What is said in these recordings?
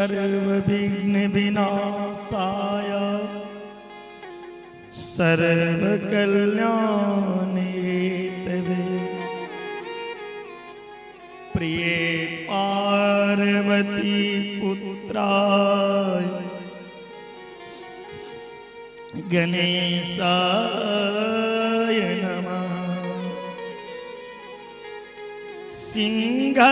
सर्वविघ्न विनाशाय सर्वकल्याण हेतवे प्रिय पार्वती पुत्राय गणेशाय नमः। सिंहस्कन्धाधिरूढां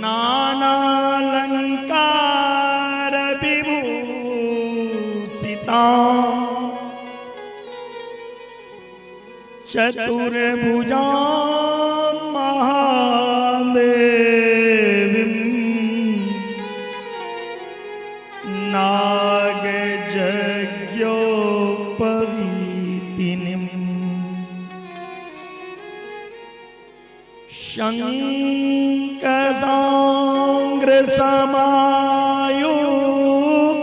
नानालङ्कारविभूषितां चतुर्भुजां महादेवीं नागयज्ञोपवीतिनीं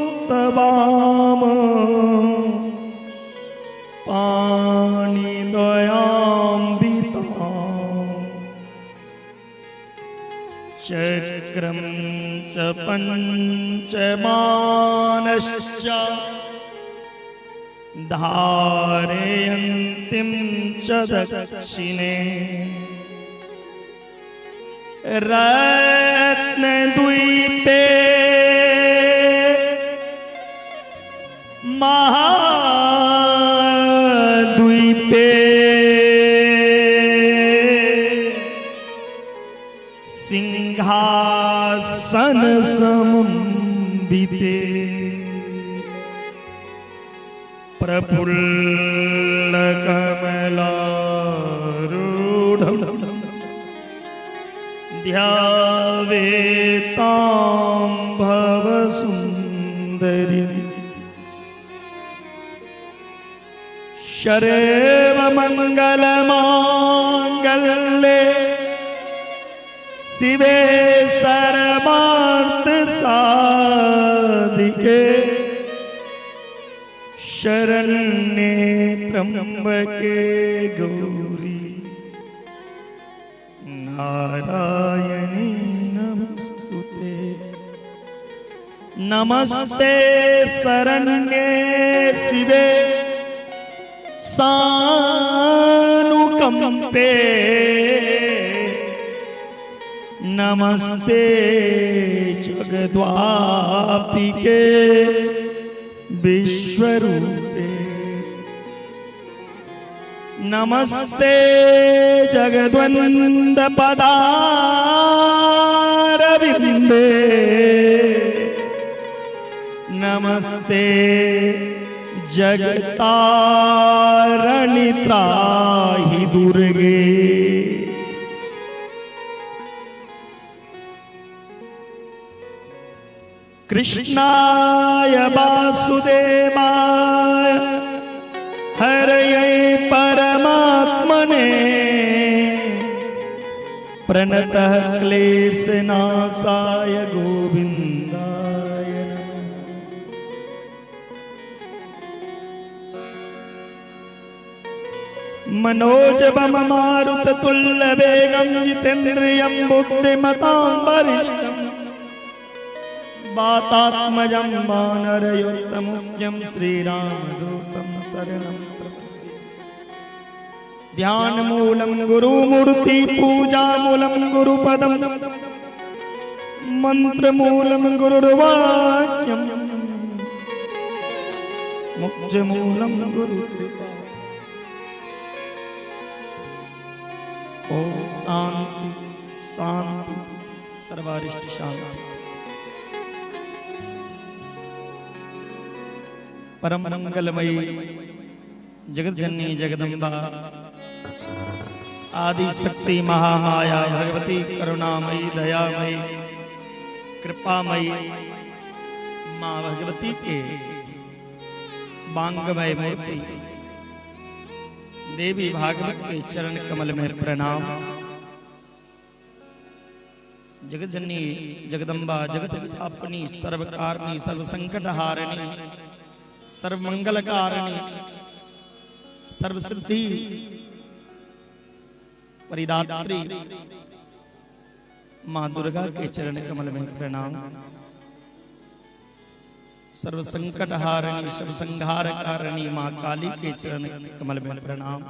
शङ्खसाङ्घ्रसमायुक्तवाम पाणिद्वयाम्बितां चक्रं च पञ्चबाणश्च धारयन्तीं च दक्षिणे रत्नद्वीपे महाद्वीपे सिंहासन समन्विते प्रफुल्ल कमलारूढ़ं ध्यावेतां भवसुन्दरी। शर्वमङ्गलमाङ्गल्ये शिवे सर्वार्थ साधिके शरण्ये त्र्यंबके गौरी नारायणी नमस्तुते। नमस्ते शरण्ये शिवे सानुकंपे नमस्ते जगद्व्यापिके विश्वरूपे नमस्ते जगद्वंद पदारविंदे नमस्ते जगतारणि त्राहि दुर्गे। कृष्णाय वासुदेवाय हरये परमात्मने प्रणतः क्लेशनाशाय गोविंदाय नमः। मनोजवम मारुततुल्य वेगं जितेन्द्रियं बुद्धिमतां वरिष्ठं वातात्मजं वानरयोत्तमुख्यं श्रीरामदूतं शरणं प्रपद्ये। ध्यानमूलं गुरुमूर्ति पूजामूलं गुरुपदं मंत्रमूलं गुरुर्वाक्यं मोक्षमूलं गुरुकृपा। ओम शांति शांति सर्वारिष्ट शांति। परम मंगलमयी जगत जननी जगदम्बा आदि शक्ति महामाया भगवती करुणामयी दयामयी कृपामयी माँ भगवती के बांगमय मूर्ति देवी भागवत के चरण कमल में प्रणाम। जगत जननी जगदम्बा जगत व्यापिनी सर्वकारिणी सर्वसंकट हारिणी सर्वमंगलकारिणी सर्वसिद्धि परिदात्री माँ दुर्गा के चरण कमल में प्रणाम। सर्व संकट हारिणी सर्व संहार कारिणी माँ काली के चरण कमल में प्रणाम।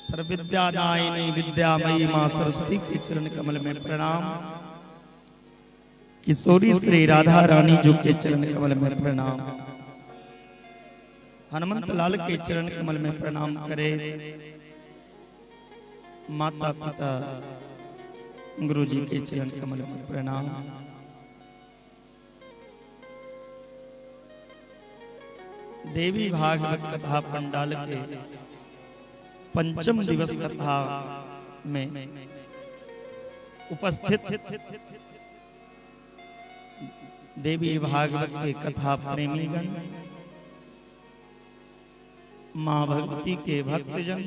सर्व विद्यादायिनी विद्यामयी माँ सरस्वती के चरण कमल में प्रणाम। किशोरी श्री राधा रानी जी के चरण कमल में प्रणाम। हनुमंत लाल के चरण कमल में प्रणाम करे। माता पिता गुरु जी के चरण कमल में प्रणाम। देवी भागवत कथा पंडाल के पंचम दिवस कथा में उपस्थित देवी भागवत के कथा प्रेमीगण, माँ भगवती के भक्तजन,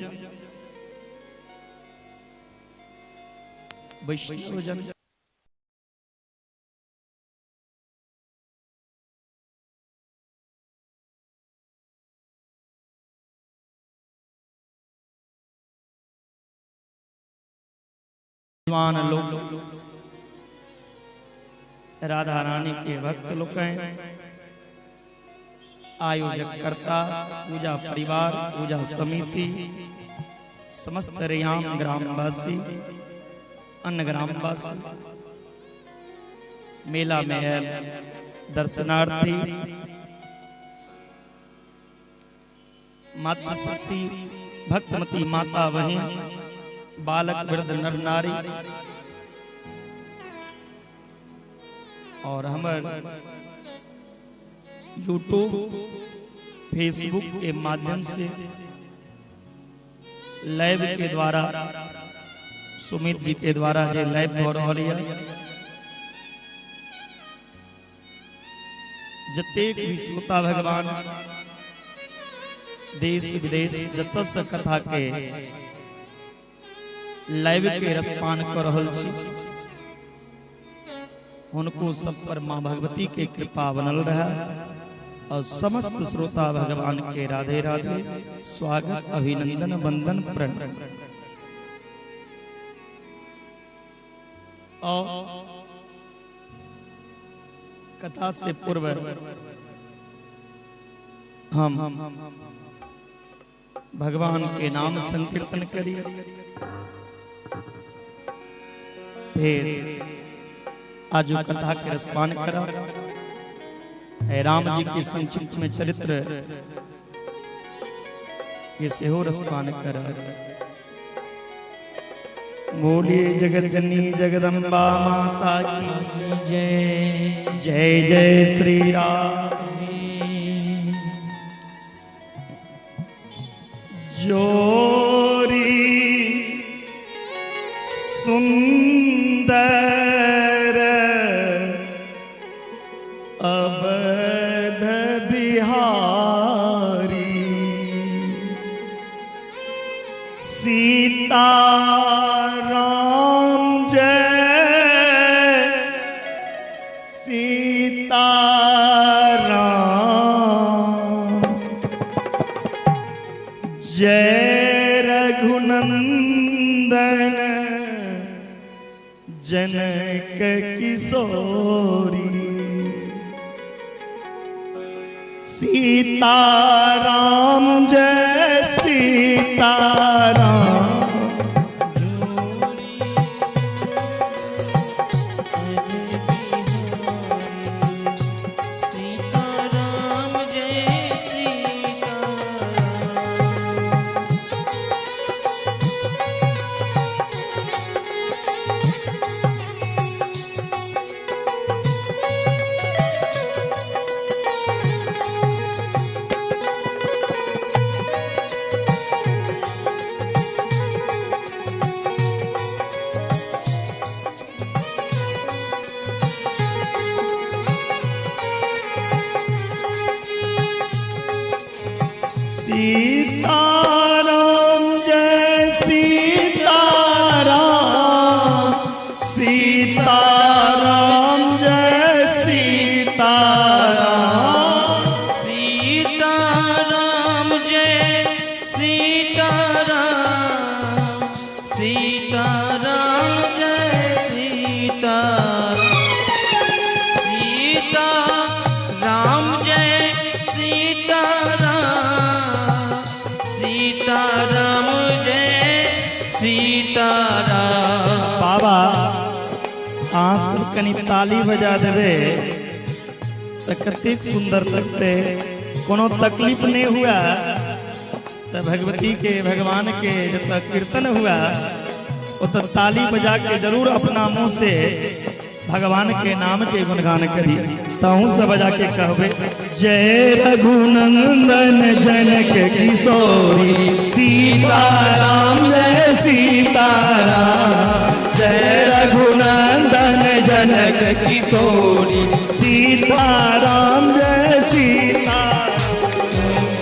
वैष्णवजन, विद्वान लोग, राधा रानी के भक्त लोग हैं, आयोजक कर्ता, पूजा परिवार, पूजा समिति, समस्त रैयाम ग्रामवासी, अन्य ग्रामवासी, मेला में आयल दर्शनार्थी, मातृशक्ति भक्तमती माता बहन, बालक वृद्ध नर नारी और हमर यूट्यूब फेसबुक के माध्यम से लाइव के द्वारा सुमित जी के द्वारा जे लाइव हो रहल है, जतेक भी श्रोता भगवान देश विदेश जत से कथा के लाइव के रसपान कर रहल छी, उनको सब पर माँ भगवती के कृपा बनल रहा और समस्त श्रोता भगवान के राधे राधे स्वागत अभिनंदन वंदन प्रणाम। और कथा से पूर्व हम भगवान के नाम संकीर्तन करिए, फिर आज कथा के रसपान करा। राम जी के संक्षिप्त में चरित्र के सेहो रसपान करा। बोलिए जगत जननी जगदम्बा माता की जय। जय जय श्री राम। जोरी सुंदर अवध बिहारी सीता राम जय सीता राम जय रघुनंदन जनक किशोरी सीता राम जय सीता राम। सीता राम जय सीता राम। राम जय सीता सीता राम जय सीता राम सीता राम जय सीता राम। बाबा अहाँ सब कनि ताली बजा देबै तऽ कतेक सुंदर लगतै। कोनो तकलीफ नहीं हुआ तो भगवती के भगवान के जब कीर्तन हुआ ओतऽ ताली बजा के जरूर अपना मुंह से भगवान के नाम के गुणगान करी। तहूँ से बजा के कहबे जय रघुनंदन जनक किशोरी सीता राम जय सीता राम जय रघुनंदन जनक किशोरी सीता राम जय सीता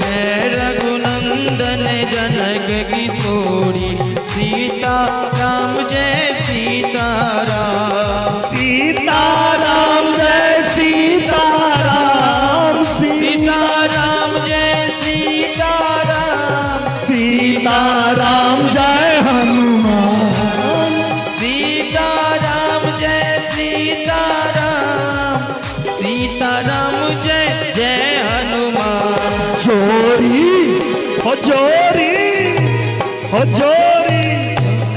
जय रघुनंदन जनक किशोरी सीता राम जय सीता राम सीता राम जय सीता राम सीता राम जय सीता राम सीता राम जय हनुमान सीता राम जय सीता राम सीता राम जय जय हनुमान। जोरी हो जोरी हो जोरी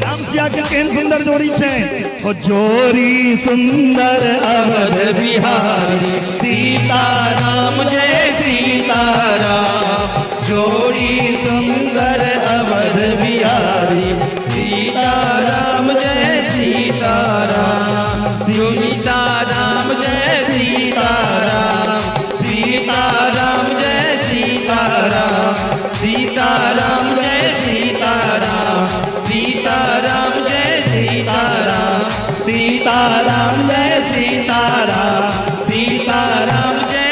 राम सिया के केहन सुंदर जोड़ी छै हो जोरी सुंदर अवध बिहारी सीता राम जय सीता राम जोड़ी सुंदर अवध बिहारी सीता राम जय सीता राम सीता राम जय सीता राम सीता राम जय सीता राम सीता राम जय सीता राम सीता राम जय सीता राम सीता राम जय सीता राम सीता राम जय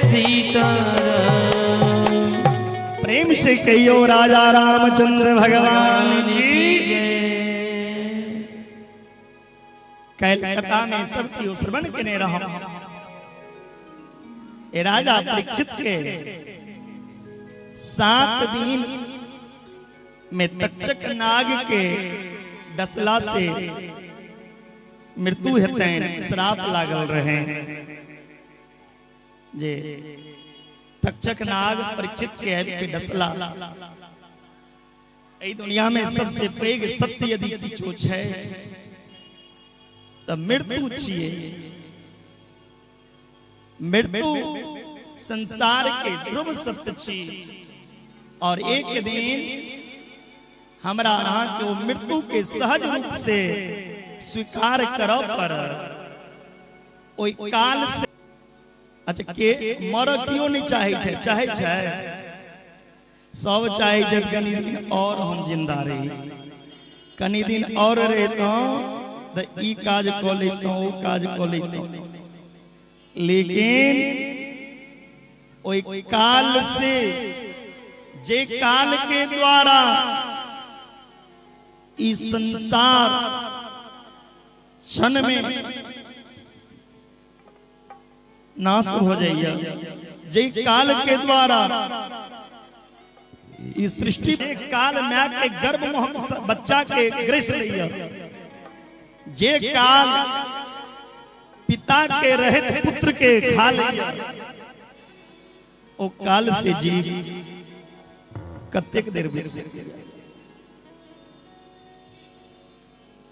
सीता राम। प्रेम से कहियो राजा रामचंद्र भगवान की जय। कलकत्ता में सब केओ श्रवण केने रहो। ए राजा परीक्षित के 7 दिन में तक्षक नाग के डसला से मृत्यु हेतैन, श्राप लागल रहे। जे तक्षक नाग परीक्षित के आबि के डसला। एहि दुनिया में सबसे पैघ सत्य यदि किछो छै तऽ मृत्यु छियै। मृत्यु संसार के ध्रुव सत्य छी और एक दिन हमरा अहाँ के मृत्यु के सहज रूप से स्वीकार करऽ पड़त। ओहि काल से अच्छा के मरऽ कियो नहीं चाहे छै, चाहे छै सब चाहे छै कनि दिन और हम जिंदा रही, कनि दिन और रहितहुँ तऽ ई काज कऽ लैतहुँ ओ काज कऽ लैतहुँ, लेकिन ओहि काल से जे काल के द्वारा ई संसार क्षण में नाश हो जाइए, जे काल के द्वारा ई सृष्टि काल माय के गर्भ में बच्चा के ग्रस लैया, जे काल पिता के रहत पुत्र के खा लैया, ओ काल से जीव कतेक देर बीत सकैए।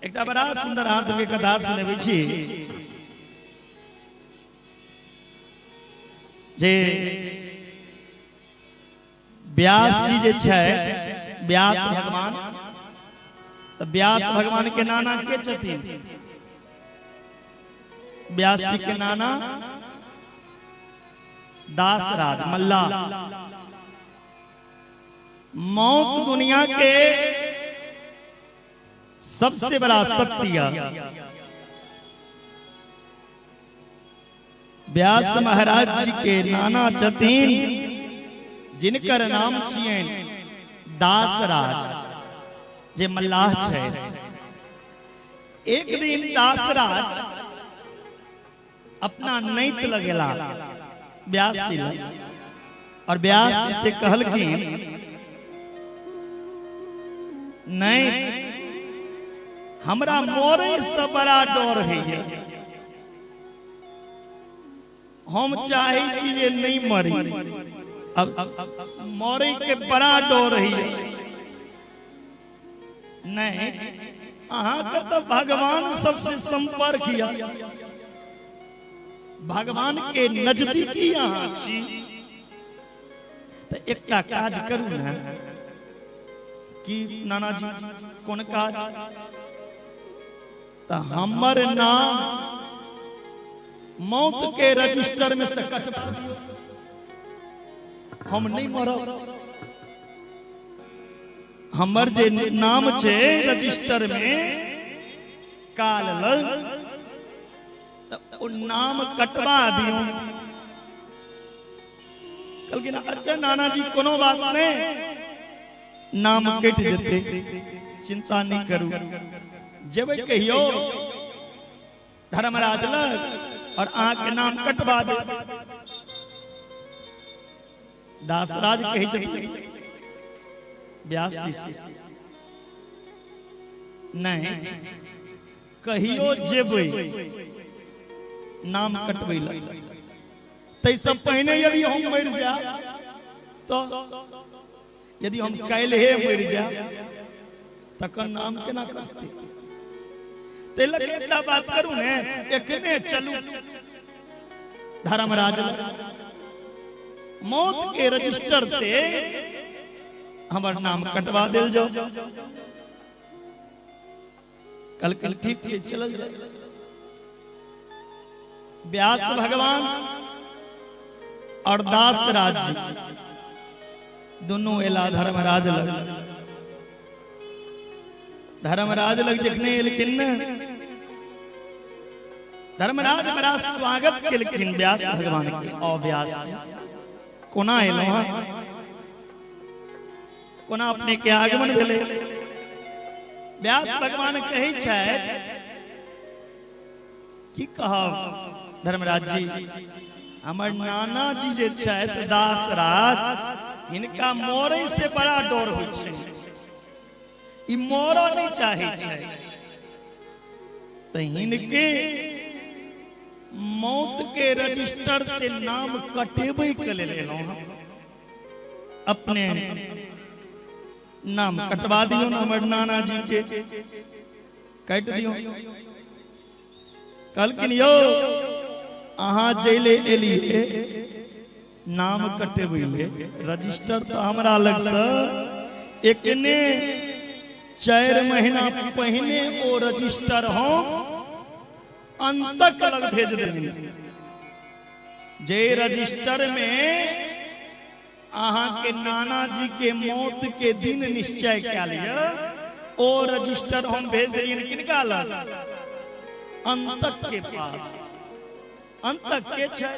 एकटा बड़ा सुंदर अहाँ सबके कथा सुनबै छी जे व्यास जी जे छै, व्यास भगवान, तऽ व्यास भगवान के नाना के छथिन? व्यास जी के नाना दासराज मल्लाह। मौत दुनिया के सबसे बड़ा सत्य है। व्यास महाराज जी के नाना छथिन जिनकर नाम छियनि दासराज, जे मल्लाह छै। एक दिन दासराज अपना नैत लगेला व्यास जी लग और व्यास जी से कहलखिन, नहीं हमरा मरै से बड़ा डर होइए। हम चाहे छी जे नहीं मरी, अब मरे के बड़ा डर होइए। नहीं, अहाँके तो भगवान सबसे संपर्क यऽ, भगवान के नजदीकी अहाँ छी, तऽ एकटा काज करू ने। की नानाजी, कोन काज? तऽ हमर नाम मौत के रजिस्टर में से कटवा दियौ, हम नहीं मरब। हमर जे नाम छै रजिस्टर में काल लग, तऽ ओ नाम कटवा दियौ। कहलखिन अच्छा नानाजी कोनो बात नहीं, नाम कटि जेतै, चिंता नहीं करू। जेबै कहियो धर्मराज लग और अहाँके नाम कटवा दे। दासराज कहै छथिन व्यास जी से, नहीं कहियो जेबै नाम कटबै लए, ताहिसँ पहिने यदि हम मरि जायब, तो यदि हम काल्हे मरि जायब तखन नाम केना कटतै? ताहि लऽ कऽ एकटा बात करू ने, एखने चलू धर्मराज लग, मौत के रजिस्टर से हमर नाम कटवा देल जाओ। कल कल ठीक छै, चलल जाए। व्यास भगवान और दासराज जी दोनों एला धर्मराज लग। धर्मराज लग जखने एलखिन ने, धर्मराज बड़ा स्वागत केलखिन व्यास भगवान के। ओ व्यास, कोना एलहुँ हँ, कोना अपने के आगमन भेलै? व्यास भगवान कहै छथि, की कहब धर्मराज जी, हमर नाना जी जे छथि दासराज, हिनका मरै से बड़ा डर होइ छै, ई मरऽ नहि चाहै छै, तऽ हिनके मौत के रजिस्टर से नाम कटेबै के लेल एलहुँ हँ, अपने नाम कटवा दियौ ने, हमर नाना जी के काटि दियौ। कहलखिन यौ, अहाँ जैले एलियै नाम कटेबै ले, रजिस्टर तऽ हमरा लगसँ एकने 4 महीना पहिने ओ रजिस्टर हम अंतक लग भेज देलियै। जे रजिस्टर में अहाँ के नाना जी के मौत के दिन निश्चय कयल यऽ, ओ रजिस्टर हम भेज देलियनि किनका लग? अंतक के पास। अंतक के छै?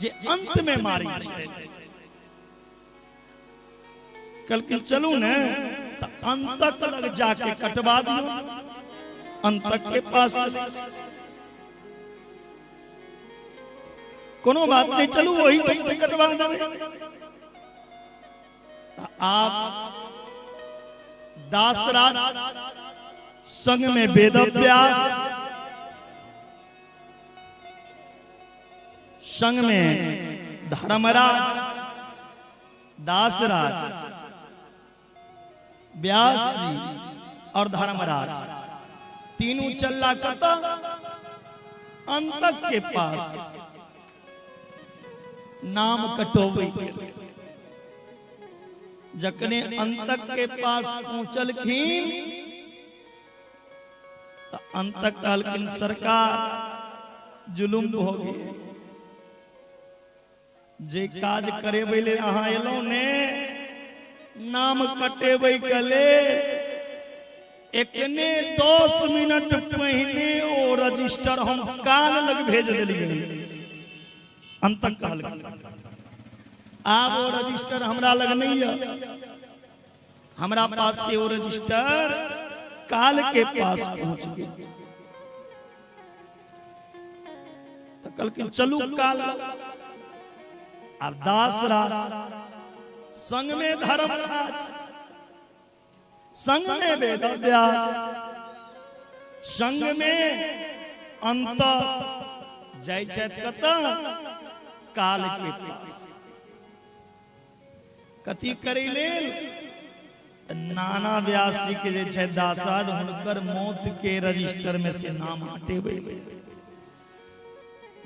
जे अंत में मारी छै। कहलखिन चलू ने तऽ अंतक लग जाके कटवा दियौ। अंतक के पास चलै, कोनो बात नहीं, चलू वही ठाम से कटवा देबै। आप दासराज संग में वेदव्यास, संग में धर्मराज, दासराज, व्यास जी और धर्मराज तीनों चलला कतऽ? अंतक के पास नाम कटोबै के। जखने अंतक के पास पहुंचलखिन तऽ अंतक कहलखिन सरकार जुलुम भऽ गेल, जे काज करेबै ले अहाँ एलहुँ ने, नाम कटेबै के लेल, एकने 10 मिनट पहिने ओ रजिस्टर हम काल लग भेज देलियै। अंतक कहलखिन आब ओ रजिस्टर हमरा लग नहीं है, हमरा पास से ओ रजिस्टर काल के पास पहुंच गेल। तऽ कहलखिन चलू काल। आब दासराज संग में धर्मराज, संग में वेद व्यास, संग में अंत जाइ छथि कतऽ? काल के पास। कथी करै लेल? नाना व्यास जी के जे छै दासराज, हुनकर मौत के रजिस्टर में से नाम हटेबै।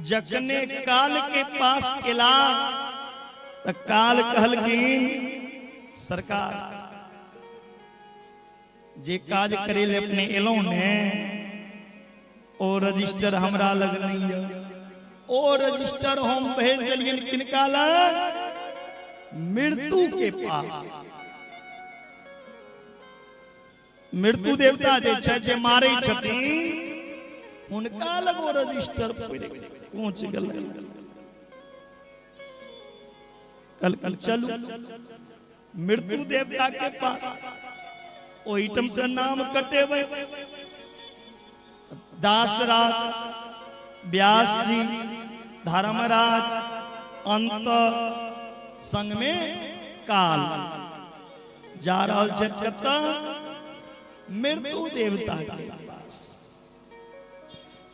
जखने काल के पास एला तऽ काल कहलखिन, सरकार, जे काज करे ले अपने एलहुँ ने, ओ रजिस्टर हमरा लग नहीं है। ओ रजिस्टर हम भेज देलियनि किनका लग? मृत्यु के पास। मृत्यु देवता जे छै, जे मारै छथिन, हुनका लग ओ रजिस्टर पहुँच गेलै। कल कल चलू मृत्यु देवता के पास, ओहिठाम से नाम कटेबै। दासराज, व्यास जी, धर्मराज, अंत, संग में काल जा रहल छै कतऽ? मृत्यु देवता के पास।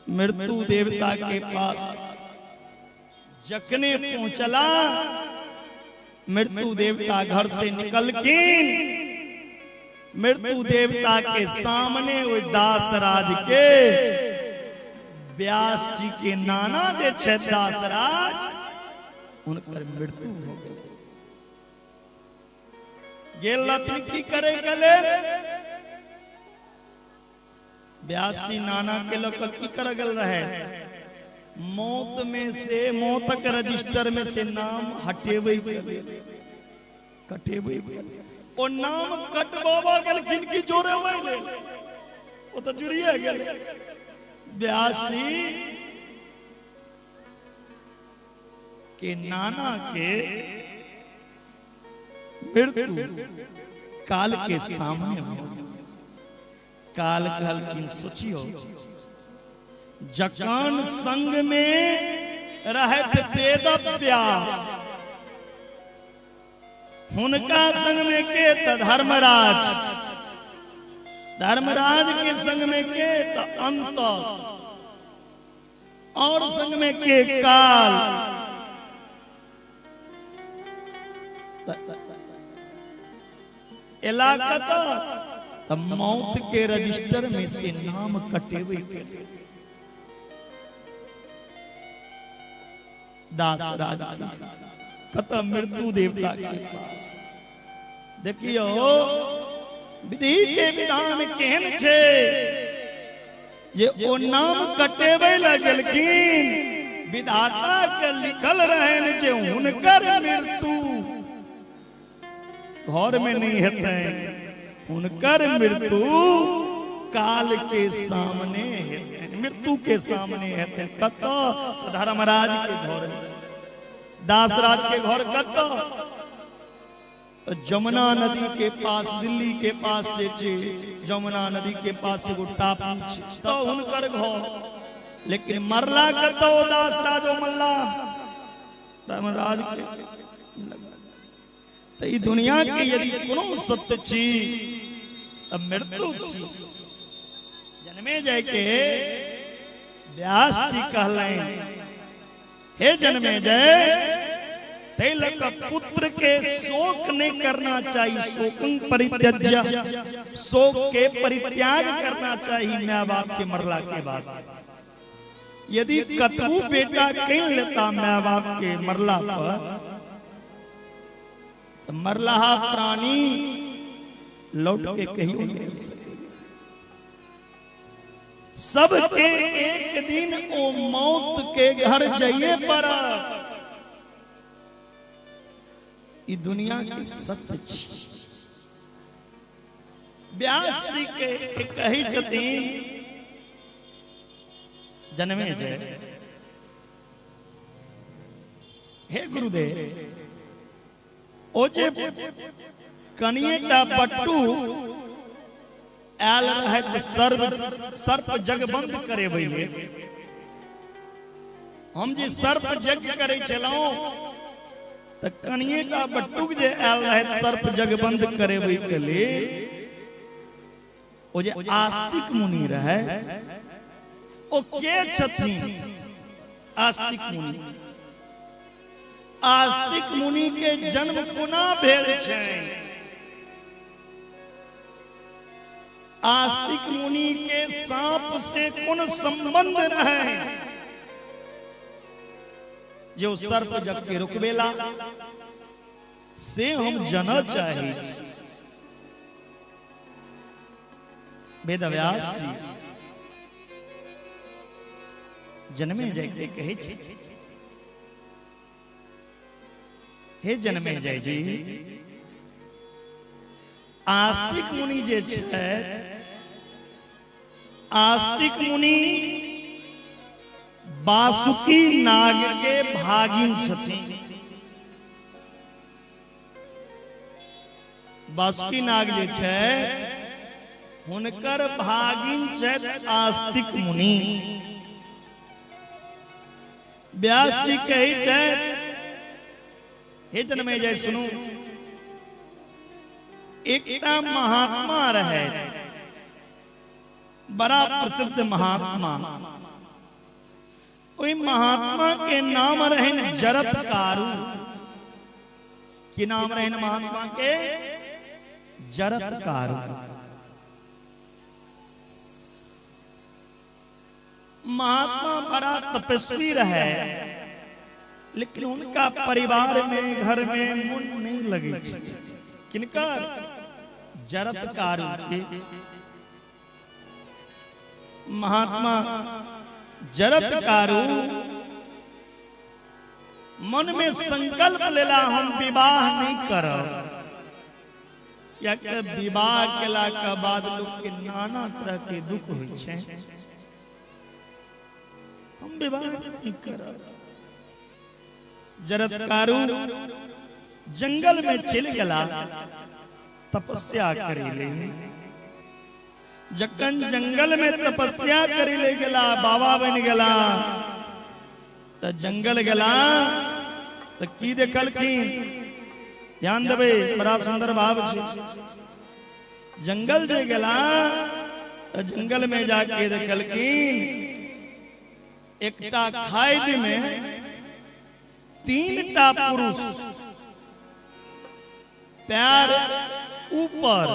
मृत्यु देवता के पास जखने पहुंचला, मृत्यु देवता घर से निकलखिन, मृत्यु देवता के सामने ओहि दासराज के, व्यास जी के नाना जे छै दासराज, हुनकर मृत्यु भऽ गेल। गेल रहथिन की करे के लेल? व्यास जी नाना के लऽ कऽ की करऽ गेल रहे? मौत में से, मौतक रजिस्टर में से नाम हटेबै के लेल, कटेबै के लेल। ओ नाम कटबाबऽ गेलखिन कि जोड़ेबै लेल? ओ तऽ जुड़िए गेल। व्यास जी के नाना के मृत्यु काल के सामने हो। काल कहलखिन, सोचियो, जखन संग में रहत वेद व्यास, हुनका संग में के? त धर्मराज। धर्मराज के संग में के? त अंत। और संग में के? काल। एला कतऽ? तऽ मौत के रजिस्टर में से नाम कटेबै के लेल दास राज कतऽ? मृत्यु देवता के पास। देखियो, विधि के विधान केहन छै जे ओ नाम कटेबै लए गेलखिन, विधाता के लिखल रहनि जे हुनकर मृत्यु घर में नहीं हेतै, हुनकर मृत्यु काल के सामने हेतै, मृत्यु के सामने हेतै। कतऽ? धर्मराज के घर में। दासराज के घर कतऽ? तऽ जमुना नदी के पास, दिल्ली के पास जे छै, जमुना नदी के पास एगो टापू छै, तऽ हुनकर घर। लेकिन मरला कतऽ दासराज? ओ मल्ला धर्मराज के। तऽ ई दुनिया के यदि कोनो सत्य छी तऽ मृत्यु छी। जन्मे जाय के व्यास जी कहलनि, हे जन्मे जय, ताहि लऽ कऽ पुत्र के शोक नहीं करना चाहिए। शोकं परित्यज्य, शोक के परित्याग करना चाहिए माय बाप के मरला के बाद। यदि कतबू बेटा कहि लेता माय बाप के मरला पर, तऽ मरलाहा प्राणी लौट के कहियो नहीं आबि सकै। सबके एक दिन ओ मौत के घर जाइए पड़त। ई दुनिया के सत्य छी। व्यास जी के कहै छथिन, जन्मे जय, हे गुरुदेव, ओ जे कनिएटा बट्टू आयल रहै सर्व सर्प जग बंद करेबै लेल, हम जे सर्प यज्ञ करै छलहुँ तऽ कनिएटा बट्टुक जे आयल रहै सर्प जग बंद करेबै के लेल, ओ जे आस्तिक मुनि रहे ओ के छथिन? आस्तिक मुनि, आस्तिक मुनि के जन्म कोना भेल छै? आस्तिक मुनि के सांप से कोन संबंध रहे जे ओ सर्प जग के रुकबेला, से हम जानऽ चाहै छी। वेदव्यास जी जन्मे जय के कहै छै, हे जन्मे जय जी, आस्तिक मुनि जे छै, आस्तिक मुनि बासुकी नाग के भागिन छथिन। बासुकी नाग जे छै हुनकर भागिन छथि आस्तिक मुनि। व्यास जी कहै छथि, हे जनमेजय सुनू, एकटा महात्मा रहे, बड़ा प्रसिद्ध महात्मा। ओहि महात्मा के नाम रहनि जरत्कारु। की नाम रहनि महात्मा के? जरत्कारु। महात्मा बड़ा तपस्वी रहे, लेकिन उनका परिवार में घर में मन नहीं लगे। किनकर? जरत्कारु के। महात्मा जरत्कारु मन में संकल्प लेला, हम विवाह नहीं करब। या विवाह केला के बाद लोग के नाना तरह के दुख होइ छै, हम विवाह नहीं करब। जरत्कारु जंगल में चलि गेला तपस्या करे ले। जखन जंगल में तपस्या करे ले गेला, बाबा बन गेला, त जंगल गेला त की देखलखिन? ध्यान देबै, बड़ा सुंदर भाव छै। जंगल जे गेला त जंगल में जाके देखलखिन एकटा खादि में तीनटा पुरुष पैर ऊपर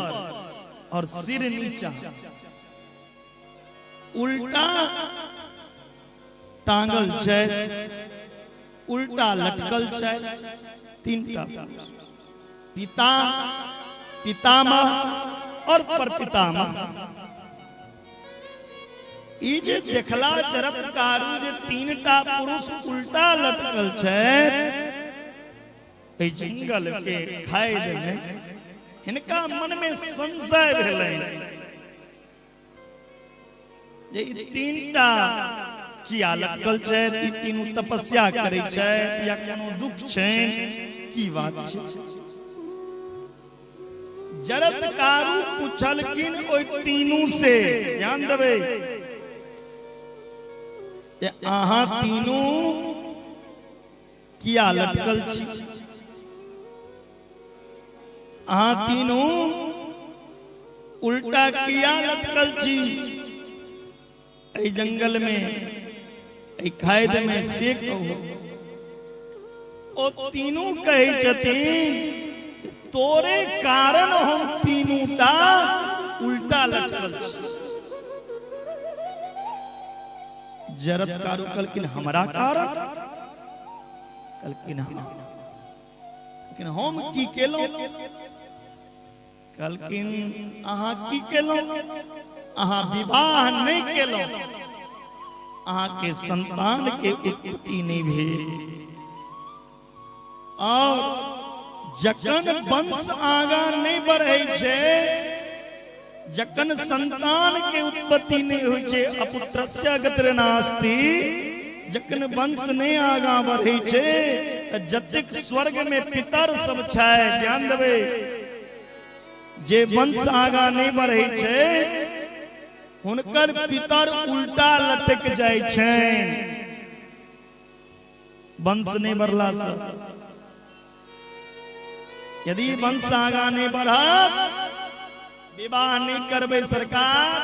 और सिर नीचा उल्टा टांगल छै, उल्टा लटकल छै। तीनटा पुरुष, पिता, पितामह और परपितामह। ई जे देखला जरत्कारु जे तीनटा पुरुष उल्टा लटकल छै एहि जंगल के खाइद में, हिनका मन में संशय भेलनि जे ई तीनटा किया लटकल छै, ई तीनू तपस्या करै छै या कोनो दुख छै, की बात छै? जरत्कारु पूछलखिन ओहि तीनू से, ध्यान देबै, जे अहाँ तीनू किया लटकल छी? अहाँ तीनू उल्टा किया लटकल छी एहि जंगल में, एहि खादि में, से कहू। ओ तीनू कहै छथिन, तोरे कारण हम तीनू टा उल्टा लटकल छी। जरत्कारु कहलखिन, हमरा कारण? कहलखिन हाँ। कहलखिन हम की केलहुँ? कहलखिन अहाँ की केलहुँ? अहाँ विवाह नहीं केलहुँ, अहाँ के संतान के उत्पत्ति नहीं भेल, और जखन वंश आगा नहीं बढ़ै छै, जखन संतान के उत्पत्ति नहीं होइ छै, अपुत्रस्य गतिर नास्ति, जखन वंश नहीं आगा बढ़ै छै त जतेक स्वर्ग में पितर सब छै, ध्यान देबै, जे वंश आगा नहीं बढ़ै छै हुनकर पितर उल्टा लटक जाइ छै वंश नहीं बढ़ला से। यदि वंश आगा नहीं बढ़त विवाह नहि करबै सरकार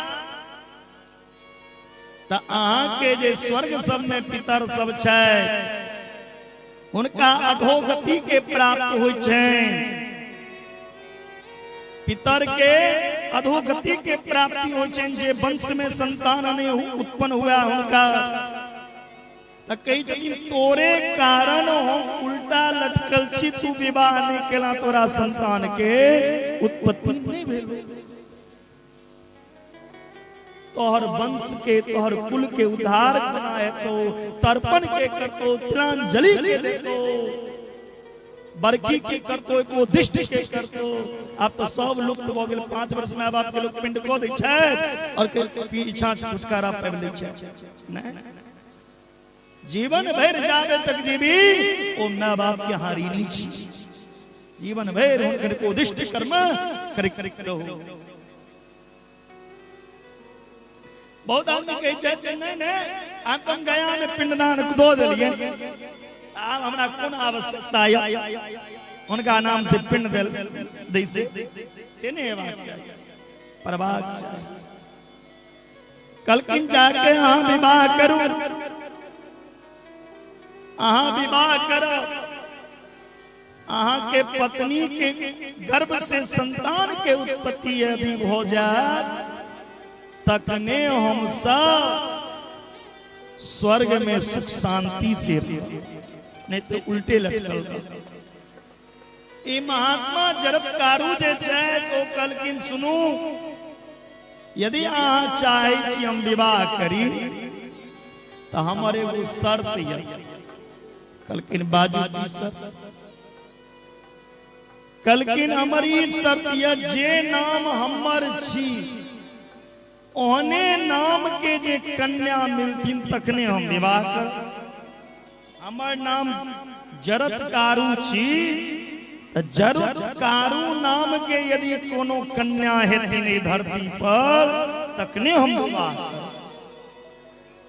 तऽ अहाँके जे स्वर्ग सबमे पितर सब छै हुनका अधोगति के प्राप्त होइ छनि। पितर के अधोगति के प्राप्ति होइ छनि जे वंश में संतान नहीं उत्पन्न हुआ हुनका। तऽ कहै छथिन तोरे कारण हम उल्टा लटकल छी, तू विवाह नहीं केला तोरा संतान के उत्पत्ति नहीं भेल, तोहर वंश के तोहर कुल के उद्धार कोना हेतौ, तर्पण के करतो, तिलांजलि के देतो, बरखी के करतो, एको दिष्ट के करतो। आब तो सब लुप्त भऽ गेल। 5 वर्ष में बाप के लोग पिंड कऽ दै छै और के पीछा छुटकारा पाबि लै छै। नहि, जीवन भरि जाबे तक जीबी ओ my बाप के हारी नहीं छी, जीवन भरि हुनकर को दिष्ट कर्म करे करे रहो। बहुत आदमी कहै छै जे नहि नहि आब तऽ हम गया में पिंडदान दऽ देलियै, आब हमरा कोन आवश्यकता यऽ हुनका नाम से पिंड देल दै से नहि हेबाक चाही, परबाक चाही। कलकिन जाके अहाँ विवाह करू, अहाँ विवाह करब, अहाँ के पत्नी के गर्भ से संतान के उत्पत्ति यदि हो जाए तखने हम सब स्वर्ग में सुख शांति से रहब, नहीं तो उल्टे लटकल रहब। ई महात्मा जरत्कारु जे छै ओ कहलखिन सुनू, यदि अहाँ चाहै छी हम विवाह करी तऽ हमर एगो शर्त यऽ। कहलखिन बाजू की शर्त? कहलखिन हमर ई शर्त यऽ जे नाम हमर छी ओहने नाम के जे कन्या मिलथिन तखने हम विवाह करब। हमर नाम जरत्कारु छी, तऽ जरत्कारु नाम के यदि कोनो कन्या हेथिन ई धरती पर तखने हम विवाह करब।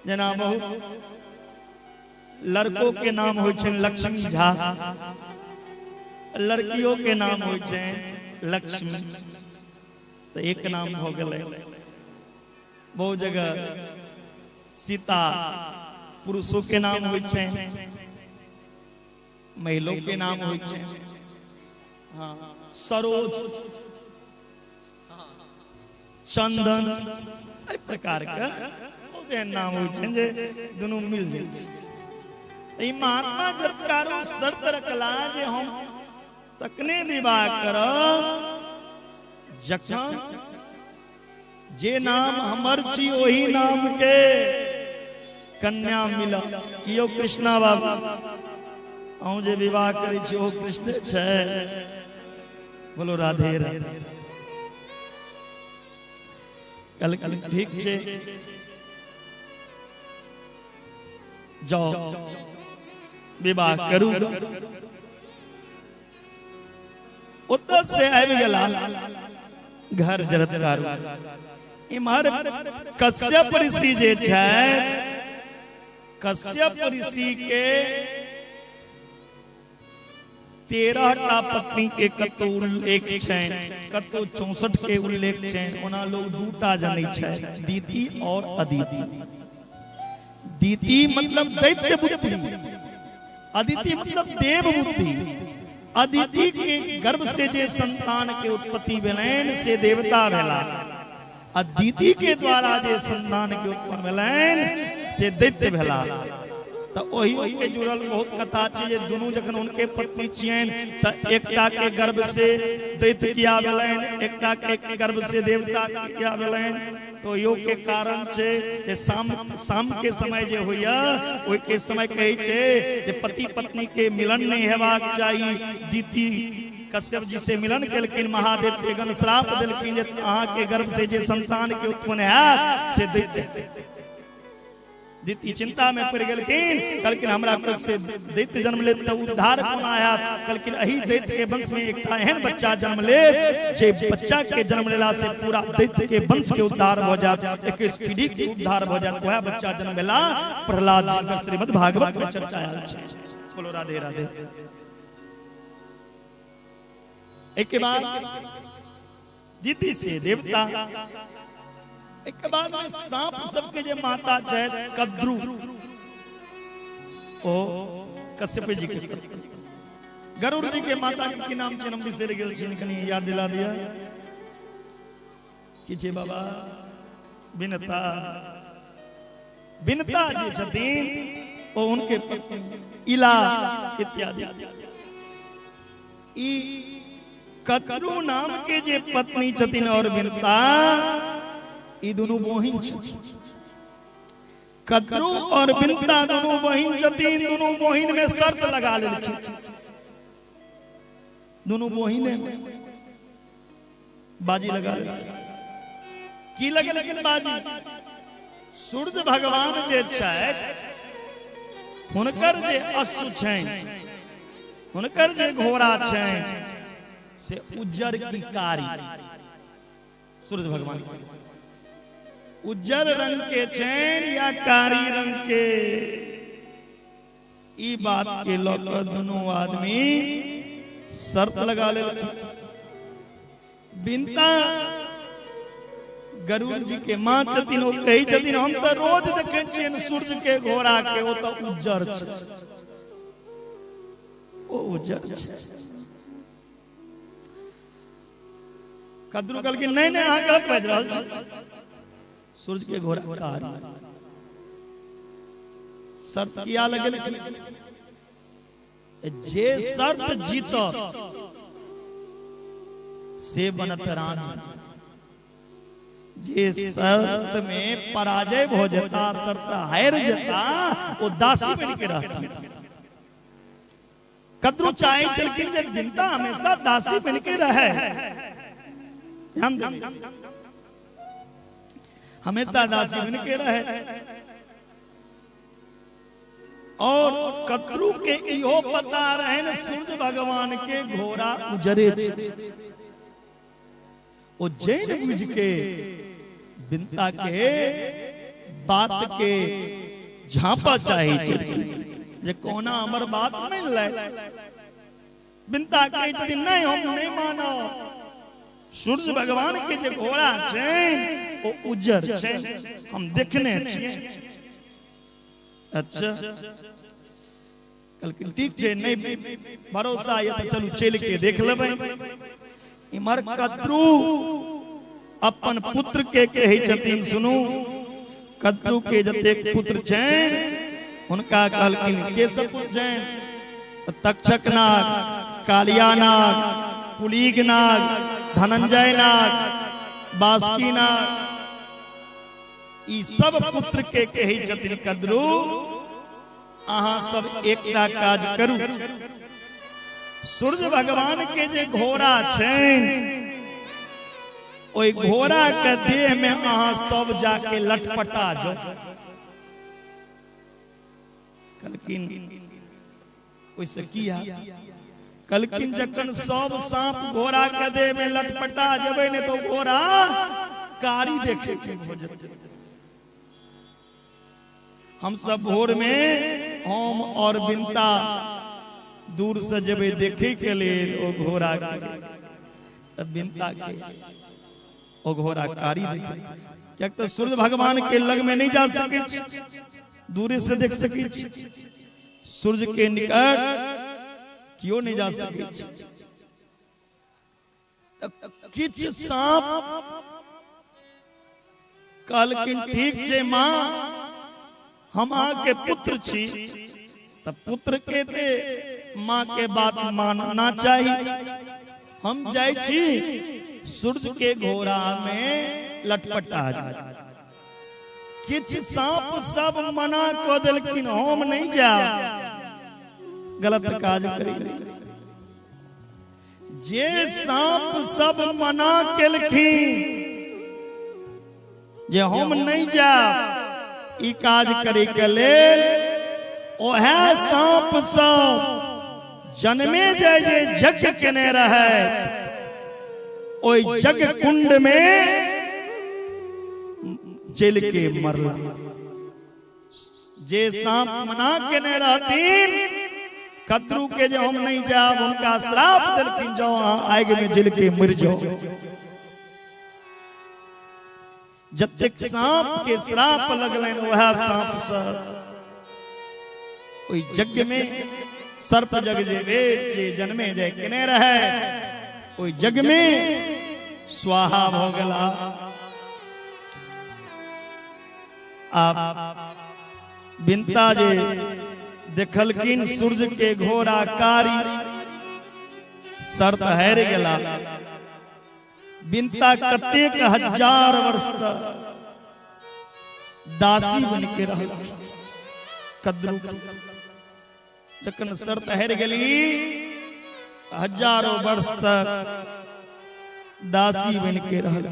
जेना बहुत लड़को के नाम होइ छनि लक्ष्मी झा, लड़कियों के नाम होइ छनि लक्ष्मी, तऽ एक नाम भऽ गेलै। बहुत जगह सीता पुरुषों के नाम होइ छै, महिलो के नाम होइ छै। हाँ, सरोज, चंदन, एहि प्रकार के बहुत एहन नाम होइ छै जे दुनू मिल जाइ छै। ई महात्मा जरत्कारु शर्त रखला जे हम तखने विवाह करब जखन जे नाम हमर छी ओही नाम के कन्या मिलत। कियो कृष्णा बाबू अहूँ जे विवाह करै छी ओ कृष्ण छै? बोलो राधे राधे। कल कल ठीक छै, जाओ विवाह करू। ओतऽ से आबि गेला घर जरत्कारु। इम्हर कश्यप ऋषि जे छै, कश्यप ऋषि के 13 टा पत्नी के कतौ उल्लेख छनि, कतौ 64 के उल्लेख छनि। ओना लोग 2टा जनै छै, दीति और अदिति। दीति मतलब दैत्य बुद्धि, अदिति मतलब देव बुद्धि। अदिति के गर्भ से जे संतान के उत्पत्ति भेलनि से देवता भेला, आ दीति के द्वारा जे संतान के उत्पन्न भेलनि से दैत्य भेला। तऽ ओहियो के जुड़ल बहुत कथा छै जे दुनू जखन हुनके पत्नी छियनि तऽ एकटा के गर्भ से दैत्य किया भेलनि, एकटा के गर्भ से देवता किया भेलनि। तो ओहियो के कारण छै जे शाम शाम के समय जे होइया ओहि के समय कहै छै जे पति पत्नी के मिलन नहीं हेबाक चाही। दीति कश्यप जी से मिलन केलखिन, महादेव के गण श्राप देलखिन जे अहाँ के गर्भ से जे संतान के उत्पन्न हैत से दैत्य। दीति चिंता में पड़ गेलखिन, कहलखिन हमरा कोख से दैत्य जन्म लेत तऽ उद्धार कोना हैत? कहलखिन एहि दैत्य के वंश में एकटा एहन बच्चा जन्म लेत जे बच्चा के जन्म लेला से पूरा दैत्य के वंश के उद्धार भऽ जायत, 21 पीढ़ी के उद्धार भऽ जायत। वएह बच्चा जन्म भेला प्रहलाद जी के श्रीमद् भागवत में चर्चा आयल छै। बोलो राधे राधे। एहिके बाद दीदी से देवता। एक बाद में सांप सबके जे माता छथि कद्रू, ओ कश्यप जी के पत्नी। गरुड़ जी के माता के की नाम छै, हम बिसरि गेल छी, कनि याद दिला दिया। की छै बाबा? बिनता। बिनता जे छथिन ओ उनके पत्नी इला इत्यादि। ई कद्रू नाम के जे पत्नी छथिन और बिनता, ई दुनू बहिन छथिन। कद्रू और बिनता दुनू बहिन छथिन। दुनू बहिन में शर्त लगा लेलखिन, दुनू बहिने में बाजी लगा लेलखिन। की लगेलखिन बाजी? सूर्य भगवान जे छथि हुनकर जे अश्व छनि, हुनकर जे घोड़ा छनि से उज्जर की कारी। सूर्य भगवान उज्जर रंग के छनि या कारी रंग के? ई बात के लऽ कऽ दुनू आदमी शर्त लगा लेलखिन। बिनता गरुड़ जी के माँ छथिन, ओ कहै छथिन हम तऽ रोज देखै छियनि सूर्य के घोड़ा के, ओ तऽ उज्जर छै, ओ उज्जर छै। कद्रू कहलखिन नहीं नहीं, अहाँ गलत बाजि रहल छी, सूर्य के घोड़ा कारी। शर्त किया लगेलखिन? जे शर्त जीतत से बनत रानी, जे शर्त में पराजय भ जेता, शर्त हारि जेता, ओ दासी बन के रहती। कद्रू चाहे छलखिन जे बिनता हमेशा दासी बन के रहे, ध्यान देबै, हमेशा दासी बन के रहे। और कद्रू के इहो पता रहे न सूर्य भगवान के घोड़ा उजरे छै, ओ जैन बुझ के बिनता के बात के झांपा चाहे छलखिन जे कोना हमर बात मानि ले। बिनता कहै छथिन नहीं हम नहीं मानब, सूर्य भगवान के जे घोड़ा छै ओ उज्जर छै, हम देखने छियै। अच्छा कहलखिन ठीक छै, नहीं भरोसा ये तो चलू चल के देख लेबै। इमर कद्रू अपन पुत्र के कहै छथिन सुनू, कद्रू के जतेक पुत्र छनि हुनका कहलखिन के सब पुत्र छनि? तक्षक नाग, कालिया नाग, पुलीग नाग, धनंजय नाग, बासुकी नाग, ई सब पुत्र के कहै छथिन कद्रू अहाँ सब एकटा काज करू, सूर्य भगवान के जे घोड़ा छनि ओहि घोड़ा के देह में अहाँ सब जाके लटपटा जाओ। कहलखिन ओहिसँ की हैत? कहलखिन जखन सब सांप घोड़ा के देह में लटपटा जेबै ने तो घोड़ा कारी देखे के भऽ जेतै। हम सब भोर में हम और बिनता दूर से जेबै देखे के लेल ओ घोड़ा के, तब बिनता के ओ घोड़ा कारी देखे, किएक तऽ सूर्य भगवान के लग में नहीं जा सकै छी, दूरे से देख सकै छी, सूर्य के निकट क्यों नहीं जा सकै छी। किछु सांप कहलखिन ठीक छै माँ, हम अहाँके पुत्र छी, तऽ पुत्र के ते माँ के बात मानना चाही, हम जाइ छी सूर्य के घोड़ा में लटपटा जाय। किछु सांप सब मना कऽ देलखिन हम नहीं जायब, गलत काज करी। जे सांप सब मना केलखिन जे हम नहीं जायब ई काज करे के लेल, ओहे सांप सब जन्मे जाय जे यज्ञ केने रहे ओहि यज्ञ कुंड में जल के मरला। जे सांप मना केने रहथिन कद्रू के जे हम नहीं जायब, उनका श्राप देलखिन जाओ अहाँ आगि में जल के मर जाओ। जतेक सांप के श्राप लगलनि वएह सांप सब ओहि यज्ञ में सर्प यज्ञ जे भेल जे जन्मे जय केने रहे ओहि यज्ञ में स्वाहा भऽ गेला। आप बिनता जे देखलखिन सूर्य के घोड़ा कारी शर्त हारि गेला। बिनता कतेक हजार वर्ष तक दासी बन के रहल कद्रू। जखन शर्त हारि गेली हजारों वर्ष तक दासी बन के रहल।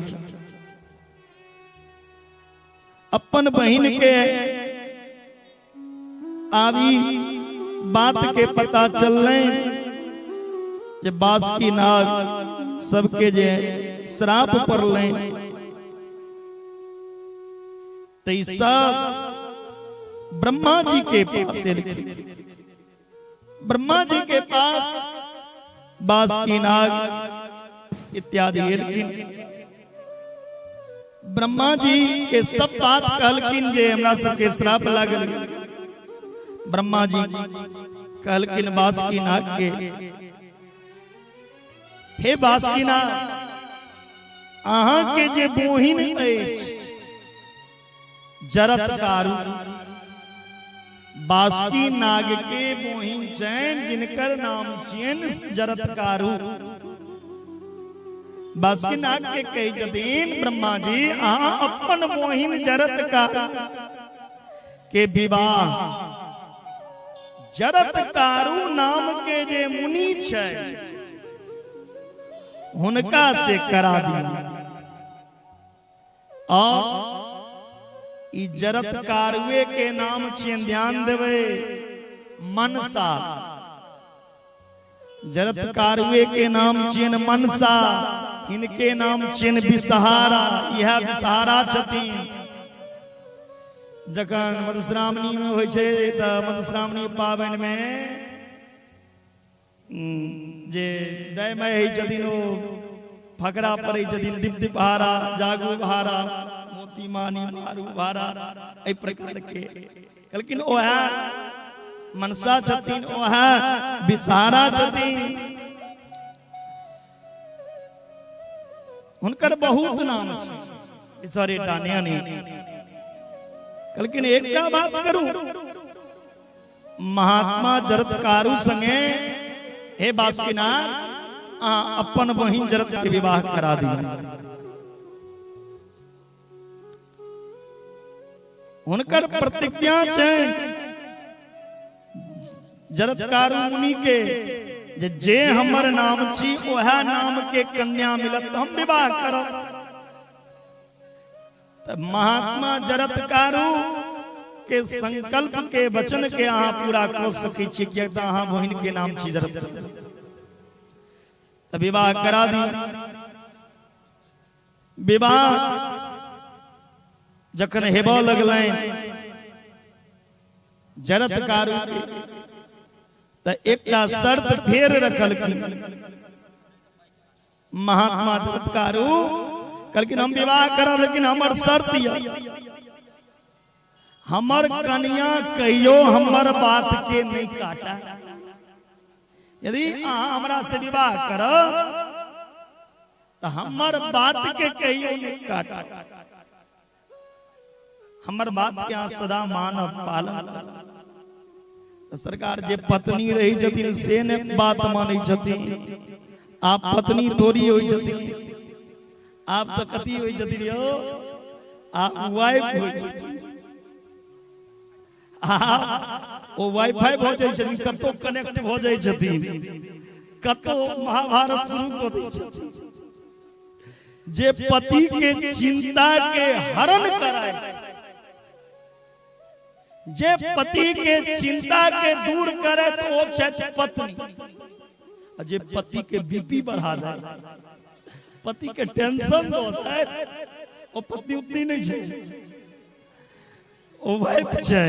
अपन बहिन के आबी बात के पता चललै जे बासुकी नाग सबके जे श्राप पड़लै तऽ ई सब ब्रह्मा जी के पास एलखिन। ब्रह्मा जी के पास बासुकी नाग इत्यादि एलखिन। ब्रह्मा जी के सब बात कहलखिन जे हमरा सबके श्राप लागल। ब्रह्मा जी कहलखिन बासुकी नाग के, हे बासुकी नाग, अहाँ के जे बोहिन अछि जरत्कारु, बासुकी नाग के बोहिन चैन जिनकर नाम छियनि जरत्कारु। बासुकी नाग के कहै छथिन ब्रह्मा जी, अहाँ अपन बोहिन जरत्कारु के विवाह जरत्कारु नाम के जे मुनि छै हुनका से करा दियौ। और ई जरत्कारुए के नाम छियनि, ध्यान देबै, मनसा। जरत्कारुए के नाम छियनि मनसा, हिनके नाम छियनि विषहारा। इएह विषहारा छथिन। जखन मधुश्रावणी में होइ छै तऽ मधुश्रावणी पाबनि में जे दयमय होइ छथिन ओ फकरा पड़ै छथिन, दीप दीप हारा जागू भारा मोती मानी मारू भारा, एहि प्रकार के कहलखिन। ओएह मनसा छथिन, ओएह विषहारा छथिन। हुनकर बहुत नाम छै, विषहरेटा नहि। कहलखिन एकटा बात करू, महात्मा जरत्कारु संगे हे बासुकीनाथ अहाँ अपन बहिन जरत के विवाह करा दियौ। हुनकर प्रतिज्ञा छै जरत्कारु मुनि के जे जे हमर नाम छी ओएह नाम के कन्या मिलत तऽ हम विवाह करब। तऽ महात्मा जरत्कारु के संकल्प के वचन के अहाँ पूरा कऽ सकै छी, किएक तऽ अहाँ बहिन के नाम छी जरत्कारु। तऽ विवाह करा दियौ। विवाह जखन हेबऽ लगलनि जरत्कारु के तऽ एकटा शर्त फेर रखलखिन महात्मा जरत्कारु। कहलखिन हम विवाह करब लेकिन हमर शर्त यऽ, हमर कनिया कहियो हमर बात के नहीं काटा। यदि अहाँ हमरा से विवाह करब तऽ हमर बात के कहियो नहीं काटा, हमर बात के अहाँ सदा मानब पालन करब। सरकार जे पत्नी रही छथिन से ने बात मानै छथिन, आप पत्नी थोड़ी होइ छथिन, आप तऽ कथी होइ छथिन यौ, आप वाइफ होइ छथिन। आप ओ वाईफाई भऽ जाइ छथिन, कतौ कनेक्ट भऽ जाइ छथिन, कतौ महाभारत शुरू कऽ दै छथिन। जे पति के चिंता के हरण कराए, जे पति के चिंता के दूर करे तो ओ छथि पत्नी, आ जे पति के बीपी बढ़ा दे, पति के टेंशन दऽ दे, ओ पत्नी उतनी नहीं छै, ओ वाइफ छै।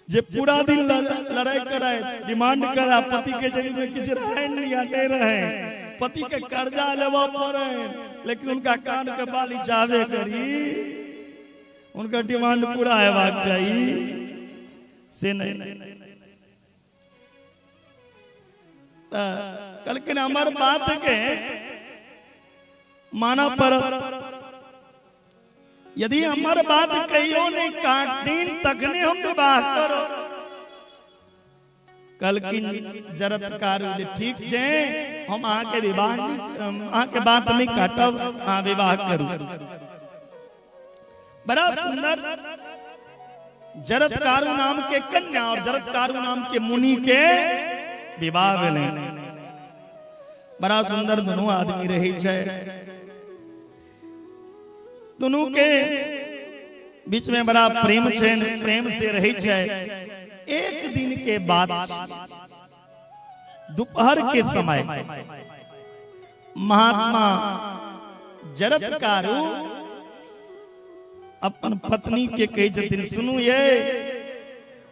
जे पूरा दिन लड़ाई कराए, डिमांड करा, पति के जेबी में किछु रहै नहीं या नहीं रहै, पति के कर्जा लेबऽ पड़े, लेकिन उनका कान के बाली चाहबे करी, उनका डिमांड पूरा हेबाक चाही, से नहीं। कहलखिन हमर बात के माना पर, यदि हमर बात कहियो नहीं काटतीन तखने हम विवाह करो। कहलखिन जरत्कारु जे ठीक छै, हम अहाँके विवाह अहाँके बात नहीं काटब, अहाँ विवाह करू। बड़ा सुंदर जरत्कारु नाम के कन्या और जरत्कारु नाम के मुनि के विवाह भेलै। बड़ा सुंदर दोनों आदमी रहे छै, दोनों के बीच में बड़ा प्रेम छै, प्रेम से रहे छै। एक दिन के बाद दोपहर के समय महात्मा जरत्कारु अपन पत्नी के कहै छथिन, सुनू ये,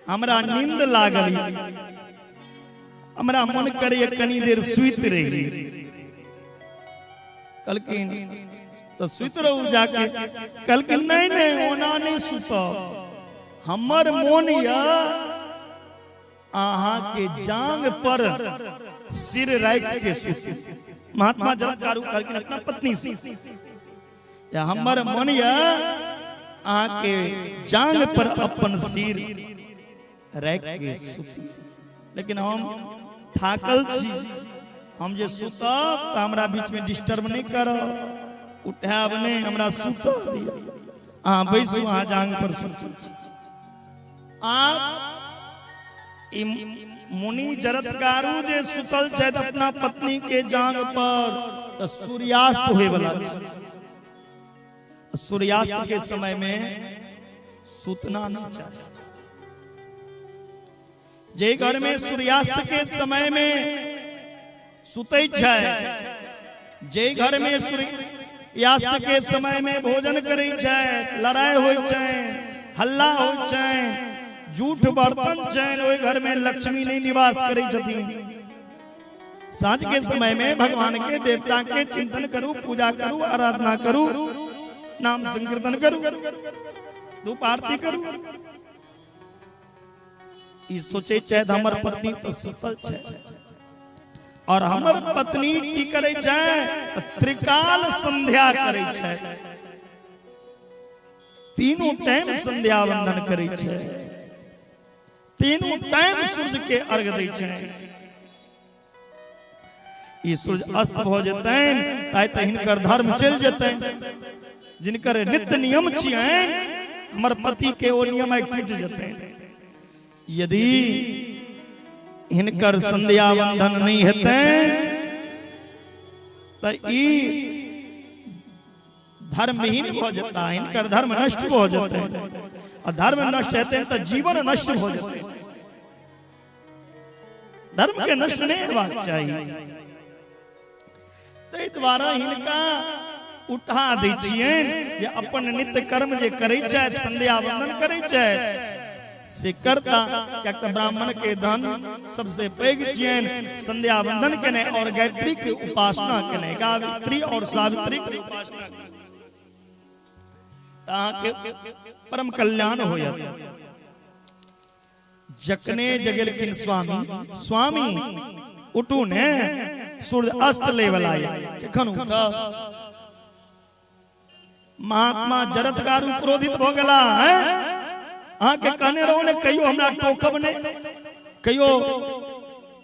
हमरा नींद लागल, हमरा मन करे कनी देर सुति रही। कहलखिन तो सुति रहू जाके। कहलखिन नहीं नहीं, ओना नहीं सुतब, हमर मोन या अहाँ के जांग पर सिर राख के सुत। महात्मा जरत्कारु कहलखिन अपना पत्नी से, या हमर मन या अहाँ के जांग पर अपन सिर राख के सुत, लेकिन हम थाकल छी, हम जे सुतब तो हमरा बीच में डिस्टर्ब नहीं करब, उठायब नहीं, हमरा सुतऽ दिअ, अहाँ बैसू, अहाँ जांग पर सुतू। आप मुनि जरत्कारु जे सुतल छथि अपना पत्नी के जांग पर, तो सूर्यास्त होय वाला छै। सूर्यास्त के समय में सुतना नहीं चाही। जे घर में सूर्यास्त के समय में सुतै छै, जे घर में सूर्यास्त के समय में भोजन करै छै, लड़ाई होइ छै, हल्ला होइ छै, जूठ बर्तन छै, ओहि घर में लक्ष्मी नहीं निवास करै छथिन। साँझ के समय में भगवान के देवता के चिंतन करू, पूजा करू, आराधना करू, नाम संकीर्तन करू, धूप आरती करू। ई सोचे छै हमर पत्नी तो सुतल छै, और हमर पत्नी की करै छै, त्रिकाल संध्या करै छै, तीनों टाइम संध्या वंदन करै छै, तीनों टाइम सूर्य के अर्घ दै छै। ई सूर्य अस्त भऽ जेतनि ताहि तऽ हिनकर धर्म चलि जेतनि। जिनकर नित्य नियम छियनि हमर पति के, ओ नियम आइ टूटि जेतनि। यदि हिनकर संध्या बंधन नहीं हेतनि तऽ ई धर्महीन भऽ जेता, हिनकर धर्म नष्ट भऽ जेतनि, आ धर्म नष्ट हेतनि तऽ जीवन नष्ट भऽ जेतनि। धर्म के नष्ट नहीं हेबाक चाही। ताहि द्वारा हिनका उठा दै छियनि जे अपन नित्य कर्म जे करै छथि, संध्या वंदन करै छथि, से करता। कियाक तऽ ब्राह्मण के धन सबसे पैघ छियनि संध्या वंदन केने और गायत्री के उपासना केने, गायत्री और सावित्री के उपासना केने, अहाँके परम कल्याण होयत। जखने जगेलखिन स्वामी, स्वामी उठू ने, सूर्य अस्त ले वाला ये, कखन उठब? महात्मा जरत्कारु क्रोधित भ गेला, हैं अहाँके कहने रहो ने कहियो हमरा टोकब नहीं, कहियो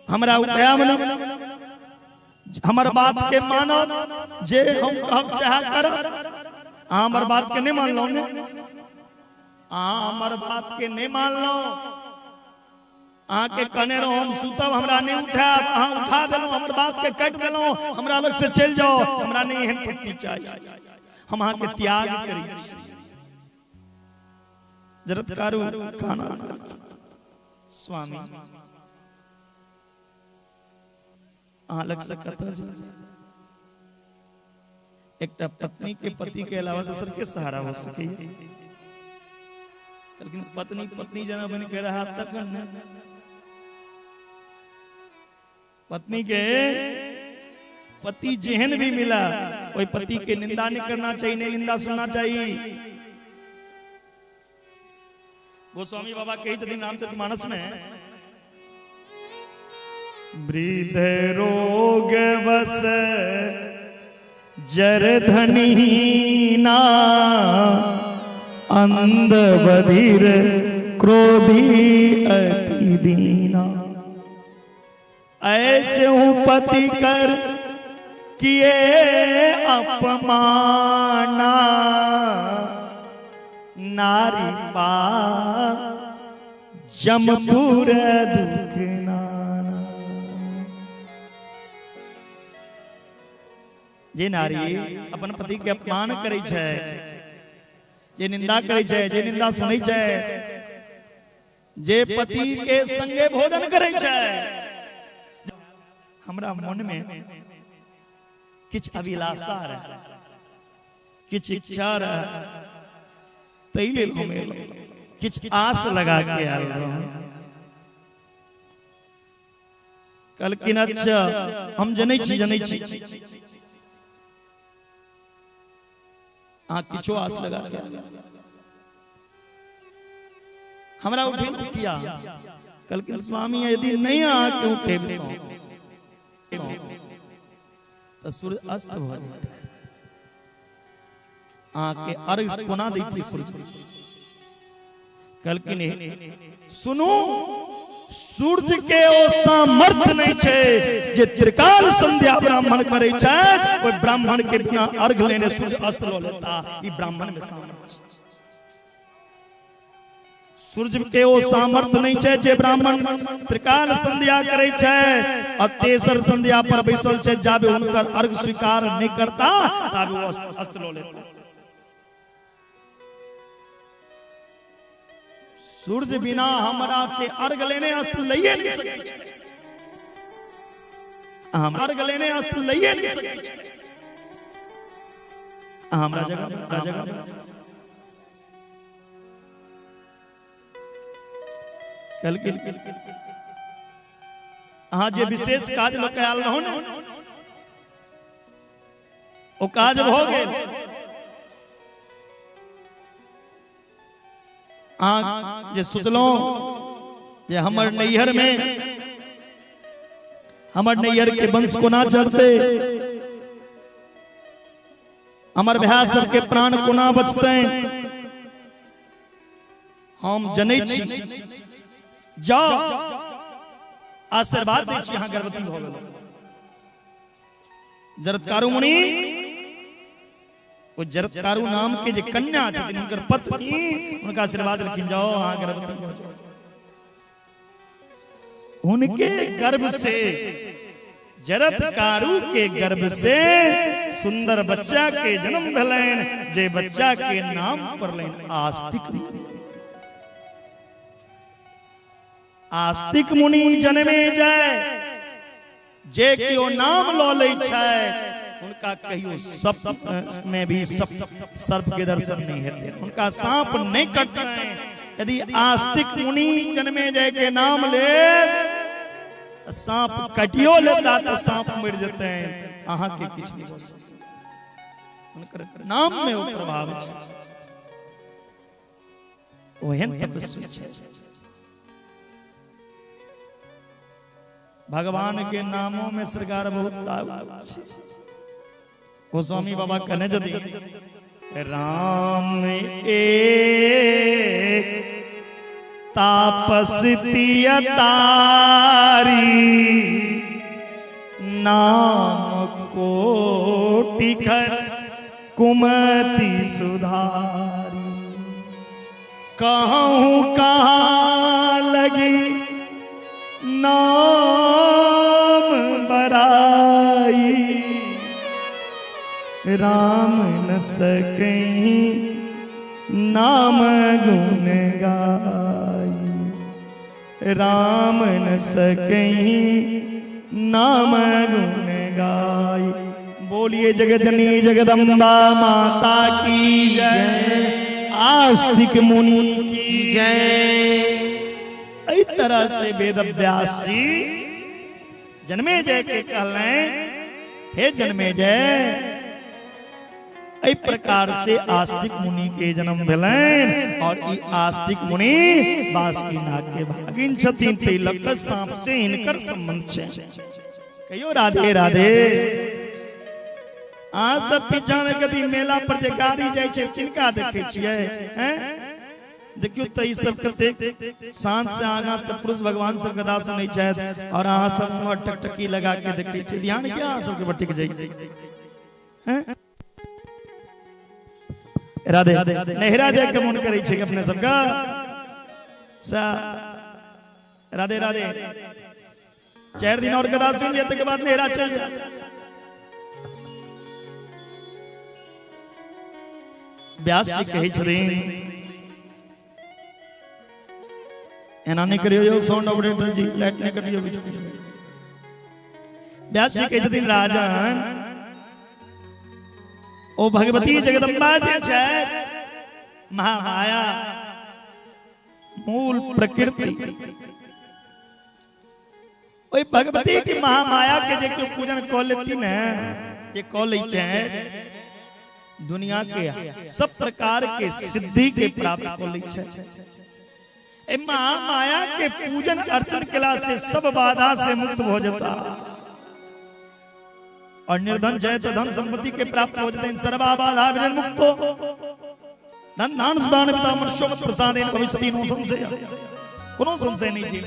हमरा उठायब नहीं, हमर बात के मानब, जे हम कहब सएह करब। अहाँ हमर बात के नहीं मानलहुँ ने, अहाँ हमर बात के नहीं मानलहुँ, अहाँके कहने रहो हम सुतब, हमरा नहीं उठायब, अहाँ उठा देलहुँ, हमर बात के काटि देलहुँ, हमरा अलग से चलि जाओ, हमरा नहीं एहन पत्नी चाही, हम अहाँके त्याग करै छी। जरत्कारु खाना स्वामी अहाँ लग से कतऽ जाउ? एकटा पत्नी के पति के अलावा दोसर के सहारा हो सकैए? लेकिन पत्नी पत्नी जना बन के रहा तखन ने, पत्नी के पति जेहन भी मिला ओहि पति के निंदा नहीं करना चाहिए, नहीं निंदा सुनना चाहिए। गोस्वामी बाबा कही छथिन रामचरितमानस में, वृद्ध रोग बस जर धनीना, अंध बधिर क्रोधी अति दीना। ऐसे हूं पति कर किए अपमाना, नारी पा जमपुर दुख नाना। जे नारी अपन पति के अपमान करै छै, जे निंदा करै छै, जे निंदा सुनै छै, जे पति के संगे भोजन करै छै, हमरा मन में किछ अभिलाषा रहे, किछ इच्छा रहे, ताहि लेल हम एलहुं, किछ आस लगा के आयल रहूं। कहलखिन अच्छा हम जनै छी, जनै छी अहाँ किछो आस लगा के आयल, हमरा उठेलहुं किया? कहलखिन स्वामी यदि नहीं अहाँके उठेबतहुं तो सूर्य अस्त भ जेतै, अहाँके अर्घ कोना दैतियै सूर्य? कहलखिन सुनू, सूर्य के ओ सामर्थ्य नहीं छै जे त्रिकाल संध्या ब्राह्मण करै छै, ओहि ब्राह्मण के बिना अर्घ लेने सूर्य अस्त ल लेता। ई ब्राह्मण में सामर्थ्य छै। सूर्य के ओ सामर्थ्य नहीं छै जे ब्राह्मण त्रिकाल संध्या करै छै और तेसर संध्या पर बैसल छै, जाबे हुनकर अर्घ स्वीकार नहीं करता ताबे ओ अस्त ल लेता। सूर्य बिना हमरा से अर्घ लेने अस्त लइए नहीं सकै छै, हम अर्घ लेने अस्त लइए नहीं सकै छै। हमरा जगह जगह कहलखिन अहाँ जे विशेष काज लऽ के आयल रहौ ने, ओ काज भऽ गेल। अहाँ जे सोचलहुं जे हमर नैहर में हमर नैहर के वंश कोना चलते, हमर भाय सबके प्राण कोना बचते, हम जनै छी, जाओ आशीर्वाद दै छी, अहाँ गर्भवती भऽ गेलहुँ। जरत्कारु मुनि, ओ जरत्कारु नाम के जे कन्या छथिन हुनकर पत्नी, हुनका आशीर्वाद देलखिन, जाओ अहाँ गर्भवती भऽ जाओ। उनके गर्भ से, जरत्कारु के गर्भ से सुंदर बच्चा के जन्म भेलनि, जे बच्चा के नाम पड़लनि आस्तिक। आस्तिक मुनि जन्मे जाय, जे केओ नाम लऽ लै छै हुनका कहियो सप में भी सप सर्प के दर्शन नहीं हेतै, हुनका सांप नहीं कटतै। यदि आस्तिक मुनि जन्मे जाय के नाम ले, सांप कटियो लेता तो सांप मरि जेतै, अहाँ के किछु नहीं भऽ सकत। हुनकर नाम में ओ प्रभाव छै, ओहन तपस्वी छै। भगवान के नामों में सरकार बहुत ताकत छै। गोस्वामी बाबा कहने जदि राम एक तापस तारी, नाम कोटि खर कुमति सुधारी। कहूँ कहाँ लगी नाम बराई, राम न सकहीं नाम गुण गाई, राम न सकहीं नाम गुण गाई। बोलिए जगजनी जगदम्बा माता की जय, आस्तिक मुनि की जय। एहि तरह से वेद व्यास जी जन्मे जय के कहलें हे जनमेजय, एहि प्रकार से आस्तिक मुनि के जन्म भेलनि और ई आस्तिक मुनि बासुकी नाग के भागिन छथिन, ताहि लऽ कऽ सांप से हिनकर संबंध छै। कहियो राधे राधे। अहाँ सब पीछा में कभी मेला पर जे गाड़ी जाइ छै तिनका देखै छियै? हैं देखियौ तऽ ई सब कतेक शांत से आगाँ से पुरुष भगवान सब कथा सुनै छथि और अहाँ सब उम्हर टकटकी लगा के देखै छियै। ध्यान किया अहाँ सबके भटकि जाइ? हैं राधे, नैहरा जाय के मन करै छै अपने सबके? सा राधे राधे। 4 दिन और कथा सुन लिया, तकर बाद नैहरा चल जा। व्यास जी कहै छथिन एना नहि करियौ यौ साउंड ऑपरेटर जी, लाइट नहि कटियौ बीच बीच में। व्यास जी कहै छथिन राजन, ओ भगवती जगदम्बा जे छथि महामाया मूल प्रकृति, ओहि भगवती के महामाया के जे केओ पूजन कऽ लेती ने, जे कऽ लै छै, दुनिया के सब प्रकार के सिद्धि के प्राप्त कऽ लै छै। एहि महामाया के पूजन अर्चन केला से सब बाधा से मुक्त भऽ जेता और निर्धन छै तो धन संपत्ति के प्राप्त हो जेतनि। सर्वा बाधा विनिर्मुक्तो धन धान सुदान पिता मनुष्यों प्रसादेन भविष्यति नो संशय, कोनो संशय नहीं छै।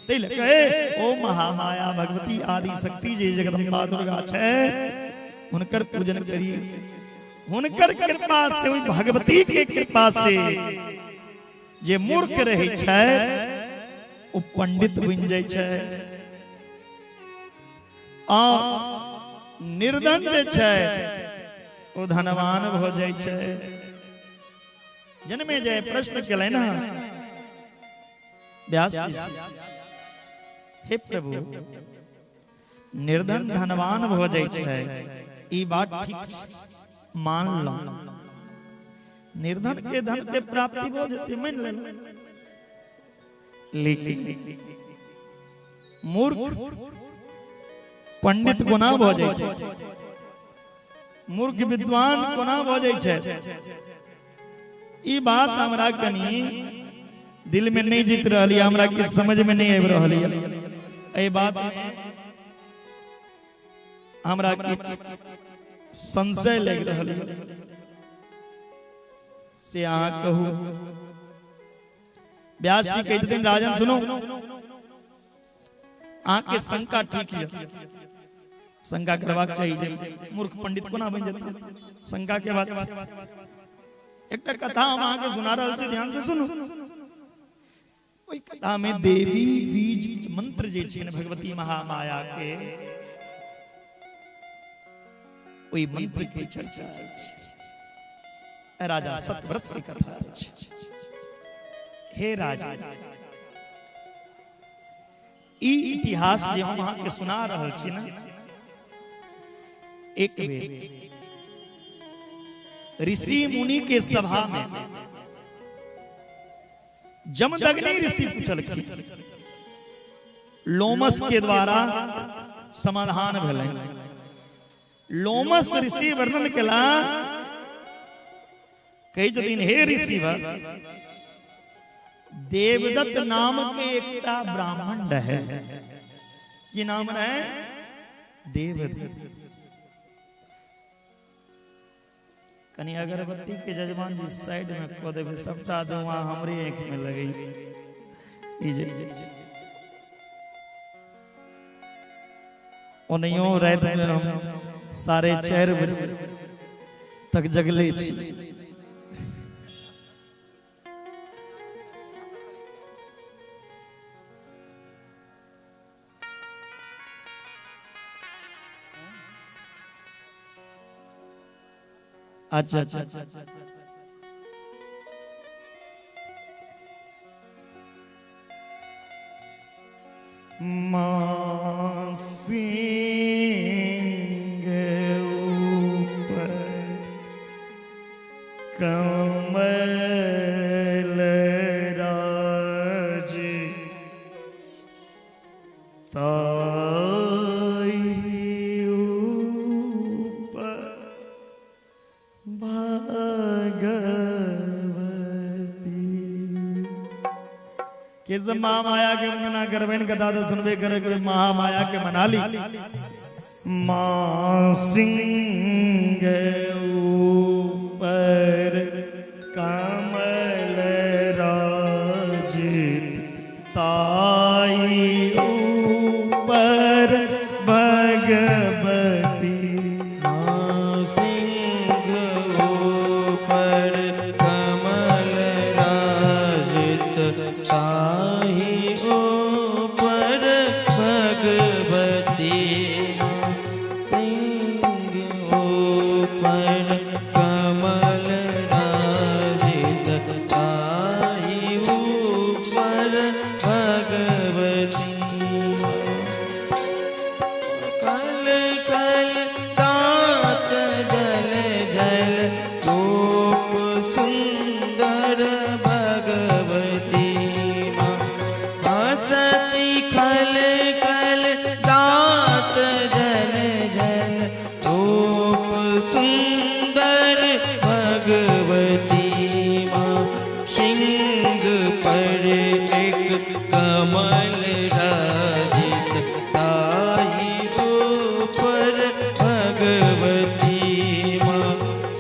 ताहि लऽ कऽ ओ महामाया भगवती आदि शक्ति जे जगदम्बा दुर्गा छै, हुनकर पूजन करी। हुनकर कृपा से, ओहि भगवती के कृपा से जे मूर्ख रहै छै ओ पंडित बनि जाइ छै आ निर्धन जे छै ओ धनवान भऽ जाइ छै। जनमे जे प्रश्न केलनि ने व्यास जी से, हे प्रभु, निर्धन धनवान भऽ जाइ छै ई बात ठीक छै, मानलहुँ। निर्धन के धन के प्राप्ति भऽ जेतै, मानि लेलहुँ। लेकिन मूर्ख पंडित कोना भऽ जाइ छै? मूर्ख विद्वान कोना भऽ जाइ छै? ई बात हमरा कनि दिल में नहीं जीत रहल यऽ, हमरा किछु समझ में नहीं आबि रहल यऽ। एहि बात में हमरा किछु संशय लागि रहल यऽ, से अहाँ कहू। व्यास जी कहै छथिन राजन सुनू, अहाँके शंका ठीक यऽ, शंका करबाक चाही जे मूर्ख पंडित कोना बनि जेतै, शंका के बात। एकटा कथा हम अहाँके सुना रहल छी, ध्यान से सुनू। ओहि कथा में देवी बीज मंत्र जे छै ने भगवती महामाया के, ओहि मंत्र के चर्चा अछि। राजा सतव्रत के कथा अछि। हे राजा, ई इतिहास जे हम अहाँके सुना रहल छी ने, एक बेर ऋषि मुनि के सभा में जमदग्नि ऋषि पूछलखिन, लोमस के द्वारा समाधान भेलै। लोमस ऋषि वर्णन केला, कहै छथिन हे ऋषिवर, देवदत्त नाम के एकटा ब्राह्मण रहे। की नाम रहे? देवदत्त। कनी अगरबत्ती के जजमान जी साइड में कऽ देबै, सबटा धुआं हमरे आँखि में लगै। ई जे ओनहियो राति में हम 4:30 बजे तक जगले छी। अच्छा अच्छा, माँ सिंह ऊपर कमल राज ताई। के सब महामाया के वंदना करबनि कथा तऽ सुनबे करे के महामाया के मना ली। माँ सिंह ऊपर कमल राजित ताई ऊपर भगवती। माँ सिंह ऊपर कमल राजित ताही ऊपर भगवती। सिंह ऊपर कमल राजित ताही ऊपर भगवती। कल कल तात जल जल रूप सुंदर भगवती माँ। हसती खल खल दात जल जल रूप सुंदर भगवती माँ। सिंह पर एक कमल राजित ताही ऊपर भगवती माँ।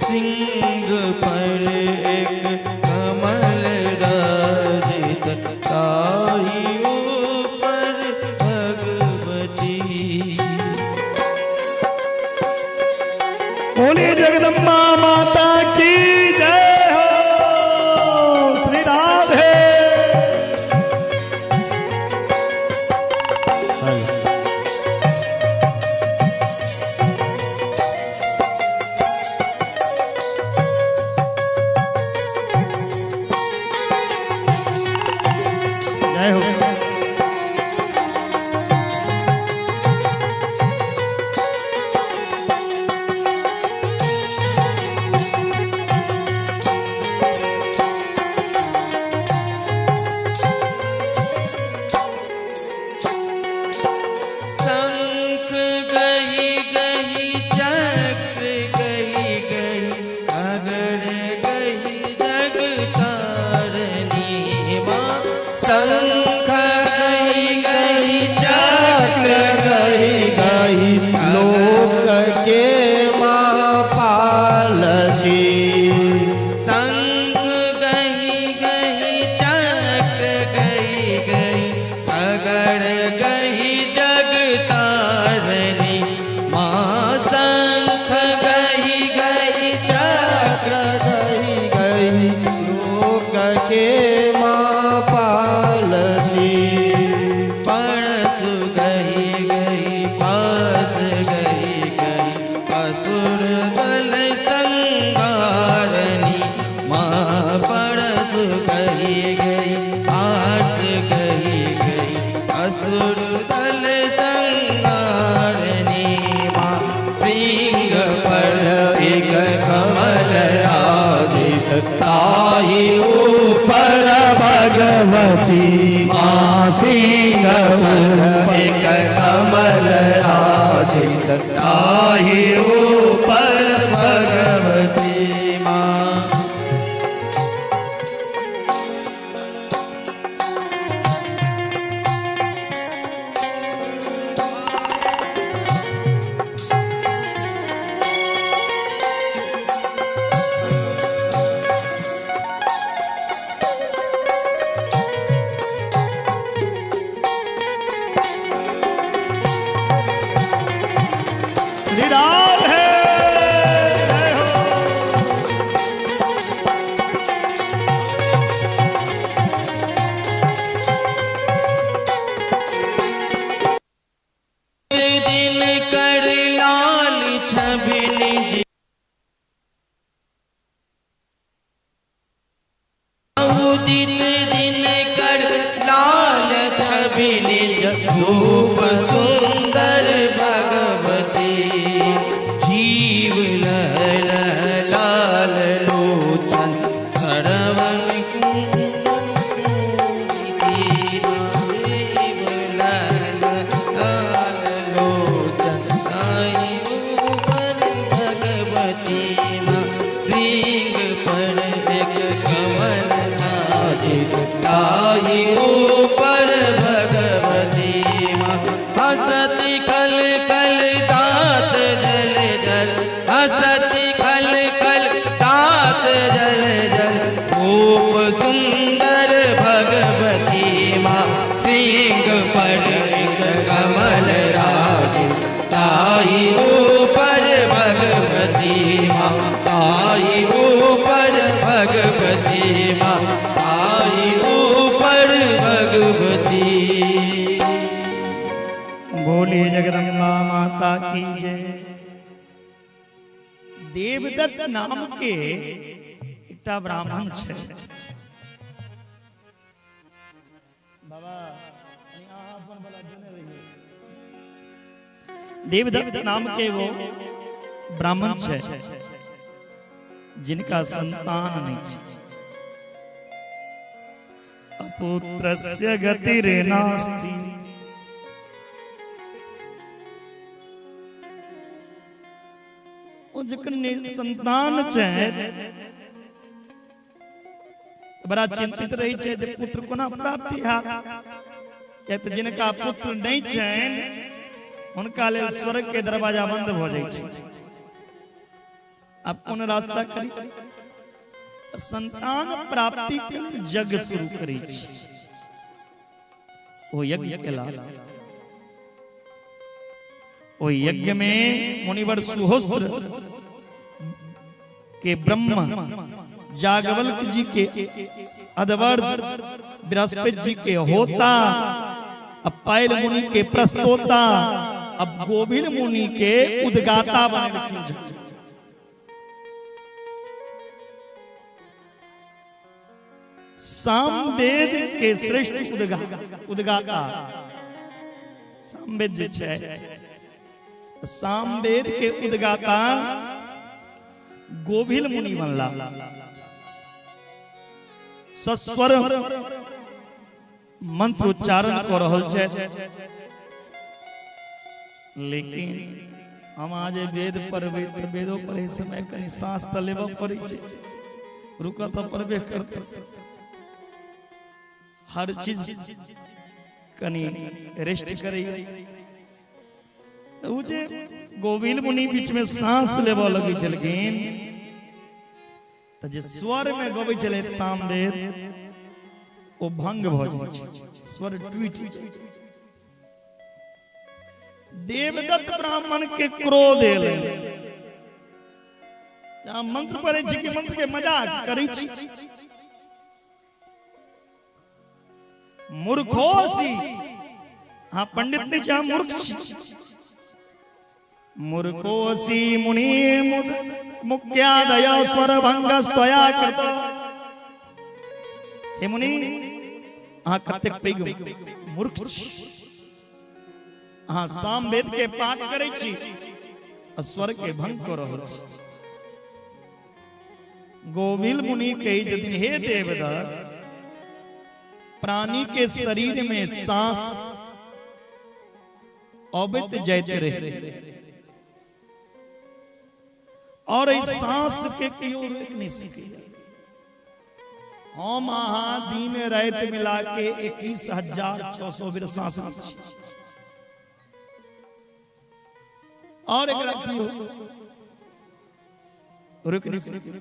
सिंह पर एक कमल राजित ताही ऊपर भगवती। बोलिए जगदम्बा माता की जय हो। श्री राधे। जय हो। शंख गही गही चक्र गही गही अगर गही जगतारणी माँ। शंख गही गही चक्र गही गही लोक के माँ पालती। शंख गही गही चक्र गही गही अगर गही जगतारणी माँ। शंख गही गही चक्र गही गही लोक के माँ पालती। परसु गही गही पास गही गही असुर दल संगारणी माँ। परसु गही गही आस गही गही असुर दल संगारणी माँ। सिंह पर एक कमल राजित ताही ऊपर भगवती। माँ सिंह ऊपर एक कमल राजित ताही ऊपर भगवती। माँ। श्री राधे। जय हो। दिन कर लाल छवि निज उदित दिन कर लाल छवि निज रूप सुंदर भगवती। जीव लह लह लाल लोचन सरवन जीव लह लाल लोचन ताई ऊपर भगवती माँ। सिंह पर एक कमल राजित ताही माँ ताहि ऊपर भगवती। बोलिए जगदम्बा माता की जय। देवदत्त नाम के एकटा ब्राह्मण छै। बाबा देवदत्त नाम के एगो ब्राह्मण छै जिनका संतान नहीं छै। अपुत्रस्य गतिर्नास्ति। जखन संतान छै बड़ा चिंतित रहे छै जे पुत्र कोना प्राप्ति हैत। किया तऽ जिनका पुत्र नहीं छनि हुनका लेल स्वर्ग के दरवाजा बंद भऽ जाइ छै। आब कोन रास्ता करी? संतान प्राप्ति के लेल यज्ञ शुरू करै छी। ओ यज्ञ केला। ओ यज्ञ में मुनिवर सुहोस्त्र के ब्रह्म जागवल्क जी के अधवर्ज बृहस्पति जी के होता, अब पायल मुनि के प्रस्तोता, अब गोभिल मुनि के उद्गाता बनेलखिन। सामवेद के श्रेष्ठ उद्गाता सामवेद जे छै, सामवेद के उद्गाता गोभिल मुनि बनला। सस्वर मंत्र उच्चारण कर रहल छै। लेकिन हम आज वेद पढ़बै तऽ वेदो पढ़े समय कनि सांस तऽ लेबऽ पड़ै छै, रुकऽ तऽ पड़बे करतै। हर चीज कनि रेस्ट करैया। ओ जे गोविल मुनि बीच में सांस लेबऽ लगै छलखिन तऽ जे स्वर में गबै छलै सामवेद ओ भंग भऽ जाइ छै, स्वर टूटि जाइ। देवदत्त ब्राह्मण के क्रोध एलै। मंत्र पढ़ै छी कि मंत्र के मजाक करै छी? मूर्खोसी, हाँ पंडित नहीं छी, हम मूर्ख छी। मूर्खोसी मुनि मुख्यादय स्वर भंगस्त्वया कृत। हे मुनि, अहाँ कतेक पैघ मूर्ख छी। अहाँ सामवेद के पाठ करै छी आ स्वर के भंग कऽ रहल छी। गोविल मुनि कहै छथिन, हे देवदत्त, प्राणी के शरीर में सांस अबैत जाइत रहे और एहि सांस के केओ रोकि नहीं सकैया। हम अहाँ दिन राति मिला के 21,600 बेर सांस लै छी और एकरा केओ रोकि नहीं सकैया।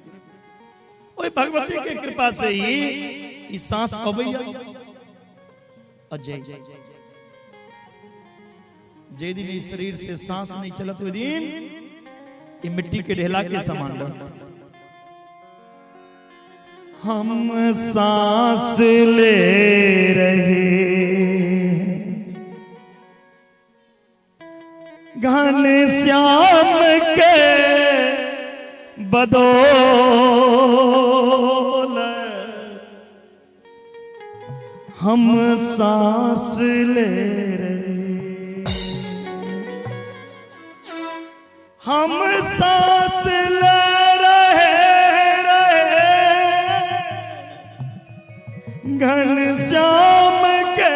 ओहि भगवती के कृपा से ही ई सांस अबैया अजय। जे दिन इस शरीर से सांस नहीं चलत ओहि दिन ई मिट्टी के ढेला के समान रहत। हम सांस ले रहे घन श्याम के बदौलत, हम सांस ले रहे, हम सांस ले रहे रहे घन श्याम के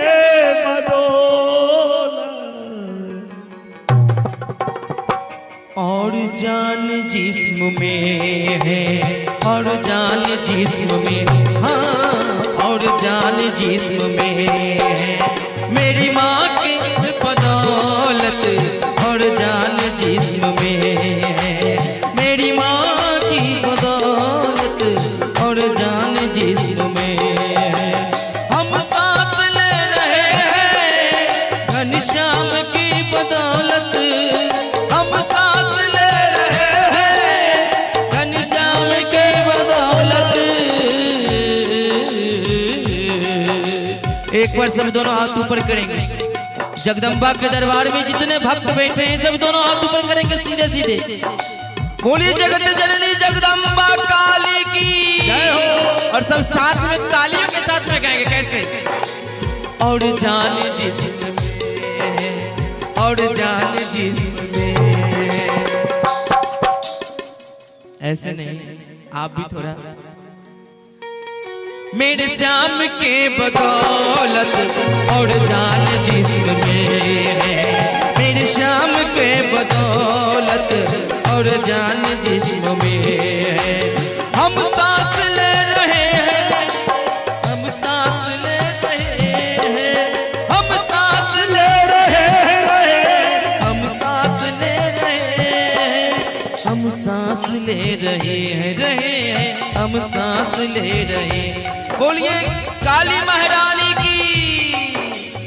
बदौलत। और जान जिस्म में है, और जान जिस्म में, हाँ और जान जिस्म में है मेरी माँ के बदौलत। और जान जिस्म में है मेरी माँ की बदौलत। और जान जिस्म में है। हम सांस ले रहे हैं घनश्याम की बदौलत। हम सांस ले रहे हैं घनश्याम के बदौलत। एक बार सब दोनों हाथ ऊपर करेंगे। जगदम्बा के दरबार में जितने भक्त बैठे हैं सब दोनों हाथ ऊपर करेंगे सीधे सीधे। बोलिए जगत जननी जगदम्बा काली की जय हो। और सब साथ में तालियों के साथ में गाएंगे। कैसे? और जान जिस्म में, और जान जिस्म में। ऐसे नहीं, आप भी थोड़ा। मेरे श्याम के बदौलत और जान जिस्म में है, मेरे श्याम के बदौलत और जान जिस्म में है। हम सांस ले रहे हैं, हम सांस ले रहे हैं, हम सांस ले रहे हैं, हम सांस ले रहे हैं, हम सांस ले रहे हैं, रहे हैं, हम सांस ले रहे हैं। बोलिए काली महारानी की।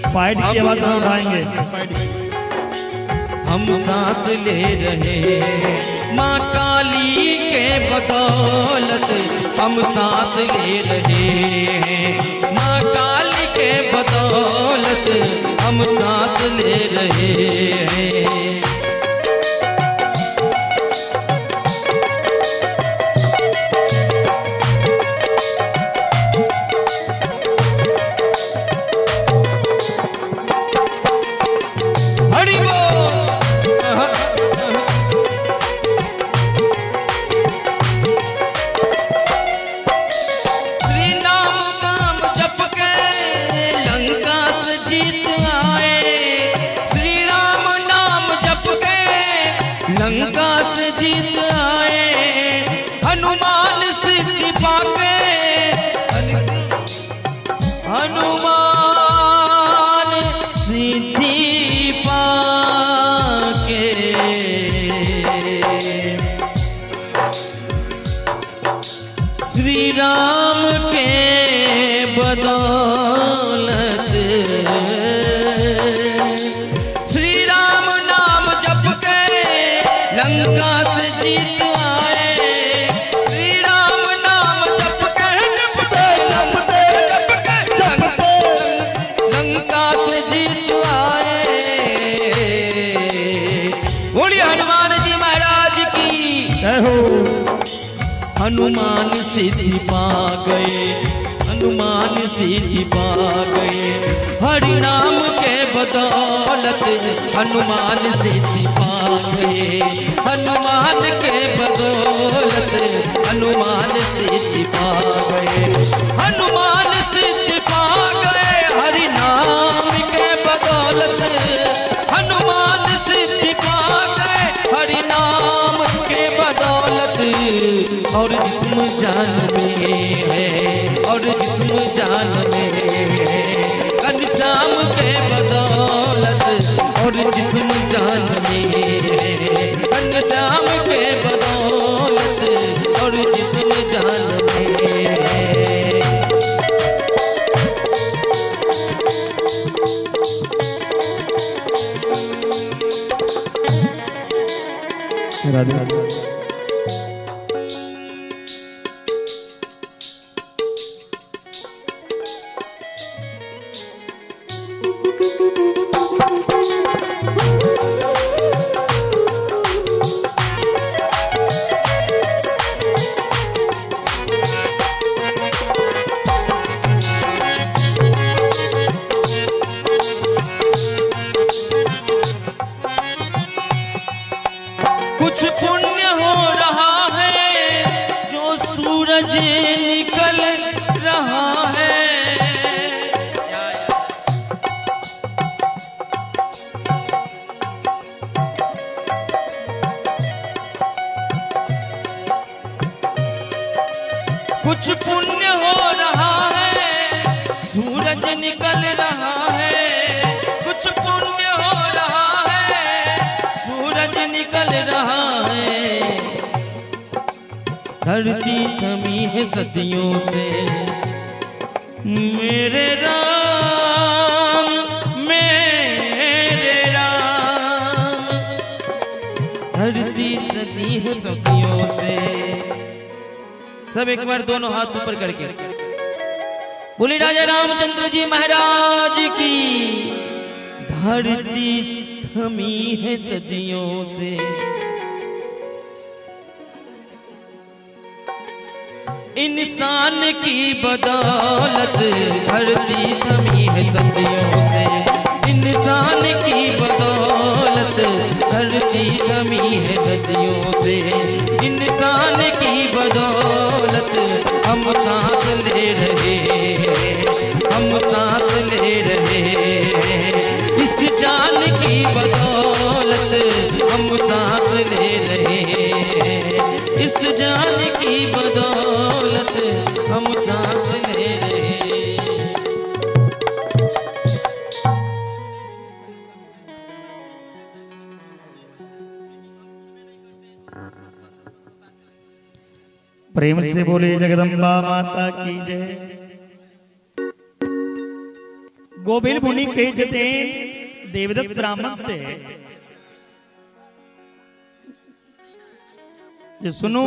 फाइट की आवाज उठाएंगे। हम सांस ले रहे हैं माँ काली के बदौलत, हम सांस ले रहे हैं माँ काली के बदौलत, हम सांस ले रहे हैं। लंका से जीत आए हनुमान सिद्धि पाके, हनुमान सिद्धि पाके। श्री राम के बदौलत, श्री राम नाम जप के लंका से जीत आए। श्री राम नाम जप के, जपते जपते जप के जपते लंका से जीत आए। बोलिए हनुमान जी महाराज की जय हो। हनुमान सिद्धि पा गए, हनुमान सिद्धि पा गए, हरि नाम के बदौलत हनुमान सिद्धि पा गए, हनुमान के बदौलत हनुमान सिद्धि पा गए, हनुमान सिद्धि पा गए, हरि नाम के बदौलत हनुमान सिद्धि पा गए, हरि नाम के बदौलत। और जिस्म जान में है, और जिस्म जान में है, घनश्याम के बदौलत, और जिस्म जान में है, घनश्याम के बदौलत, और जिस्म जान में है। राधे राधे। कुछ पुण्य हो रहा है जो सूरज निकल रहा है, कुछ पुण्य हो रहा है सूरज निकल रहा है, कुछ पुण्य हो रहा है सूरज निकल रहा है। धरती थमी है सदियों से मेरे राम, मेरे राम, धरती सदी है सदियों से। सब एक बार दोनों हाथ ऊपर करके बोले राजा रामचंद्र जी महाराज की। धरती थमी है सदियों से, इंसान की बदौलत धरती थमी है सदियों से, इंसान की बदौलत धरती थमी है सदियों से, इंसान की बदौलत हम सांस ले रहे हैं, हम सांस ले रहे हैं, इस जान की बदौलत हम सांस ले रहे हैं, इस जान की बदौलत हम सांस ले रहे हैं। प्रेम से बोले जगदम्बा माता की जय। गोविल मुनि के जतेन देवदत्त ब्राह्मण से जे सुनू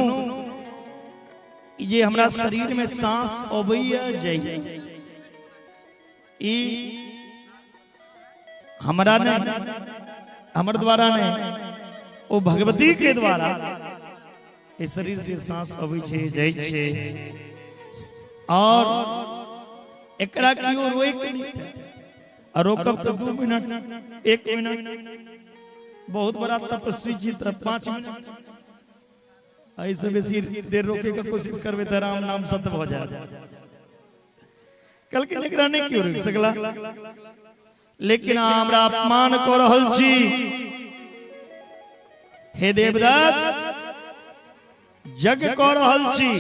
जे हमरा शरीर में सांस अबैया जाइए, ई हमरा नहीं, हमर द्वारा नहीं, ओ भगवती के द्वारा इस शरीर से सांस अबै छे जाइ छे, और एकरा कियो रोक नहीं, और रोकब तो 2 मिनट 1 मिनट, बहुत बड़ा तपस्वी जी तरफ 5 मिनट, ऐसे बेसी देर रोके का कोशिश करबे त राम नाम सत्य हो जाए। कल के एकरा नहीं क्यों रोक सकला, लेकिन हमरा अपमान क रहल छी। हे देवदत्त, जग क रहल छी,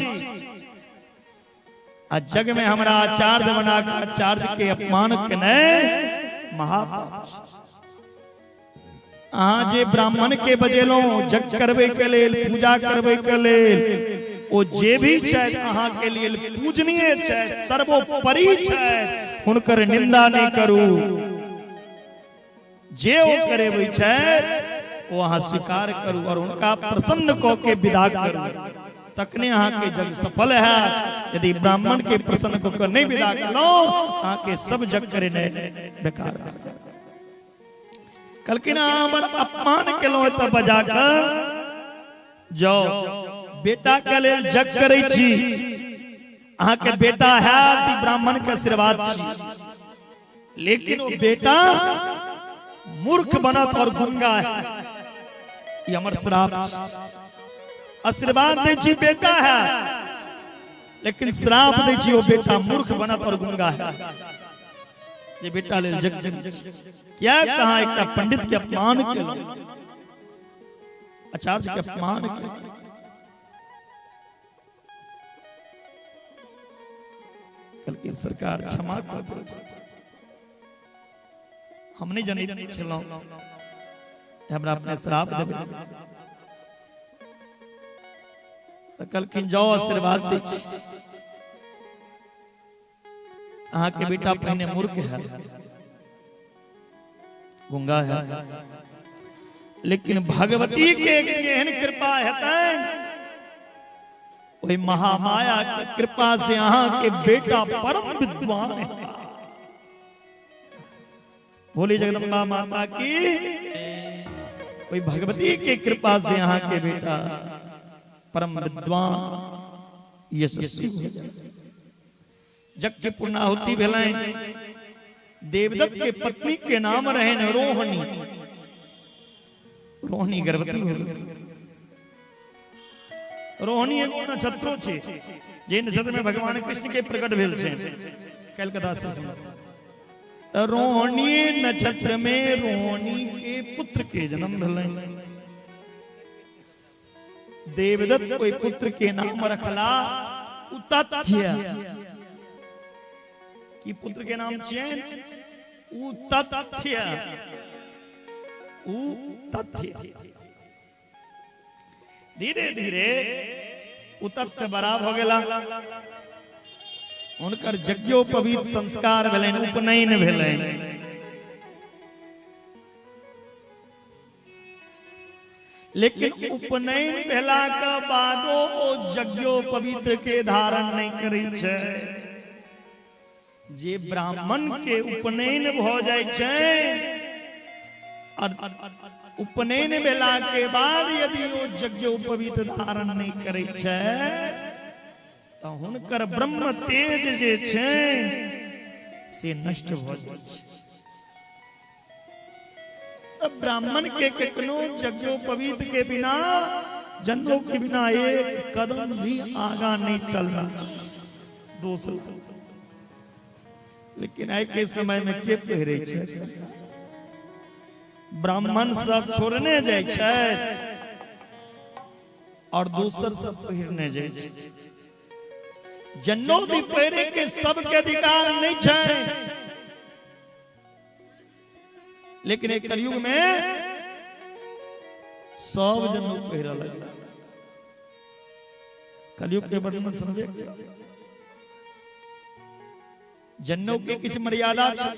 आ जग में हमरा आचार्य बना के आचार्य के अपमान केने महापाप। अहाँ जे ब्राह्मण के बजेलहुँ जग करबै के लेल, पूजा करबै के लेल, ओ जे भी छथि अहाँ के लेल पूजनीय छथि, सर्वोपरि छथि, हुनकर निंदा नहीं करू। जे ओ करेबै छथि ओ अहाँ स्वीकार करू और उनका प्रसन्न क के विदा करू, तखने अहाँ के जग सफल है। यदि ब्राह्मण के प्रसन्न क के नहीं विदा कलहुँ, अहाँ के सब जग करेने बेकार। कहलखिन हमर अपमान केलहुँ तऽ बजा कऽ जाओ, बेटा के लेल जग करै छी, अहाँ के बेटा है ब्राह्मण के आशीर्वाद छी, लेकिन ओ बेटा मूर्ख बनत और गुंगा है, ये हमर श्राप। आशीर्वाद दै छी बेटा है, लेकिन श्राप दै छी ओ बेटा मूर्ख बनत और गुंगा है। जे बेटा लेल जग जग क्या कहा, एकटा पंडित के अपमान केलहुं, आचार्य के अपमान केलहुं। कहलखिन सरकार क्षमा कर दो, हम नहीं जनैत छलहुं, हमरा अपने श्राप देबै। तऽ कहलखिन जाओ आशीर्वाद दै छी, अहाँ के बेटा पहिने मूर्ख है, गुंगा है, लेकिन भगवती के एहन कृपा हेतनि, ओहि महामाया के कृपा से अहाँ के बेटा परम विद्वान है। बोली जगदम्बा माता की। कोई भगवती के कृपा से अहाँ के बेटा परम विद्वान यशस्वी हो जाए। जग के पूर्णाहुति भेलनि, देवदत्त के पत्नी के नाम रहनि रोहिणी, रोहिणी गर्भवती हो गेल। रोहिणी एगो नक्षत्रो छै, जे नक्षत्र में भगवान कृष्ण के प्रकट भेल छै, काल्हि कथा से सुनब। तऽ रोहिणी नक्षत्र में रोहिणी के पुत्र के जन्म भेलनि। देवदत्त कोई पुत्र के नाम रखला उतथ्य, की पुत्र के नाम छियनि उतथ्य, उतथ्य। धीरे धीरे उतथ्य बड़ा भ गेला, हुनकर यज्ञोपवीत संस्कार भेलनि, उपनयन भेलनि। लेकिन उपनयन भेला के बादो ओ यज्ञोपवीत के धारण नहीं करै छै। जे ब्राह्मण के उपनयन भऽ जाइ छै और उपनयन भेला के बाद यदि ओ यज्ञोपवीत धारण नहि करै छै तऽ हुनकर ब्रह्म तेज जे छै से नष्ट भऽ जाइ छै। तऽ ब्राह्मण के कखनो यज्ञोपवीत के बिना, जनेऊ के बिना एक कदम भी आगा नहीं चलना चाहिए दोसर। लेकिन आइ के समय में के पहिरे छै? ब्राह्मण सब छोड़ने जाइ छै और दोसर सब पहिरने जाइ छै। जनेऊ भी पहिरे के सबके अधिकार नहीं छै, लेकिन एक कलयुग में सब जनेऊ पहिरऽ लगला। कलयुग के वर्णन सुनबे, जनेऊ के किछु मर्यादा छै,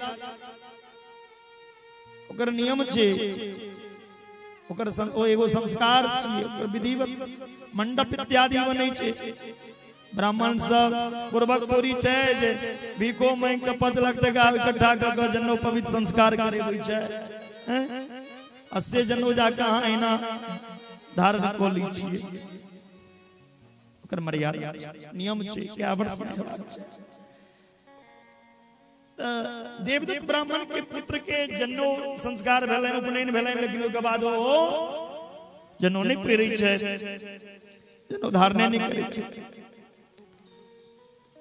ओकर नियम छै, ओकर ओ एगो संस्कार छियै, ओकर विधिवत मंडप इत्यादि बनै छै। ब्राह्मण सब पूर्वक थोड़ी छै जे भीखो मांगि के 5 लाख टका इकट्ठा कऽ के जनेऊ पवित्र संस्कार करेबै छै, आ से जनेऊ जाके अहाँ एना धारण कऽ लै छियै। ओकर मर्यादा नियम छै, क्या वर्ष में हेबाक छै। देवदत्त ब्राह्मण के पुत्र के जनेऊ संस्कार भेलनि, उपनयन भेलनि, लेकिन ओकर बाद ओ जनेऊ नहि पहिरै छै, जनेऊ धारणे नहि करै छै।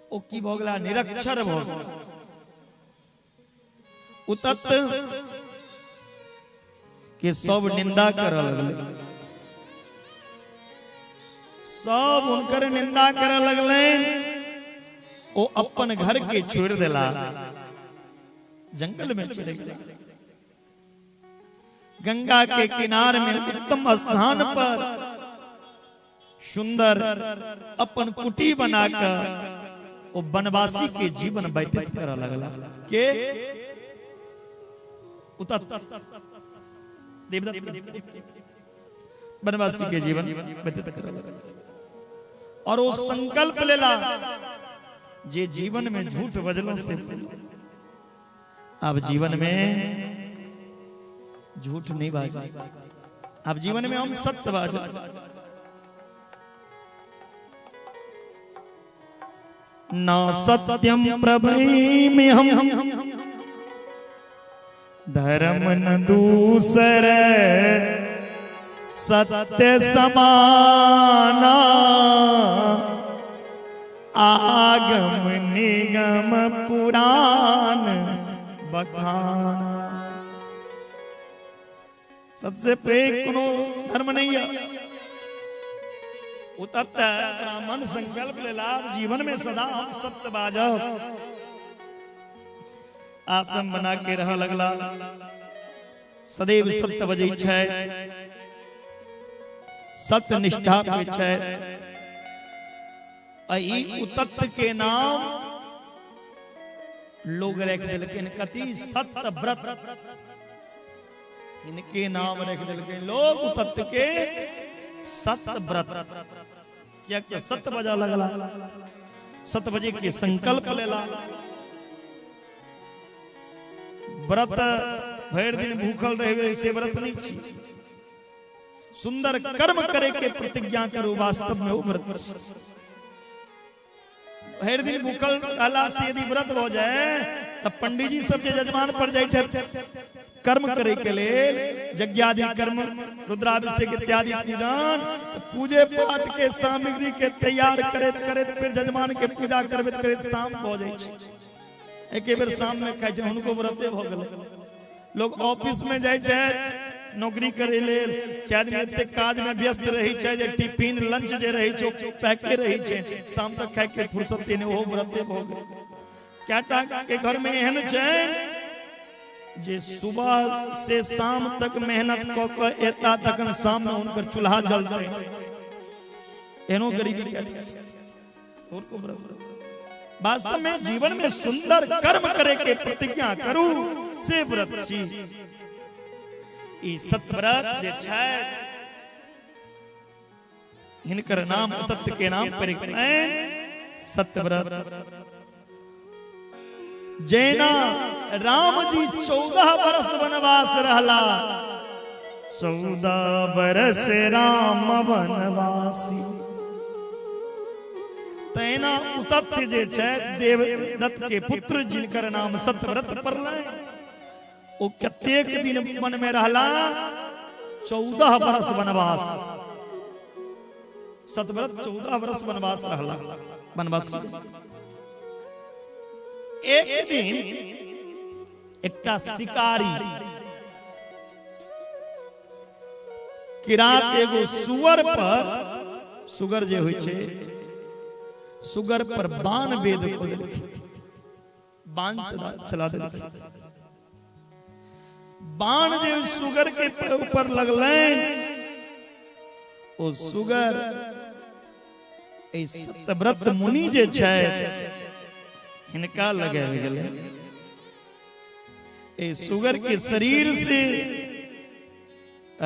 ओ की भऽ गेला? निरक्षर भऽ गेला। उतत के सब निंदा करऽ लगलै, सब हुनकर निंदा करऽ लगलनि। ओ अपन घर के छोड़ देला, जंगल में चले गेला। गंगा के किनार में उत्तम स्थान पर सुंदर अपन कुटी बनाकर ओ वनवासी के जीवन व्यतीत करऽ लगला। के उतत देवदत्त वनवासी के जीवन व्यतीत करऽ लगला और वो संकल्प लेला जे जीवन में झूठ बजलो से अब जीवन में झूठ नहीं बाजा, अब जीवन में हम सत्य बाजा। न सत्यम प्रभैमि हम धर्म न दूसर सत्य समाना, आगम निगम पुराण बखाना। सबसे पैघ कोनो धर्म नहीं है। उतत ब्राह्मण संकल्प लेला जीवन में सदा हम सत्य बाजब। आश्रम बना के रह लगला, सदैव सत्य बजै छै, सत्य निष्ठा पे छै। आ ई उतत के नाम लोग रख देलखिन कथी? सत्य व्रत। इनके नाम रख देलखिन लोग उतत के सत्य व्रत। किया कि सत्य बजा लगला, सत्य बजे के संकल्प लेला। व्रत भरि दिन भूखल रहबे से व्रत नहीं छी, सुंदर कर्म करे के प्रतिज्ञा करू, वास्तव में वो व्रत। भरि दिन भूखल रहला से यदि व्रत हो जाए तब पंडित जी सब जे यजमान पर जाय छै कर्म करे के लेल, यज्ञादि कर्म, रुद्राभिषेक इत्यादि पूजन, पूजे पाठ के सामग्री के तैयार करैत करैत फिर यजमान के पूजा करबैत करैत शाम भऽ जाइ छै। एके बेर शाम में खाइ छै, हुनको व्रते भऽ गेलै। लोग ऑफिस में जाइ छै नौकरी करे लेल, के आदमी एते काज में व्यस्त रहै छै जे टिफिन लंच जे रहै छै ओ पैके रहै छै, शाम तक खाय के फुर्सत नहि, ओहो व्रते भऽ गेलै। कएटा के घर में एहन छै जे सुबह से शाम तक मेहनत कऽ के एता तखन शाम में हुनकर चूल्हा जलतै, एहनो गरीबी कएटा छै। और को व्रत वास्तव में जीवन में सुंदर कर्म करे के प्रतिज्ञा करू से व्रत छी। ई सतव्रत जे छै हिनकर नाम उतत के नाम पर सत्यव्रत। जेना राम जी 14 बरस वनवास रहला, 14 बरस राम वनवासी, तैना उतथ्य जे छै देवदत्त के पुत्र जिनकर नाम सत्यव्रत पड़लै, ओ कतेक दिन वन में रहला? 14 बरस वनवास। सत्यव्रत 14 बरस वनवास रहला, वनवासी। एक दिन एकटा शिकारी किरात एगो सुअर पर, सुगर जे होइ छै, सुगर पर बाण वेद कऽ देलखिन, बाण चला देलखिन। बाण जे सुगर के ऊपर लगलनि, ओ सुगर सत्यव्रत मुनि जे छै हिनका लग आबि गेलै। ए सुगर के शरीर से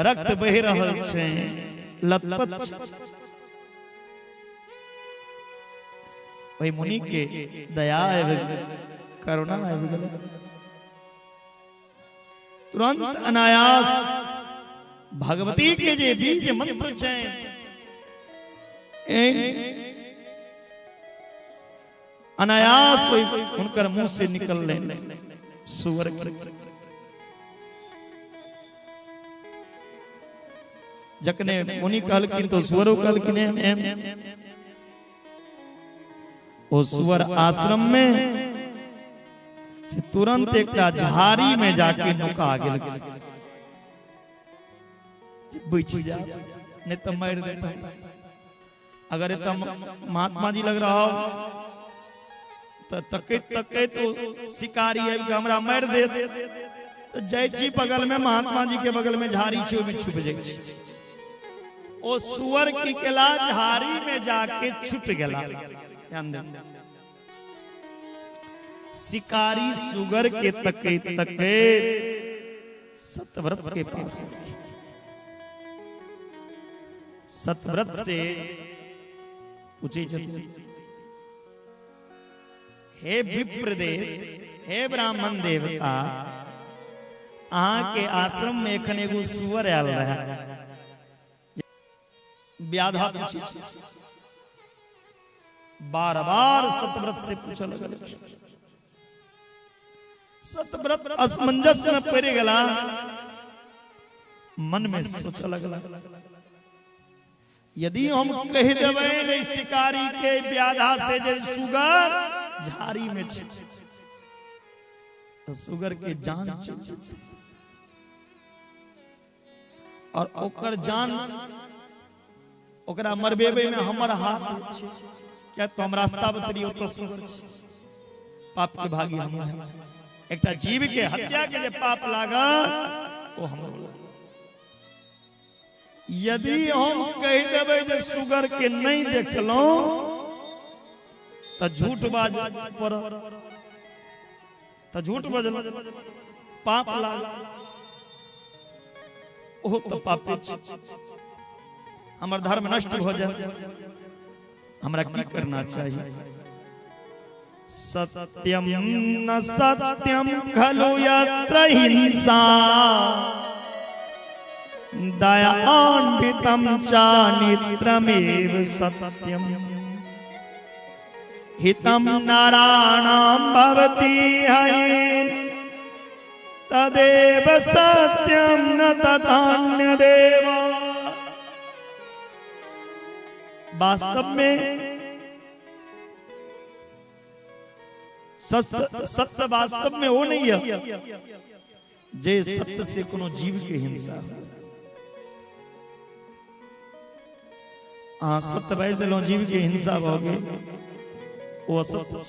रक्त बहि रहल छै, लथपथ छै। ओहि मुनि के दया आबि गेलै, करुणा आबि गेलै। तुरंत अनायास भगवती के जे बीज मंत्र छै, अनायास हुनकर मुंह से निकललै सुअर के। जखने मुनि कहलखिन तो सुअरो कहलखिन एम। ओ सुअर आश्रम में से तुरंत एकटा झाड़ी में जाके नुका गेल, बचि जा नहीं तो मारि देता। अगर एतऽ महात्मा जी लग रहा हो तो तकैत तकैत शिकारी आबि के हमरा मारि देत, तो जाइ छी बगल में महात्मा जी के बगल में झाड़ी छै, ओहिमे छुप जाइ छी। ओ सुअर की केला झाड़ी में जाके छुप गेला। ध्यान दे, शिकारी सुगर के तकैत तकैत सत्यव्रत के पास। सत्यव्रत से पूछे छथिन, हे विप्रदेव, हे ब्राह्मण देवता, अहाँ के आश्रम में एखन एगो सुअर आयल रहे। व्याधा पूछे, बार बार सत्यव्रत से पूछे लगल। सत्यव्रत असमंजस में पड़ गला, मन में सोचे लगला, यदि हम कह देबै नहीं शिकारी के व्याधा से जे सुगर झाड़ी में छै, तो सुगर के जान चलि जेतै, और ओकर जान ओकरा मरबेबै में हमर हाथ छै, क्या तो हम रास्ता बतलियै ओतऽ सुगर छै, पाप के भागी हम हैं। एकटा जीव के हत्या के जे पाप लागत ओ हमरो। यदि हम कह देबै जे सुगर के नहीं देखलहुं तो झूठ बाज पड़त, तो झूठ बजल, पाप लागल, ओहो तो पापे छै, हमर धर्म नष्ट भ जाए। हमरा की करना चाहिए? सत्यम न सत्यम खलु यत्र हिंसा दयान्वितं चानित्रमेव सत्यम हितं नराणां भवति हयेन तदेव सत्यम न तथान्यदेव। वास्तव में सत्य वास्तव में वो नहीं है जे सत्य से कोनो जीव के हिंसा। अहाँ सत्य बाजि देलहुँ, जीव के हिंसा भऽ गेल, ओ असत्य।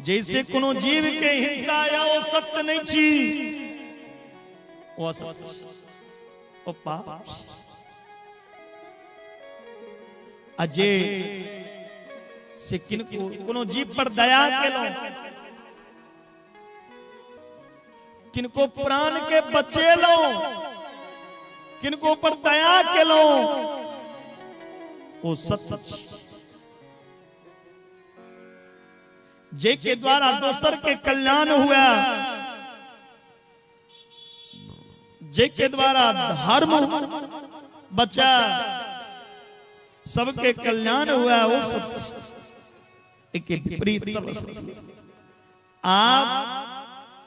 जैसे कोनो जीव के हिंसा या ओ सत्य नहीं छी, ओ असत्य, ओ पाप। आ जे से किनको कोनो जीव पर दया केलहुँ, किनको प्राण के बचेलहुँ, किनको पर दया केलहुँ, ओ सत्य। जे के द्वारा दोसर के कल्याण हुआ, जे के द्वारा धर्म बचा, सबके कल्याण हुआ, वो सत्य। के विपरीत सब असत्य। आप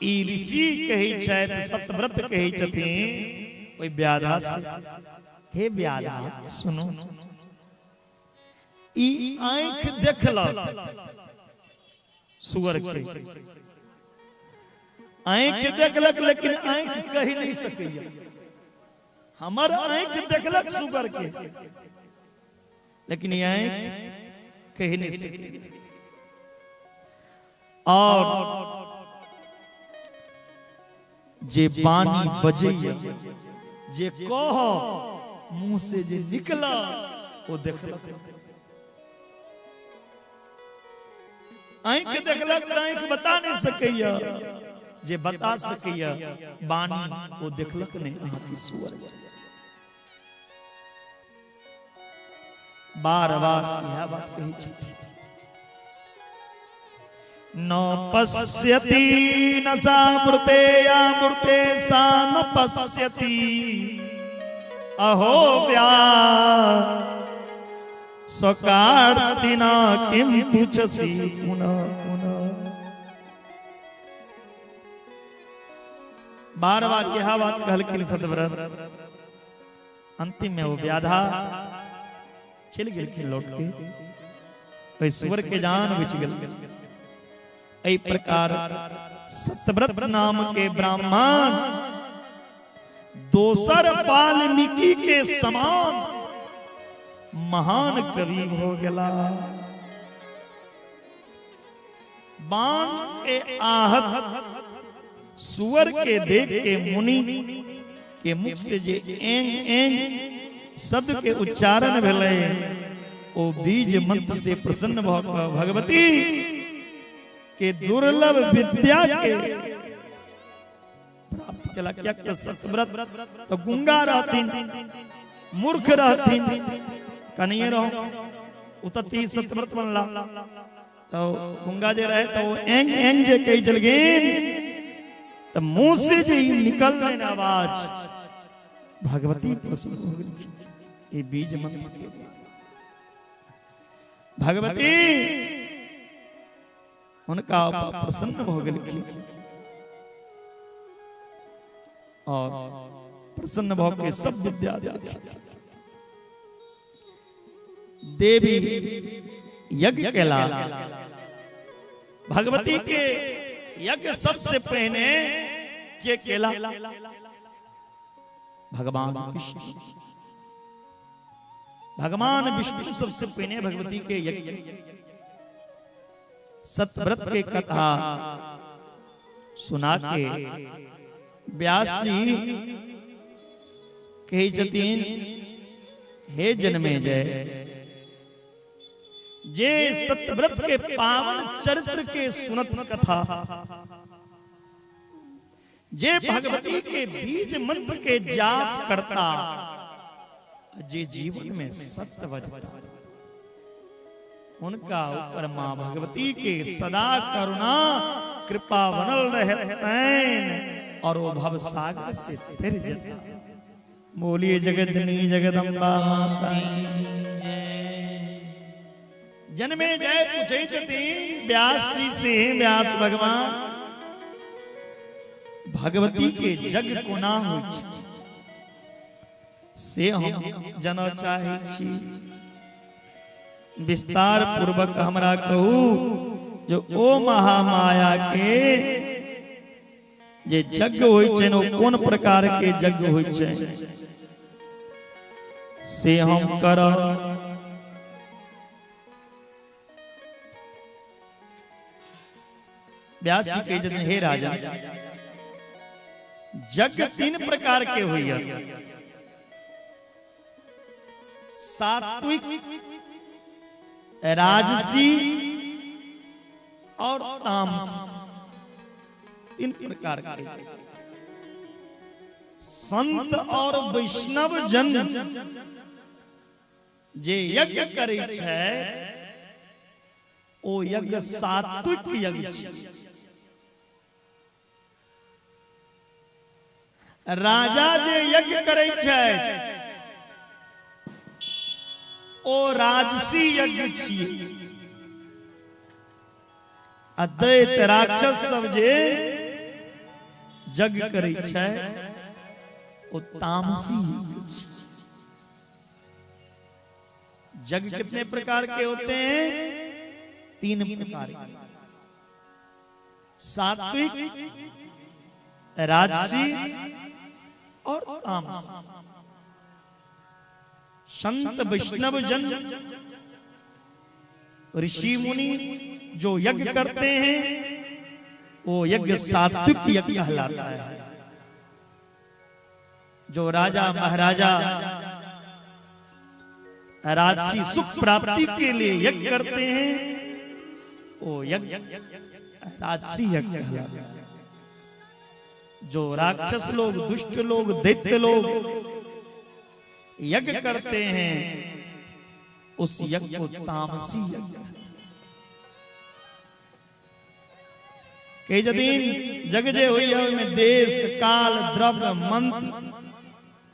ई ऋषि कहै छथि, सत्यव्रत कहै छथिन ओहि व्याधा से, हे व्याधा सुनो, ई आंख देखलक सुअर के, आंख देखलक लेकिन आंख कहि नहीं सकैया। हमर आंख देखलक सुअर के, लेकिन ई आंख कहि नहीं सकैया। और जे बानी बजैया, जे कह मुंह से जे निकला, वो देखलक। आंख देखलक त आंख बता नहीं सकैया, जे बता सकैया बानी वो देखलक नहीं अहाँ के सुअर। बार बार यह बात कही छी। न पश्यति न सा मूर्ते या मूर्ते सा न पश्यति अहो व्या स्वकार्तिना किम पुछसि पुनः पुनः। बार बार यह बात कहलखिन सतव्रत। अंतिम में वो व्याधा चल गेलखिन लौट के, ओहि सुअर के जान बचि गेल। एहि प्रकार सतव्रत नाम के ब्राह्मण दोसर वाल्मीकि के समान महान कवि हो गेला। बाण के आहत सुअर के देख के मुनि के मुख से जे एंग एंग शब्द के उच्चारण भेलै, ओ बीज मंत्र से प्रसन्न भ क भगवती के दुर्लभ विद्या के प्राप्त केला। कियाक त सतव्रत तो गुंगा रहथिन, मूर्ख रहथिन, कनिए रहो उतती सतव्रत बनला। तो गुंगा जे रहे तो एंग एंग जे कही चल गेन, तो मुंह से जे निकल आवाज, भगवती प्रसन्न हो गेलखिन। ये बीज मंत्र के भगवती उनका प्रसन्न हो गेलखिन और प्रसन्न भ के सब विद्या देलखिन। देवी यज्ञ केला, भगवती के यज्ञ सबसे पहले के केला? भगवान विष्णु। भगवान विष्णु सबसे पहले भगवती के यज्ञ। सतव्रत के कथा सुना के व्यास जी कहै छथिन, हे जनमेजय, जे सतव्रत के पावन चरित्र के सुनत कथा, जे भगवती के बीज मंत्र के जाप करता, जे जीवन में सत्य बजता, उनका ऊपर मां भगवती के सदा करुणा कृपा बनल रहतैन और वो भव सागर से तर जाता। बोलिए जगत जननी जगदम्बा माता की जय। जन्मे जय पूछै छथिन व्यास जी से, व्यास भगवान भगवती के जग कोना होइ छै से हम जानऽ चाहै छी, विस्तार पूर्वक हमरा कहू जो ओ महामाया के जे यज्ञ होइ छै ओ कोन प्रकार के यज्ञ होइ छै से हम करब। व्यास जी कहै छथिन, हे राजा, यज्ञ तीन प्रकार के होइया, सात्विक, राजसी और तामसी, तीन प्रकार के। संत और वैष्णव जन जे यज्ञ करै छै ओ यज्ञ सात्विक यज्ञ छै। राजा जे यज्ञ करै छै ओ राजसी यज्ञ छियै, आ दैत्य राक्षस सब जे यज्ञ करै छै ओ तामसी यज्ञ छै। यज्ञ कितने प्रकार के होते हैं? 3 प्रकार के, सात्विक, राजसी और तामसी। संत वैष्णव जन ऋषि मुनि जो यज्ञ करते हैं वो यज्ञ सात्विक यज्ञ कहलाता है। जो राजा महाराजा राजसी सुख प्राप्ति के लिए यज्ञ करते हैं वो यज्ञ राजसी यज्ञ कहलाता है। जो राक्षस लोग, दुष्ट लोग, दैत्य लोग यज्ञ करते हैं उस यज्ञ को तामसी यज्ञ। कई जदीन जग जे हुई है में देश काल द्रव्य मंत्र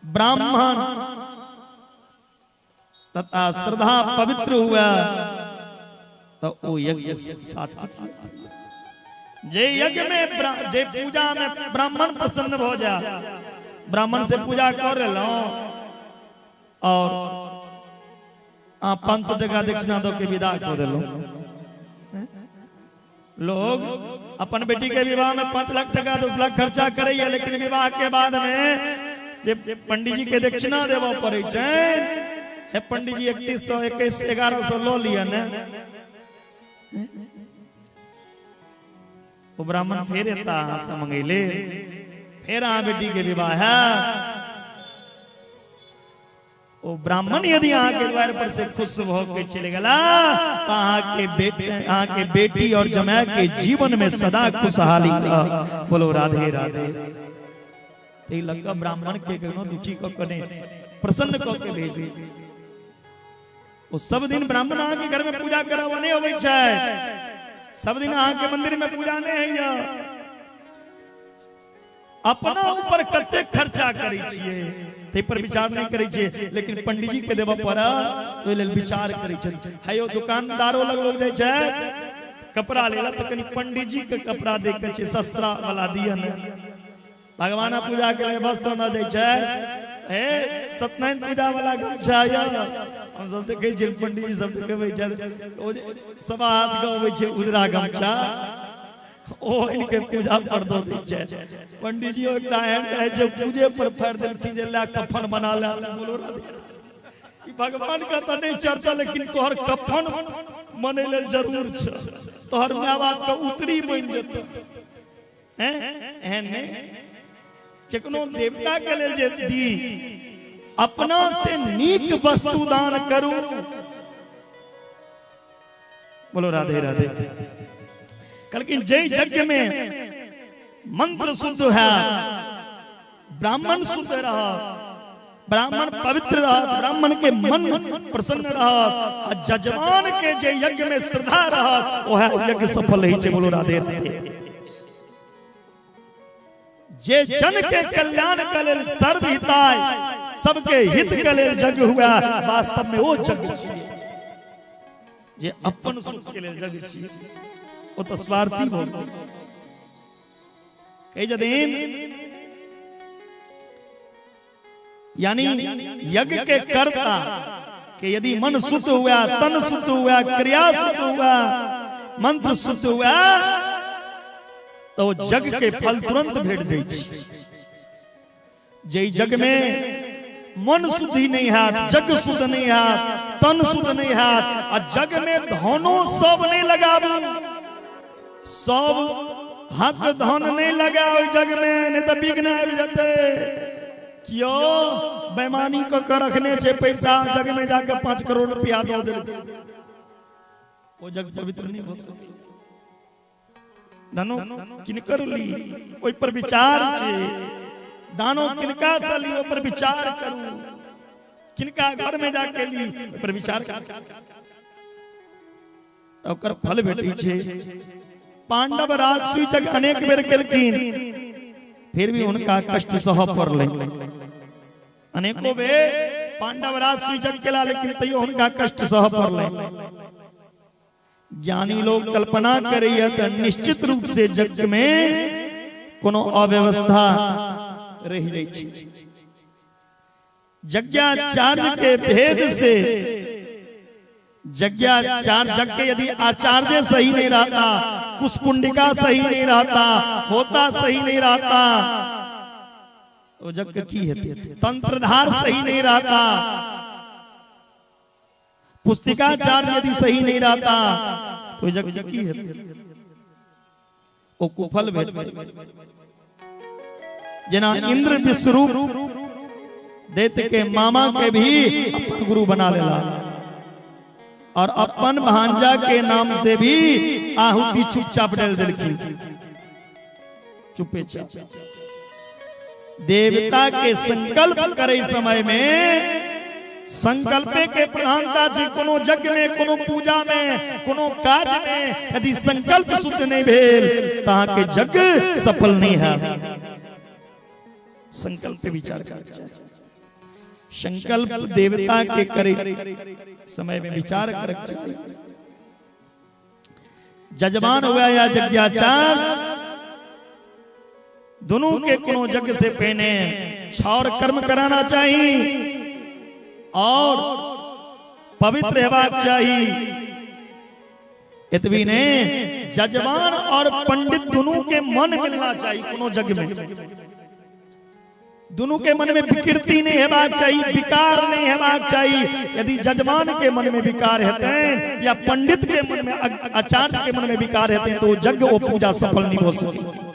ब्राह्मण तथा श्रद्धा पवित्र हुआ तो वो यज्ञ सात्विक। जे यज्ञ में जे पूजा में ब्राह्मण प्रसन्न हो जा, ब्राह्मण से पूजा कर लो और 500 टका दक्षिणा दो के विदा कर दिलो। लोग अपन बेटी के विवाह में 5 लाख टका 10 लाख खर्चा करे, लेकिन विवाह के बाद में जे पंडित जी के दक्षिणा देव पड़े छै, हे पंडित जी 3100 21 1100 लो लिया ने, वो ब्राह्मण फेर एता अहाँ से मंगैले, फेर अहाँ बेटी के विवाह है। ओ ब्राह्मण यदि अहाँ के द्वार पर से खुश भ के चले गला तो अहाँ के बेटे, अहाँ के बेटी और जमाय के जीवन में सदा खुशहाली। बोलो राधे राधे। ते लग ब्राह्मण के कोनो दुखी क के नहीं, प्रसन्न क के भेजू। ओ सब दिन ब्राह्मण अहाँ के घर में पूजा कराबऽ नहीं अबै छै, सब दिन अहाँ के मंदिर में पूजा नहीं होइया। अपना ऊपर कते खर्चा करै छियै तै पर विचार नहीं करै छियै, लेकिन पंडित जी के देबऽ पड़त ओहि लेल विचार करै छै। हे दुकानदारो लग लोग जाइ छै कपड़ा लेला तऽ कनि पंडित जी के कपड़ा देख के छै सस्ता वाला दिअ ने। भगवान पूजा के लिए वस्त्र न दै छै, हे सत्यनारायण पूजा वाला गमछा य हम सब देखै छियै पंडित जी सब देखबै छै ओ जे सवा हाथ के अबै छै उजरा गमछा, ओ इनके पूजा पर दऽ दै छै। पंडित जी एकटा एहन रहै छै पूजे पर फाड़ि देलखिन जे लए कफन बना ले। बोलो राधे राधे। भगवान के तऽ नहीं चर्चा, लेकिन तोहर कफन मनै लेल जरूर छै, तोहर माय बाप के उतरी बनि जेतौ। एहन नहीं केकनो देवता के लेल जे दी अपना से नीक वस्तु दान करू। बोलो राधे राधे। कहलखिन जय यज्ञ में मंत्र शुद्ध है, ब्राह्मण शुद्ध रह, ब्राह्मण पवित्र रह, ब्राह्मण के मन प्रसन्न रह, आ जजमान के जे यज्ञ में श्रद्धा रह वह यज्ञ सफल होइ छै। बोलो राधे राधे। जे जन के कल्याण के लेल सर्वहिताय सबके हित के लेल यज्ञ हुआ, वास्तव में वो यज्ञ छियै। जे अपन सुख के लेल यज्ञ छियै ओ तऽ स्वार्थी भऽ गेल। कहै छथिन यानी यज्ञ के कर्ता के यदि मन शुद्ध हुआ, तन शुद्ध हुआ, क्रिया शुद्ध हुआ, मंत्र शुद्ध हुआ तो यज्ञ के फल तुरंत भेट जाइ छै। जे यज्ञ में मन शुद्धि नहीं हैत, यज्ञ शुद्ध नहीं हैत, तन शुद्ध नहीं हैत, आ यज्ञ में धनो सब नहीं लगाबू, सब हक धन नहीं लगाओ यज्ञ में, नहीं तो विघ्न आबि जेतै। क्यों बेमानी क के रखने छै पैसा, यज्ञ में जाके 5 करोड़ रुपया दऽ देलकै, ओ यज्ञ पवित्र नहीं भऽ सकै। धनो किनकर ली ओहि पर विचार छै, दानो किनका से ली ओहि पर विचार करू, किनका घर में जाके ली ओहि पर विचार करू। तऽ ओकर फल भेटै छै। पांडव राजसूय यज्ञ अनेक बेर केलखिन, फिर भी हुनका कष्ट सहऽ पड़लै। अनेको बेर पांडव राजसूय यज्ञ केला, लेकिन तैयो हुनका कष्ट सहऽ पड़लै। ज्ञानी लोग कल्पना करैया तऽ निश्चित रूप से यज्ञ में कोनो अव्यवस्था रहि जाइ छै। यज्ञाचार्य के भेद से यज्ञाचार्य यज्ञ के यदि आचार्य सही नहीं रहता, कुशपुंडिका सही नहीं रहता, होता सही नहीं रहता, तो यज्ञ की हेतै? तंत्रधार सही नहीं रहता, पुस्तिकाचार्य यदि सही नहीं रहता, तो यज्ञ की हेतै? ओ कुफल भेटतै। जेना इंद्र विश्वरूप दैत्य के मामा के भी अपन गुरु बना लेला और अपन भांजा के नाम से भी आहुति चुपचाप डाल देलखिन, चुपे चाप। देवता के संकल्प करे समय में संकल्पे के प्रधानता छै। कोनो यज्ञ में, कोनो पूजा में, कोनो काज में यदि संकल्प शुद्ध नहीं भेल तऽ अहाँके यज्ञ सफल नहीं है। संकल्प पे विचार करके चाही। संकल्प देवता के करे समय में विचार करके चाही। जजमान हुआ या यज्ञाचार, दोनों के कोनो यज्ञ से पहने छार कर्म कराना चाहिए और पवित्र हेबाक चाही। एतबी ने जजमान और पंडित दोनों के मन मिलना चाहिए। कोनो यज्ञ में दोनों के मन में विकृति नहीं हेबाक चाहिए, विकार नहीं हेबाक चाहिए। यदि जजमान के मन में विकार हेतै या पंडित के मन में, आचार्य के मन में विकार हेतै, तो यज्ञ ओ पूजा सफल नहीं हो सके।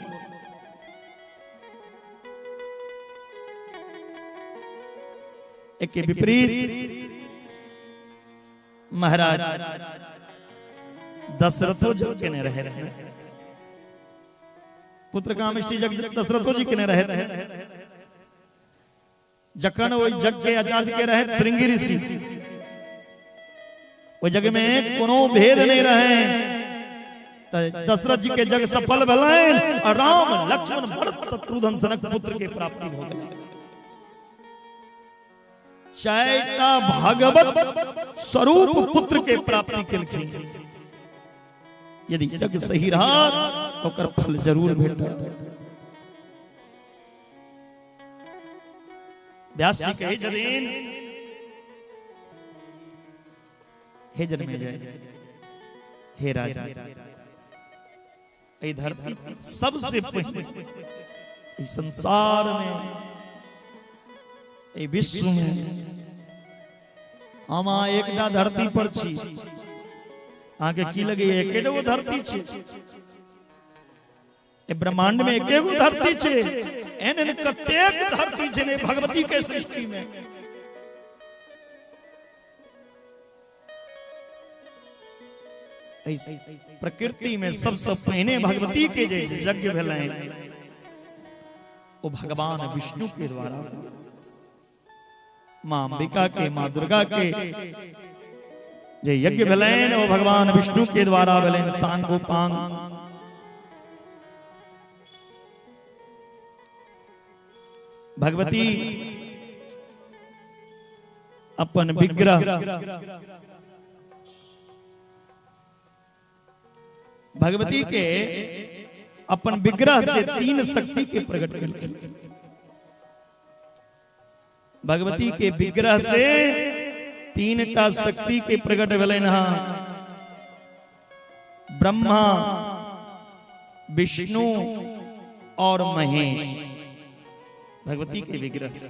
एक के विपरीत महाराज दशरथो जग केने रहे, पुत्र कामिष्टि जग दशरथो जी केने रहे। जखन ओहि जग के आचार्य के रहे श्रृंगी ऋषि, ओहि जग में कोनो भेद नहीं रहे, दशरथ जी के जग सफल भेलनि और राम लक्ष्मण भरत शत्रुघ्न सनक पुत्र के प्राप्ति भऽ गेल। चारिटा भगवत स्वरूप पुत्र के प्राप्ति केलखिन। यदि जग सही रहा ओकर फल जरूर भेटत। व्यास जी कहै छथिन, हे जनमेजय, हे राजा, एहि धरती पर सबसे पहिने एहि संसार में, एहि विश्व में हम अहाँ एकटा धरती पर छी। अहाँके की लगैया एकेगो धरती छै? ए ब्रह्मांड में एकेगो धरती छै? एहन एहन कतेक धरती छै ने भगवती के सृष्टि में। प्रकृति में सबसे पहिने भगवती के जे यज्ञ भेलनि ओ भगवान विष्णु के द्वारा, मां अंबिका के, मां दुर्गा के जे यज्ञ भेलनि ओ भगवान विष्णु के द्वारा भेलनि। सांगोपांग भगवती अपन विग्रह भगवती के अपन विग्रह से तीन शक्ति के प्रकट केलखिन। भगवती के विग्रह से तीन टा शक्ति के प्रकट भेलनि हँ, ब्रह्मा, विष्णु और महेश। भगवती के विग्रह से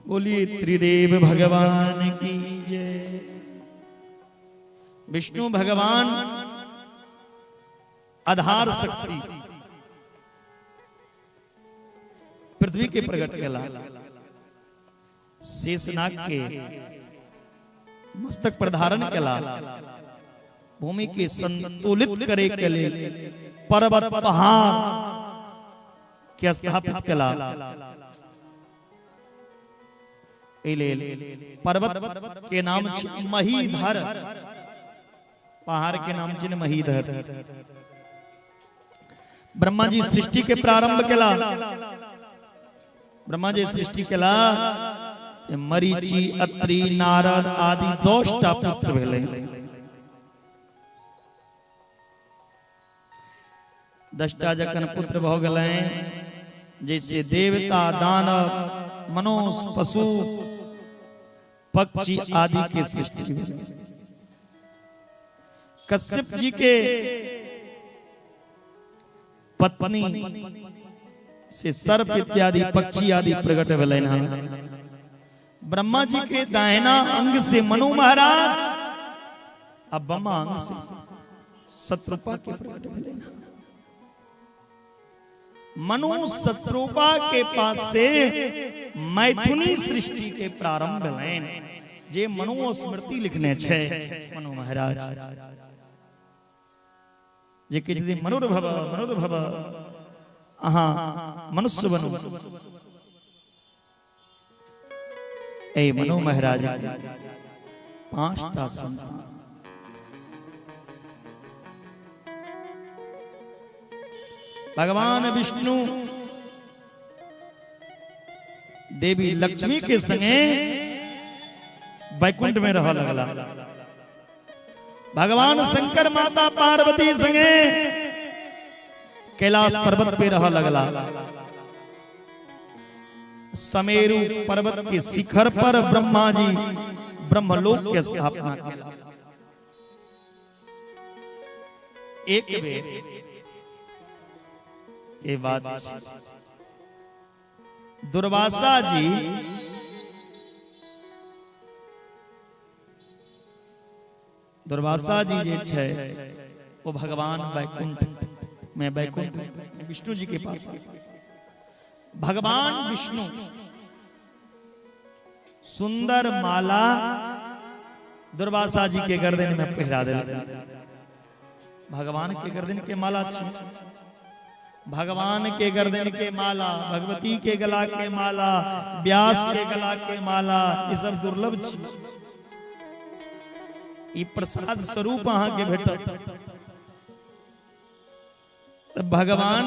बोलिए त्रिदेव भगवान की जय। विष्णु भगवान आधार शक्ति पृथ्वी के प्रकट केला, शेषनाग के मस्तक पर धारण केला, भूमि के संतुलित करे के लिए पर्वत पहाड़ के स्थापित केला। एहि लेल पर्वत के नाम छै महीधर। पहाड़ के नाम चिन्ह महीधर। ब्रह्मा जी सृष्टि के प्रारंभ केला, ब्रह्मा जी सृष्टि केला, मरीचि, अत्रि, नारद आदि 10टा पुत्र भेलै। 10टा जखन पुत्र भ गेलै, जैसे देवता, दानव, मनुष्य, पशु, पक्षी आदि के सृष्टि भेलै। कश्यप जी के पत्नी से सर्प इत्यादि पक्षी आदि प्रकट भेलनि हन। ब्रह्मा जी के दाहिना अंग से मनु महाराज आ बामा अंग से शत्रुपा के प्रकट भेलनि हन। मनु शत्रुपा के पास से मैथुनी सृष्टि के प्रारंभ भेलनि, जे मनु स्मृति लिखने छै मनु महाराज, जे कहै छथिन मनुर्भव मनुर्भव, अहाँ मनुष्य बनू। ए मनु महाराज 5टा संतान। भगवान विष्णु देवी लक्ष्मी के संगे वैकुंठ में रह लगला। भगवान शंकर माता पार्वती संगे कैलाश पर्वत पे रह लगला। समेरु पर्वत के शिखर पर ब्रह्मा जी ब्रह्मलोक के स्थापना केला। एक बेर के बाद दुर्वासा जी जे छै वो भगवान वैकुंठ में, वैकुंठ विष्णु जी के पास भगवान विष्णु सुंदर माला दुर्वासा जी के गर्दन में पहिरा देल। भगवान के गर्दन के माला छी, भगवान के गर्दन के माला, भगवती के गला के माला, व्यास के गला के माला, ये सब दुर्लभ छी। ई प्रसाद स्वरूप अहाँ के भेटत। भगवान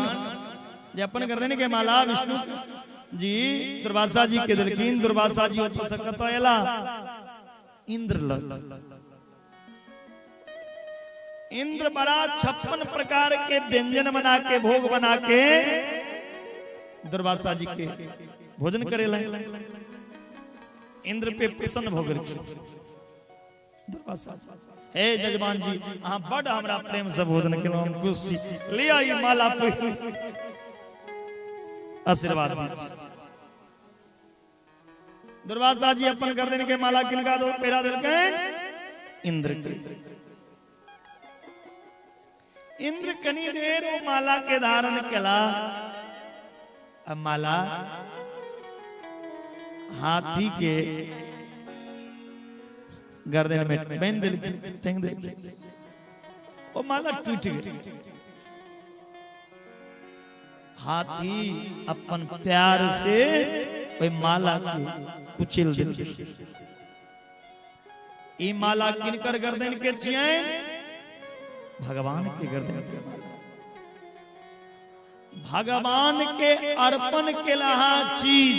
जे अपन गर्दन के माला विष्णु जी दुर्वासा जी के देलखिन। दुर्वासा जी ओतऽ से कतऽ एला? इंद्र लग। इंद्र बड़ा 56 प्रकार के व्यंजन बना के, भोग बना के दुर्वासा जी के भोजन करेला। इंद्र पे प्रसन्न भऽ गेलखिन दुर्वासा। हे जजमान जी, अहाँ बड हमरा प्रेम से भोजन केलहुँ, हम खुश छी, लिअ ई माला पहिरू, आशीर्वाद दी। दुर्वासा जी अपन गर्दन के माला किनका दो पहिरा देलकनि? इंद्र के। इंद्र कनी देर वो माला के धारण केला, अब माला हाथी के गर्दन में बांध देलखिन, टांग देलखिन। वो माला टूट गई। हाथी अपन प्यार से ओहि माला के कुचल देलखिन। ई माला किनकर गर्दन के छियनि? भगवान के गर्दन के माला। भगवान के अर्पण केलहा चीज,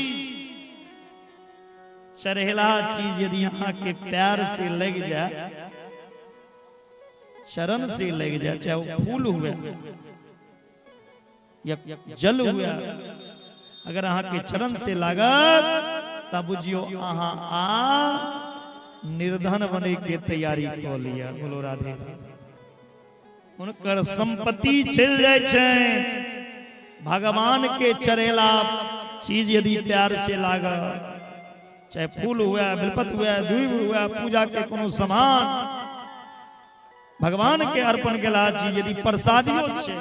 चढ़ेला चीज यदि अहाँ के प्यार से लग जाए, चरण से लग जाए, चाहे वो फूल हुए या जल हुए, अगर अहाँ के चरण से लागत तब बुझियो अहाँ आ निर्धन बने के तैयारी कऽ लिअ। बोलो राधे। उनकर संपत्ति चलि जाइ छै। भगवान के चढ़ेला चीज यदि प्यार से लागत, चाहे फूल हुआ, बेलपत्र हुआ, दूब हुआ, पूजा के कोनो सामान, भगवान के अर्पण केला चीज यदि प्रसादियो छै,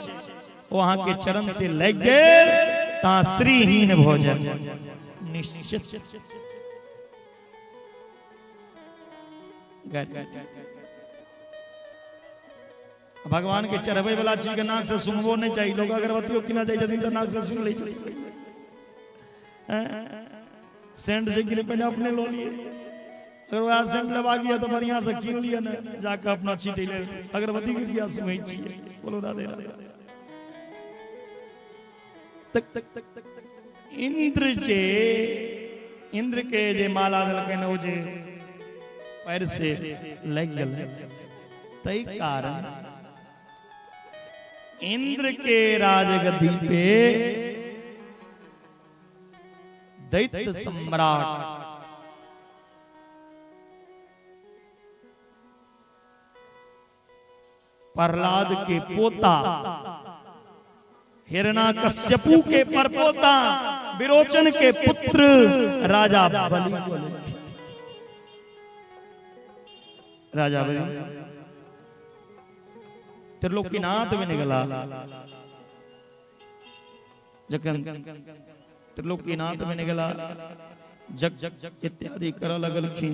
ओ अहाँ के चरण से लागि गेल ता श्रीहीन भऽ जाय निश्चित। भगवान के चढ़बै वाला चीज के नाक से सुनबो नहीं चाहिए। लोग अगरबत्तियों किना जाइ छथिन तऽ नाक से सुन लै छथिन। सेंट जे किने पहले अपने लो लिए। अगर वएह सेंट लेबाक यऽ तऽ बढ़िआँ से कीन लिअ ने जाकऽ अपना छीटै लेल अगरबत्ती के किया सुनै छियै बोलो राधे राधे। इंद्र जे इंद्र के जे माला देलकनि ओ जे पैर से लागि गेलै, ताहि कारण इंद्र के राजगद्दी पे दैत्य सम्राट प्रहलाद के पोता हिरण्यकश्यपु के परपोता विरोचन के पुत्र राजा बलि को लेलखिन। राजा बलि त्रिलोकीनाथ बनि गेला। जखन त्रिलोकीनाथ बनि गेला जग जग इत्यादि करऽ लगलखिन,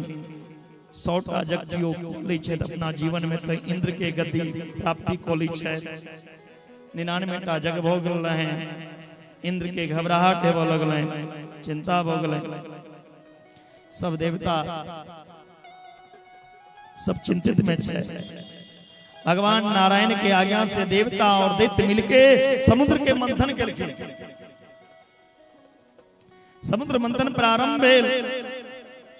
100टा जग केओ लै छथि अपना जीवन में तऽ इंद्र के गद्दी प्राप्ति कऽ लै छथि। 99टा जग भऽ गेल रहनि, इंद्र के घबराहट हेबऽ लगलनि, चिंता भऽ गेलनि, सब देवता सब चिंतित में छै। भगवान नारायण के आज्ञा से देवता और दैत्य मिलके समुद्र के मंथन केलखिन। समुद्र मंथन प्रारंभ भेल,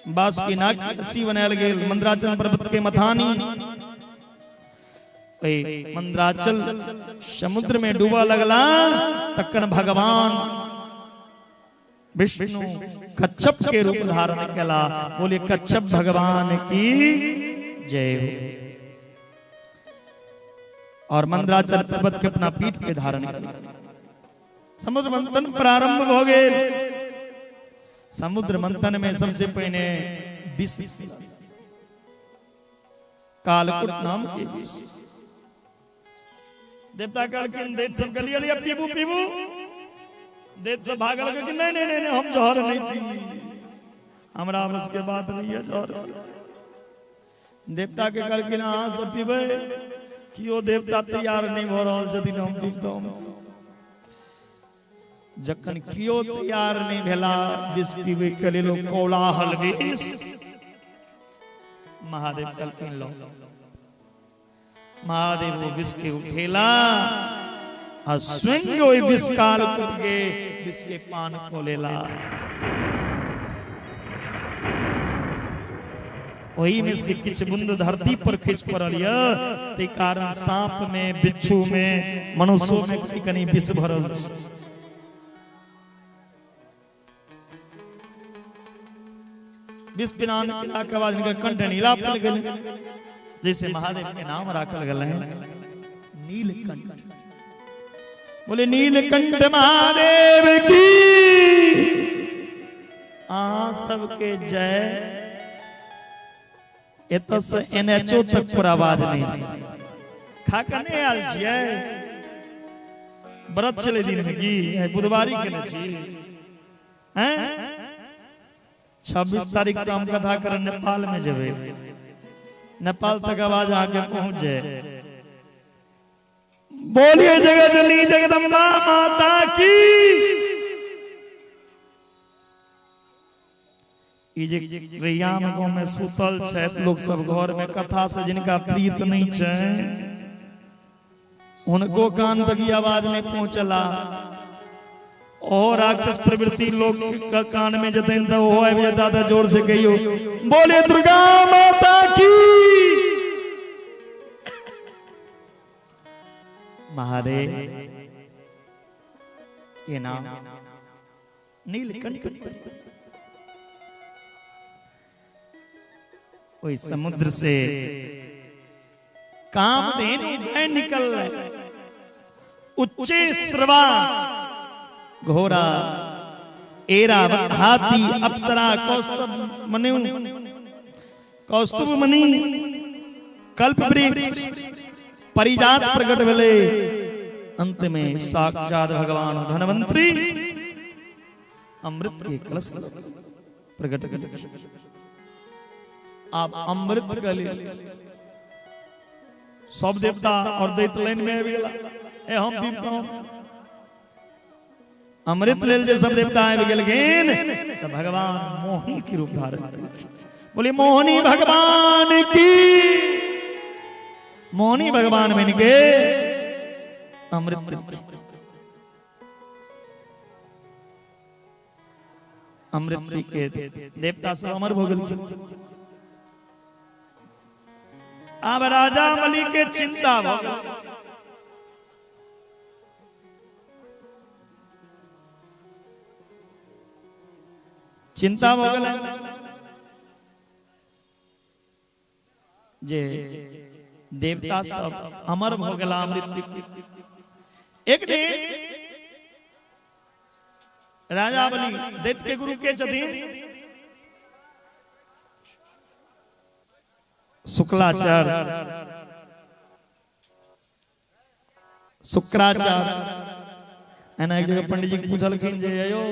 बासुकी नाग के रस्सी बनायल गेल, मंदराचल पर्वत के मथानी ओहि मंदराचल समुद्र में डूबऽ लगला। तखन भगवान विष्णु कच्छप के रूप धारण केला। बोले कच्छप भगवान की जय हो। और मंदराचल पर्वत के अपना पीठ पे धारण किया। समुद्र मंथन प्रारंभ हो गेल। समुद्र मंथन में सबसे पहले विष कालकुट नाम के विष देवता कहलखिन, दैत्य सब कहलिए लिया पीबू पीबू। दैत्य सब भागल कि नहीं नहीं नहीं, नहीं हम जहर नहीं पी, हमरा बस के बात नहीं है जहर। देवता के कहलखिन अहाँ सब पीबै, कियो देवता तैयार नहीं भऽ रहल छथिन, हम पीबतहुँ। जखन कियो तैयार नहीं भेला विष पीबै के लेल, कोलाहल विष, महादेव कहलखिन लो। महादेव वो विष के उठेला आ स्वयं ओहि विष काल के विष के पान को लेला। ओही में से किछु बूंद धरती पर खसि पड़ल यऽ, ताहि कारण सांप में, बिच्छू में, मनुष्यो में कनि कनि विष भरल छै। विष पिलान केला के बाद हिनकर कंठ नीला पड़ गेलै, जैसे महादेव के नाम राखल गेलै नीलकंठ। बोले नीलकंठ महादेव की अहाँ सबके जय। एतऽ से एनएचओ तक पर आवाज नहीं खा कऽ नहि आयल छियै, व्रत छलै दिन में की बुधवारी केने छी हैं। 26 तारीख से हम कथा करऽ नेपाल में जेबै, नेपाल तक आवाज अहाँके पहुंच जाए। बोलिए जगत जननी जगदम्बा माता की। ई जे रैयाम गांव में सुतल छथि लोग सब घर में, कथा से जिनका प्रीत नहीं छै हुनको कान तक ई आवाज नहीं पहुंचला। ओहो राक्षस प्रवृत्ति लोग के कान में जतन त ओहो आबि जेता त जोर से कहियो बोले दुर्गा माता की। महादेव के नाम नीलकंठ। ओहि समुद्र से कामधेनु गाय निकल रहे, उच्चे श्रवा घोड़ा, एरावत हाथी, अप्सरा, कौस्तुभ मनु, कौस्तुभ मणि, कल्प वृक्ष, परिजात प्रकट भेलै। अंत में साक्षात भगवान धनवंतरी अमृत के कलश प्रकट भेलै। आब अमृत के लेल सब देवता और दैत्य लाइन में आबि गेला। ए हम पीबतहुँ अमृत लेल जे सब देवता आबि गेलखिन तऽ भगवान मोहिनी के रूप धारण केलखिन। बोली मोहनी भगवान की। मोहनी भगवान बन के अमृत अमृत पी के देवता सब अमर भऽ गेलखिन। आब राजा बलि के चिंता भऽ गेल। चिंता भऽ गेलै जे देवता सब अमर भऽ गेला अमृत पी के। एक दिन राजा बलि दैत्य के गुरु के छथिन शुक्लाचार्य, शुक्राचार्य। एना एक जगह पंडित जी पूछलखिन जे अयो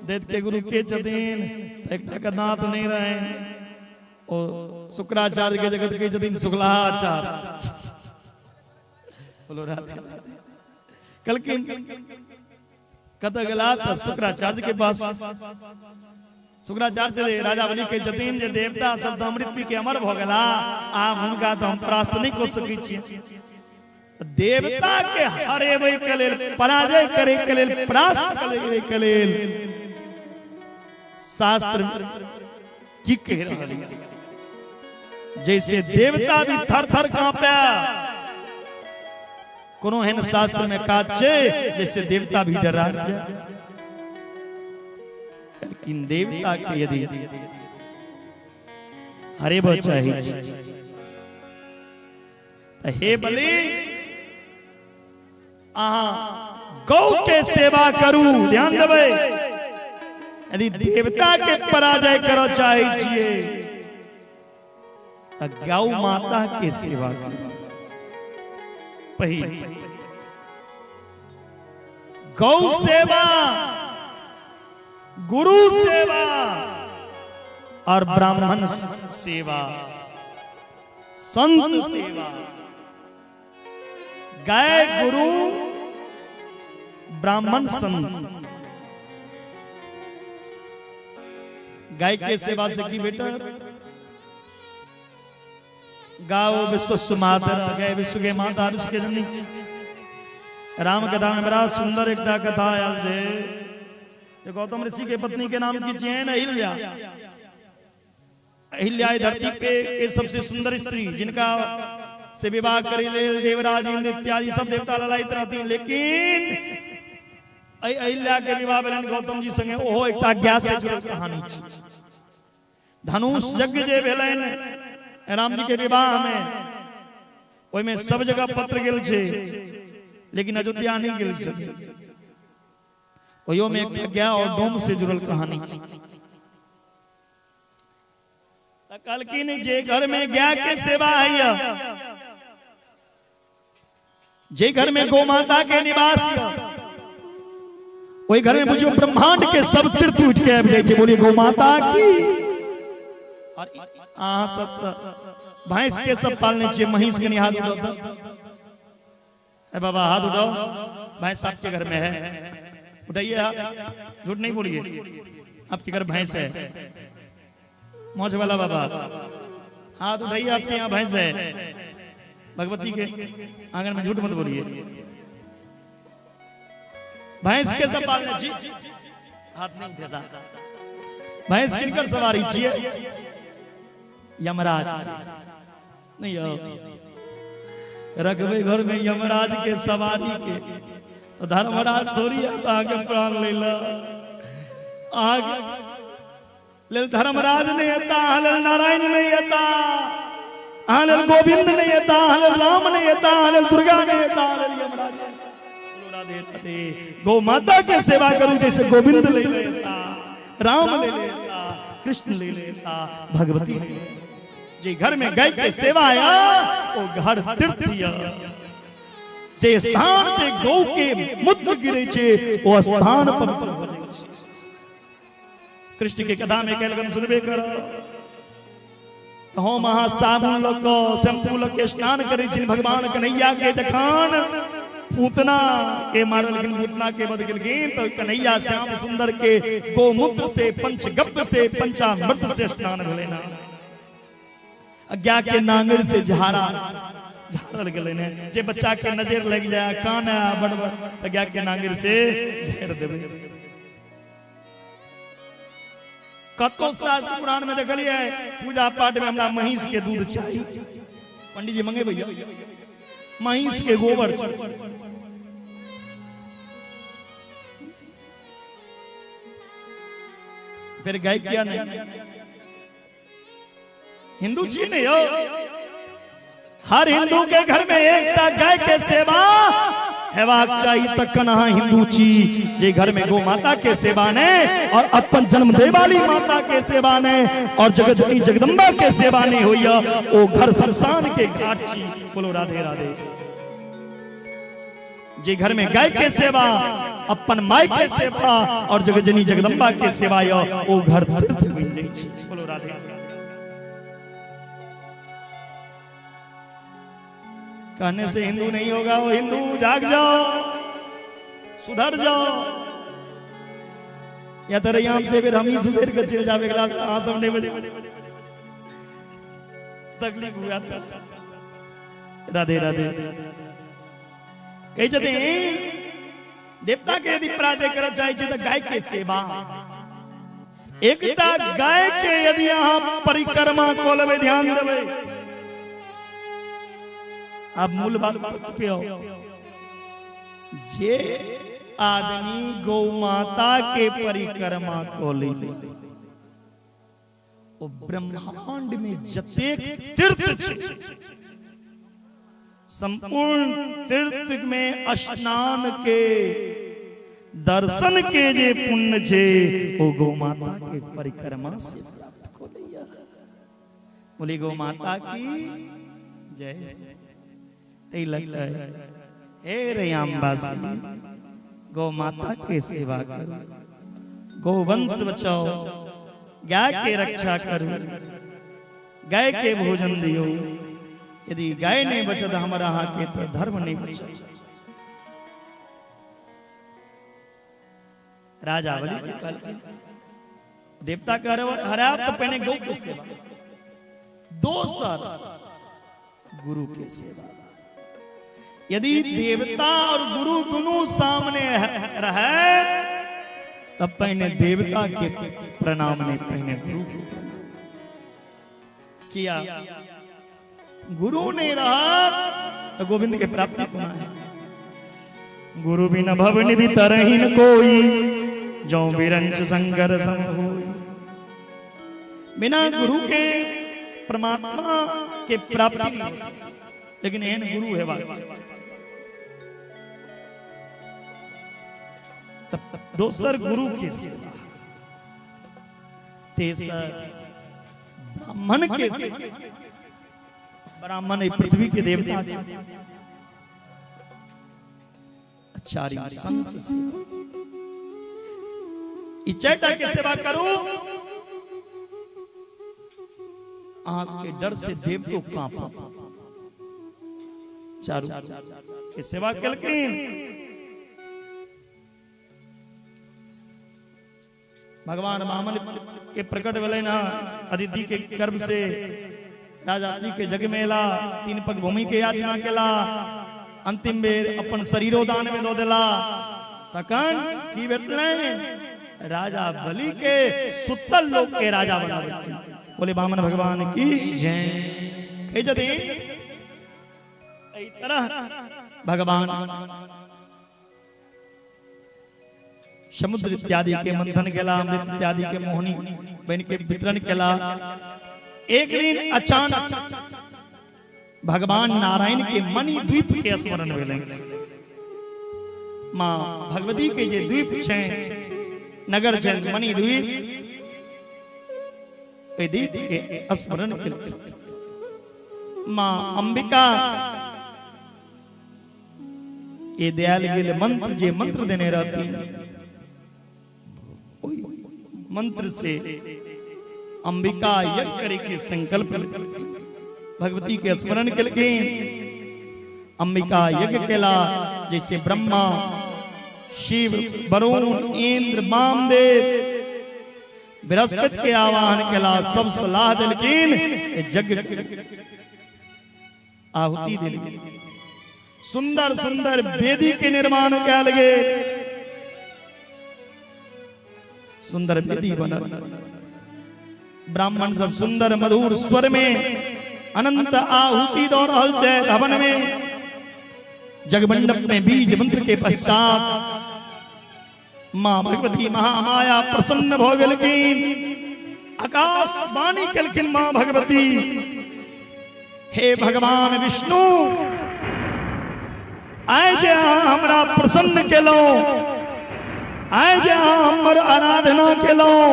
दैत्य के गुरु के छथिन, तऽ एकटा के दांत नहीं रहे। ओ शुक्राचार्य के जगत के छथिन शुक्लाचार्य। बोलो राधे राधे। कहलखिन कतऽ गेला तऽ शुक्राचार्य के पास। शुक्राचार्य से राजा बलि कहै छथिन जे देवता सब तऽ अमृत पी के अमर भऽ गेला, आब हुनका तऽ हम परास्त नहि कऽ सकै छी। देवता के हरेबै के लेल, पराजय करे के लेल, परास्त करे के लेल शास्त्र की कहि रहल है? जैसे देवता भी थर थर कांपे, कोनो एहन शास्त्र में काज छै जैसे देवता भी डरा जाए। लेकिन देवता के यदि हरेबऽ चाही तऽ हे बलि अहाँ गौ के सेवा करू। ध्यान देबै, यदि देवता के पराजय करऽ चाहै छियै तऽ गौ माता के सेवा करू। पहिल गौ सेवा, गुरु सेवा और ब्राह्मण सेवा, संत सेवा। गाय, गुरु, ब्राह्मण, संत। गाय के सेवा से की बेटा? गाओ विश्वस्व मातर, गाय विश्व के माता, विश्व के जननी। राम कथा में बड़ा सुंदर एकटा कथा आयल छै जे गौतम ऋषि के पत्नी के नाम की छियनि? अहिल्या। अहिल्या धरती पे के सबसे सुंदर स्त्री, जिनका से विवाह करे लेल देवराज इंद्र इत्यादि सब देवता ललायत रहथिन। लेकिन अहिल्या के विवाह भेलनि गौतम जी संगे, ओहो एकटा गाय से जुड़ल कहानी छै। धनुष यज्ञ जे भेलनि राम जी के विवाह में, ओहिमे सब जगह पत्र गेल छै, लेकिन अयोध्या नहीं गेल छै। ओहियो में एकटा गाय और डोम से जुड़ल कहानी छै। तऽ कहलखिन जे घर में गाय के सेवा है, जे घर में गौ माता के निवास है, ओहि घर में बुझियो ब्रह्मांड के सब तीर्थ उठि के आबि जाइ छै। बोलिए गौ माता की। और अहाँ सब भैंस के सब पालने छियै, महींस के हाथ उठाओ तऽ। ए बाबा हाथ उठाओ, भैंस आपके घर में है, उठाइए हाथ, झूठ नहीं बोलिए, आपके घर भैंस है। मौज वाला बाबा हाथ उठाइए, आपके यहाँ भैंस है। भगवती के आंगन में झूठ मत बोलिए। भैंस के सब पालने छी, हाथ नहीं उठेता। भैंस किनकर सवारी छियै? यमराज। नहीं हो रखबे घर में यमराज के सवारी के तो धर्मराज थोड़ी है तो आगे प्राण ले ला। आगे लेल धर्मराज नहीं आता, अहाँ लेल नारायण नहीं आता, अहाँ लेल गोविंद नहीं आता, अहाँ लेल राम नहीं आता, अहाँ लेल दुर्गा नहीं आता, अहाँ लेल यमराज नहीं आता। बोलो राधे राधे। गौ माता के सेवा करू जैसे गोविंद ले लेता, राम ले लेता, कृष्ण ले लेता, भगवती ले लेता। जे घर में गाय के सेवा आया वो घर तीर्थ या। जे स्थान पे गौ के मूत्र गिरे छे वो स्थान पवित्र हो जाय छे। कृष्ण के कथा में कहलकन सुनबे कर, हम अहाँ साबुन लऽ कऽ शैम्पू लऽ के स्नान करै छी। भगवान कन्हैया के जखन पूतना के मारलखिन, पूतना के वध केलखिन, तऽ कन्हैया श्याम सुंदर के गोमूत्र से पंचगव्य से पंचामृत से स्नान भेलै ना। गाय के नांगर से झाड़ा झाड़ल गेलै ने, जे बच्चा के नजर लग जाए कान बड़बड़ तो गाय के नांगर से झाड़ देबै। कतो शास्त्र पुराण में देखलिए पूजा पाठ में हमरा महींस के दूध चाहिए, पंडित जी मंगे भैया महींस के गोबर चाहिए। फिर गाय किया नहीं, हिंदू छी नहीं हो। हर हिंदू के घर में एकटा गाय के सेवा हेबाक चाहिए तखन अहाँ हिंदू छी। जे घर में गौ माता के सेवा ने और अपन जन्म दे वाली माता के सेवा ने और जगतनी जगदम्बा के सेवा नहीं होइया, ओ घर शमशान के घाट छी। बोलो राधे राधे। जे घर में गाय के सेवा, अपन my के सेवा और जगतनी जगदम्बा के सेवा यो, ओ घर तीर्थ बन जाइ छी। बोलो राधे। कहने से हिंदू नहीं होगा, वो हिंदू जाग जाओ, सुधर जाओ। या तो रैयाम से फिर हम ही सुधर के चल जावे, अहाँ सब नहीं बजे तकलीफ हुआ था। राधे राधे। कही छथिन देवता के यदि पराजय करऽ चाहै छी तऽ गाय के सेवा। एकटा गाय के यदि अहाँ परिक्रमा कऽ लेबै, ध्यान देबै, अब मूल बात पे आओ। जे आदमी गौ माता के परिक्रमा को ले, वो ब्रह्मांड में जतेक तीर्थ छै, संपूर्ण तीर्थ में स्नान के दर्शन के जे पुण्य छै, वो गौ माता के परिक्रमा से प्राप्त को लिया। बोली गौ माता की जय। तै लगता है हे रैयामवासी, गौ माता के सेवा करो, गौवंश बचाओ, गाय के रक्षा करो, गाय के भोजन दियो। यदि गाय नहीं बचत हमारा अहाँ के तो धर्म नहीं बचत। राजा बलि के कहलखिन देवता के हराब तो पहले गौ के सेवा, दोसर गुरु के सेवा। यदि देवता और गुरु दोनों सामने रहे तब पहले देवता के प्रणाम नहीं, पहले गुरु के किया। गुरु नहीं रहा तो गोविंद के प्राप्ति पुनः है। गुरु बिना भव निधि तरहीन कोई, जो विरंच शंकर सम होई। बिना गुरु के परमात्मा के प्राप्ति नहीं हो सकती, लेकिन एहन गुरु है बात। दोसर गुरु के सेवा, तेसर ब्राह्मण के सेवा। ब्राह्मण पृथ्वी के देवता, चारिम संत सेवा। ई चारिटा के सेवा करू, अहाँ के डर से देवतो कांपत। चारू के सेवा केलखिन। भगवान वामन के प्रकट भेलनि हँ अदिति के गर्भ से, राजा जी के जग में एला, तीन पग भूमि के याचना केला, अंतिम बेर अपन शरीरो दान में दो देला। तखन की भेटलनि? राजा बलि के सुतल लोक के राजा बना देलखिन। बोले वामन भगवान की जय। कहै छथिन एहि तरह भगवान समुद्र इत्यादि के मंथन केला, अमृत इत्यादि के मोहनी बन के वितरण केला। एक दिन अचानक भगवान नारायण के मणि द्वीप के स्मरण भेलनि। मां भगवती के जे द्वीप छै, नगर छै मणि द्वीप, ओहि द्वीप के स्मरण केलखिन। मां अंबिका के दयाल गेल मंत्र, जे मंत्र देने रहती मंत्र से अंबिका यज्ञ करे के संकल्प भगवती के स्मरण केलखिन। अंबिका यज्ञ केला, जैसे ब्रह्मा, शिव, वरुण, इंद्र, वामदेव, बृहस्पति के आह्वान केला, सब सलाह देलखिन, यज्ञ आहुति देल गेल, सुंदर सुंदर वेदी के निर्माण कयल गेल, सुंदर वेदी बनल, ब्राह्मण सब सुंदर मधुर स्वर में अनंत आहुति दऽ रहल छै हवन में। जगमंडप में बीज मंत्र के पश्चात मां भगवती महामाया प्रसन्न भ गेलखिन, आकाशवाणी केलखिन मां भगवती, हे भगवान विष्णु, आइ जे अहाँ हमरा प्रसन्न केलहुँ, आइ जे अहाँ हमर आराधना केलहुँ,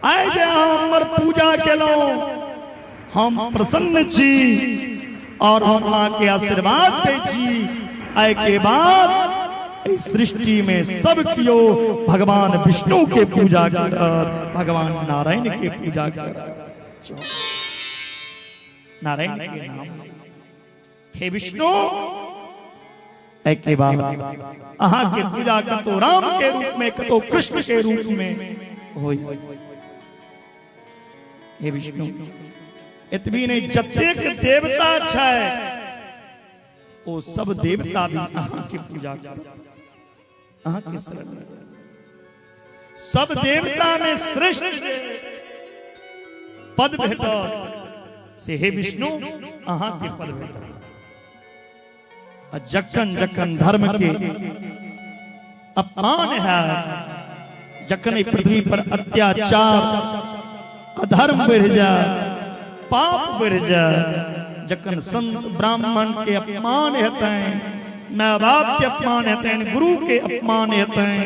आइ जे अहाँ हमर पूजा केलहुँ, हम प्रसन्न छी और हम अहाँके आशीर्वाद दै छी। आइ के बाद एहि सृष्टि में सब कियो भगवान विष्णु के पूजा करत, भगवान नारायण के पूजा करत। नारायण के नाम हे विष्णु, एहि के बाद अहाँ के पूजा कतो राम के रूप में, कतो कृष्ण के रूप में होई। हे विष्णु, एतबी नहीं, जतेक देवता छै ओ सब देवता भी अहाँ के पूजा करत, अहाँ के शरण। सब देवता में श्रेष्ठ जे पद भेटत से हे विष्णु अहाँ के पद भेटत। आ जखन जखन धर्म के अपमान है, जखन एहि पृथ्वी पर अत्याचार अधर्म बढ़ जाए, पाप बढ़ जाए, जखन संत ब्राह्मण के अपमान हेतनि, माय बाप के अपमान हेतनि, गुरु के अपमान हेतनि,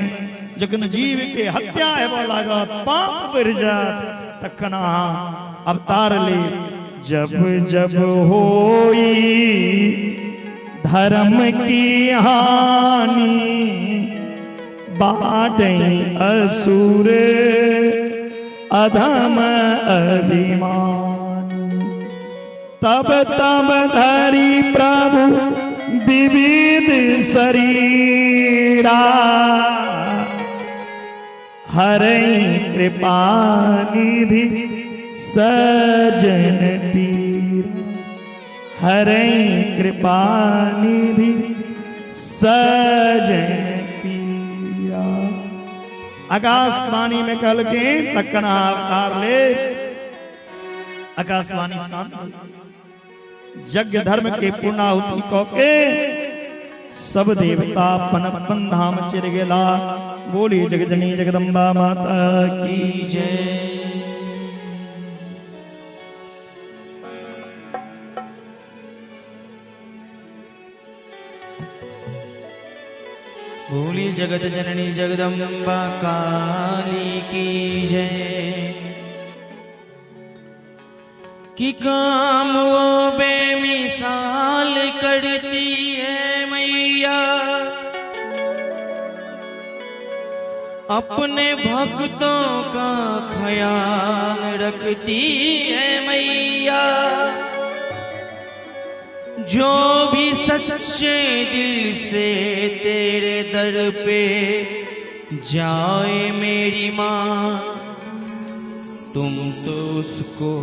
जखन जीव के हत्या हेबऽ लागत, पाप बढ़ जायत, तखन अहाँ अवतार ले। जब जब होई धर्म की हानि, बाटै असुर अधम अभिमानी, तब तब धरि प्रभु विविध शरीरा, हरै कृपा निधि सजन पीरा, हरै कृपा निधि सजन पीरा। आकाशवाणी में कहलखिन तखन अवतार ले। आकाशवाणी शांत, यज्ञ धर्म के पूर्णाहुति क के सब देवता अपन अपन धाम चलि गेला। बोली जगजनी जगदम्बा माता की जय। बोली जगत जननी जगदम्बा काली की जय। कि काम वो बेमिसाल करती है मैया, अपने भक्तों का ख्याल रखती है मैया। जो भी सच्चे दिल से तेरे दर पे जाए मेरी माँ, तुम तो उसको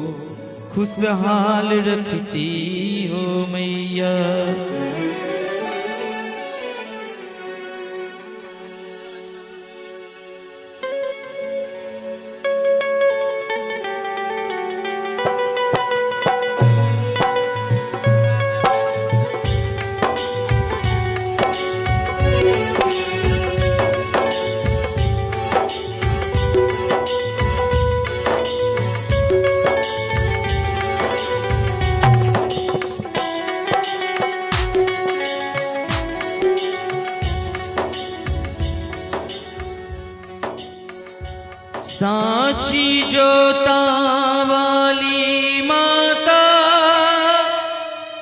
खुशहाल रखती हो मैया। सांची जोता वाली माता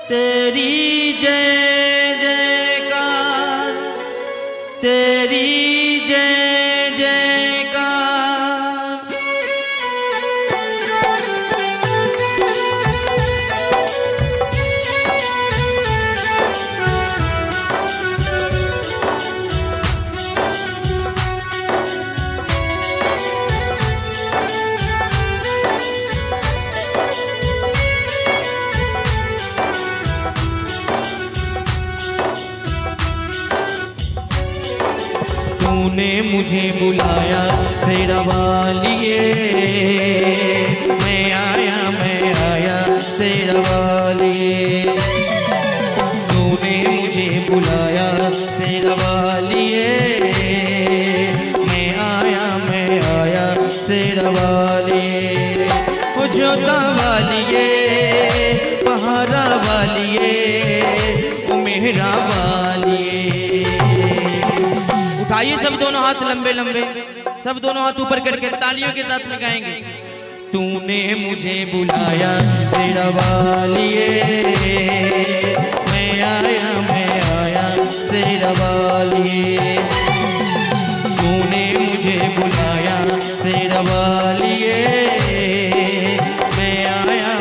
तेरी जय जयकार, तेरी जय जयकार। तूने मुझे बुलाया शेरा वालिए, मैं आया शेरा वालिए। तूने मुझे बुलाया शेरा वालिए, मैं आया शेरा वालिए। ओ जोता वालिए, पहाड़ा वालिए, ओ मेहरा वालिए। उठाइए सब दोनों हाथ लंबे लंबे, सब दोनों हाथ ऊपर करके तालियों के साथ में गाएंगे। तूने मुझे बुलाया शेरा वालिए, मैं आया शेरा वालिए। तूने मुझे बुलाया शेरा वालिए, मैं आया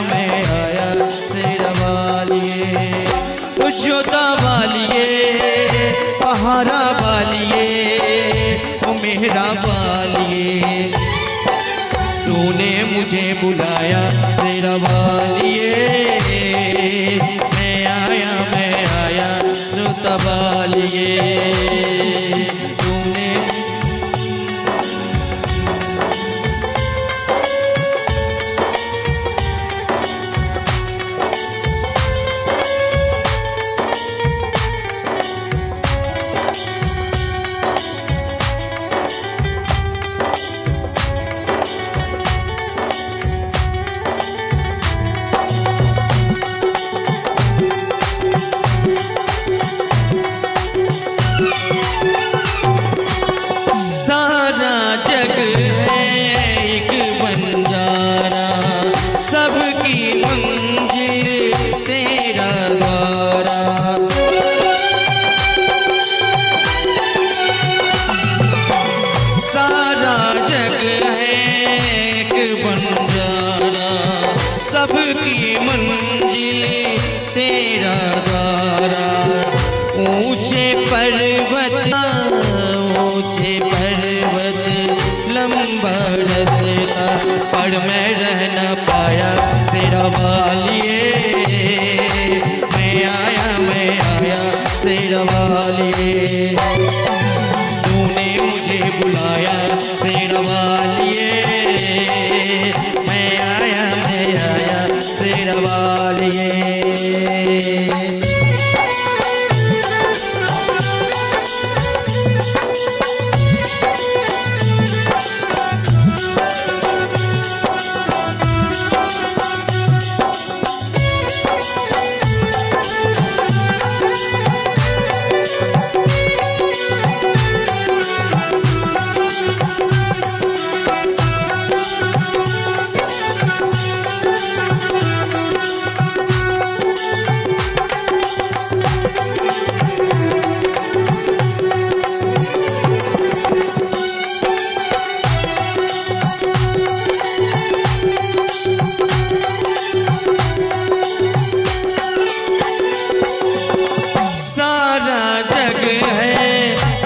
शेरा वालिए। ओ जोता वालिए, पहाड़ा वालिए, ओ मेहरा वालिए। तूने मुझे बुलाया शेरा वालिए, मैं आया जोता वालिए। तूने सबकी मंजिल तेरा द्वारा। ऊंचे पर्वत लंबा रास्ता पर मैं रह न पाया शेरा वालिए, मैं आया शेरा वालिए। तूने मुझे बुलाया शेरा वालिए, मैं आया शेरा वालिए।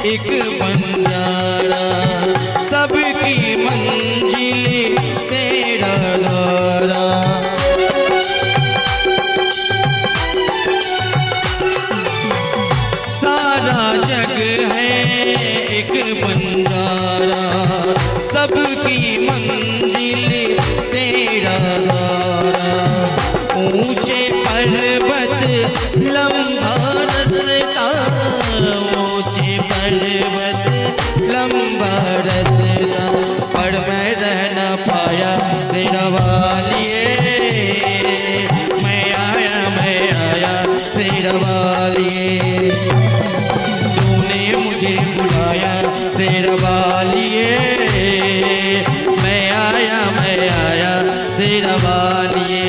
एक बंजारा, सबकी मंजिल तेरा द्वारा। सारा जग है एक बंजारा, सबकी मंजिल तेरा द्वारा। ऊंचे पर्वत लंबा रास्ता, ऊंचे पर्वत लंबा रास्ता पर मैं रह न पाया शेरा वालिए, मैं आया शेरा वालिए। तूने मुझे बुलाया शेरा वालिए, मैं आया शेरा वालिए।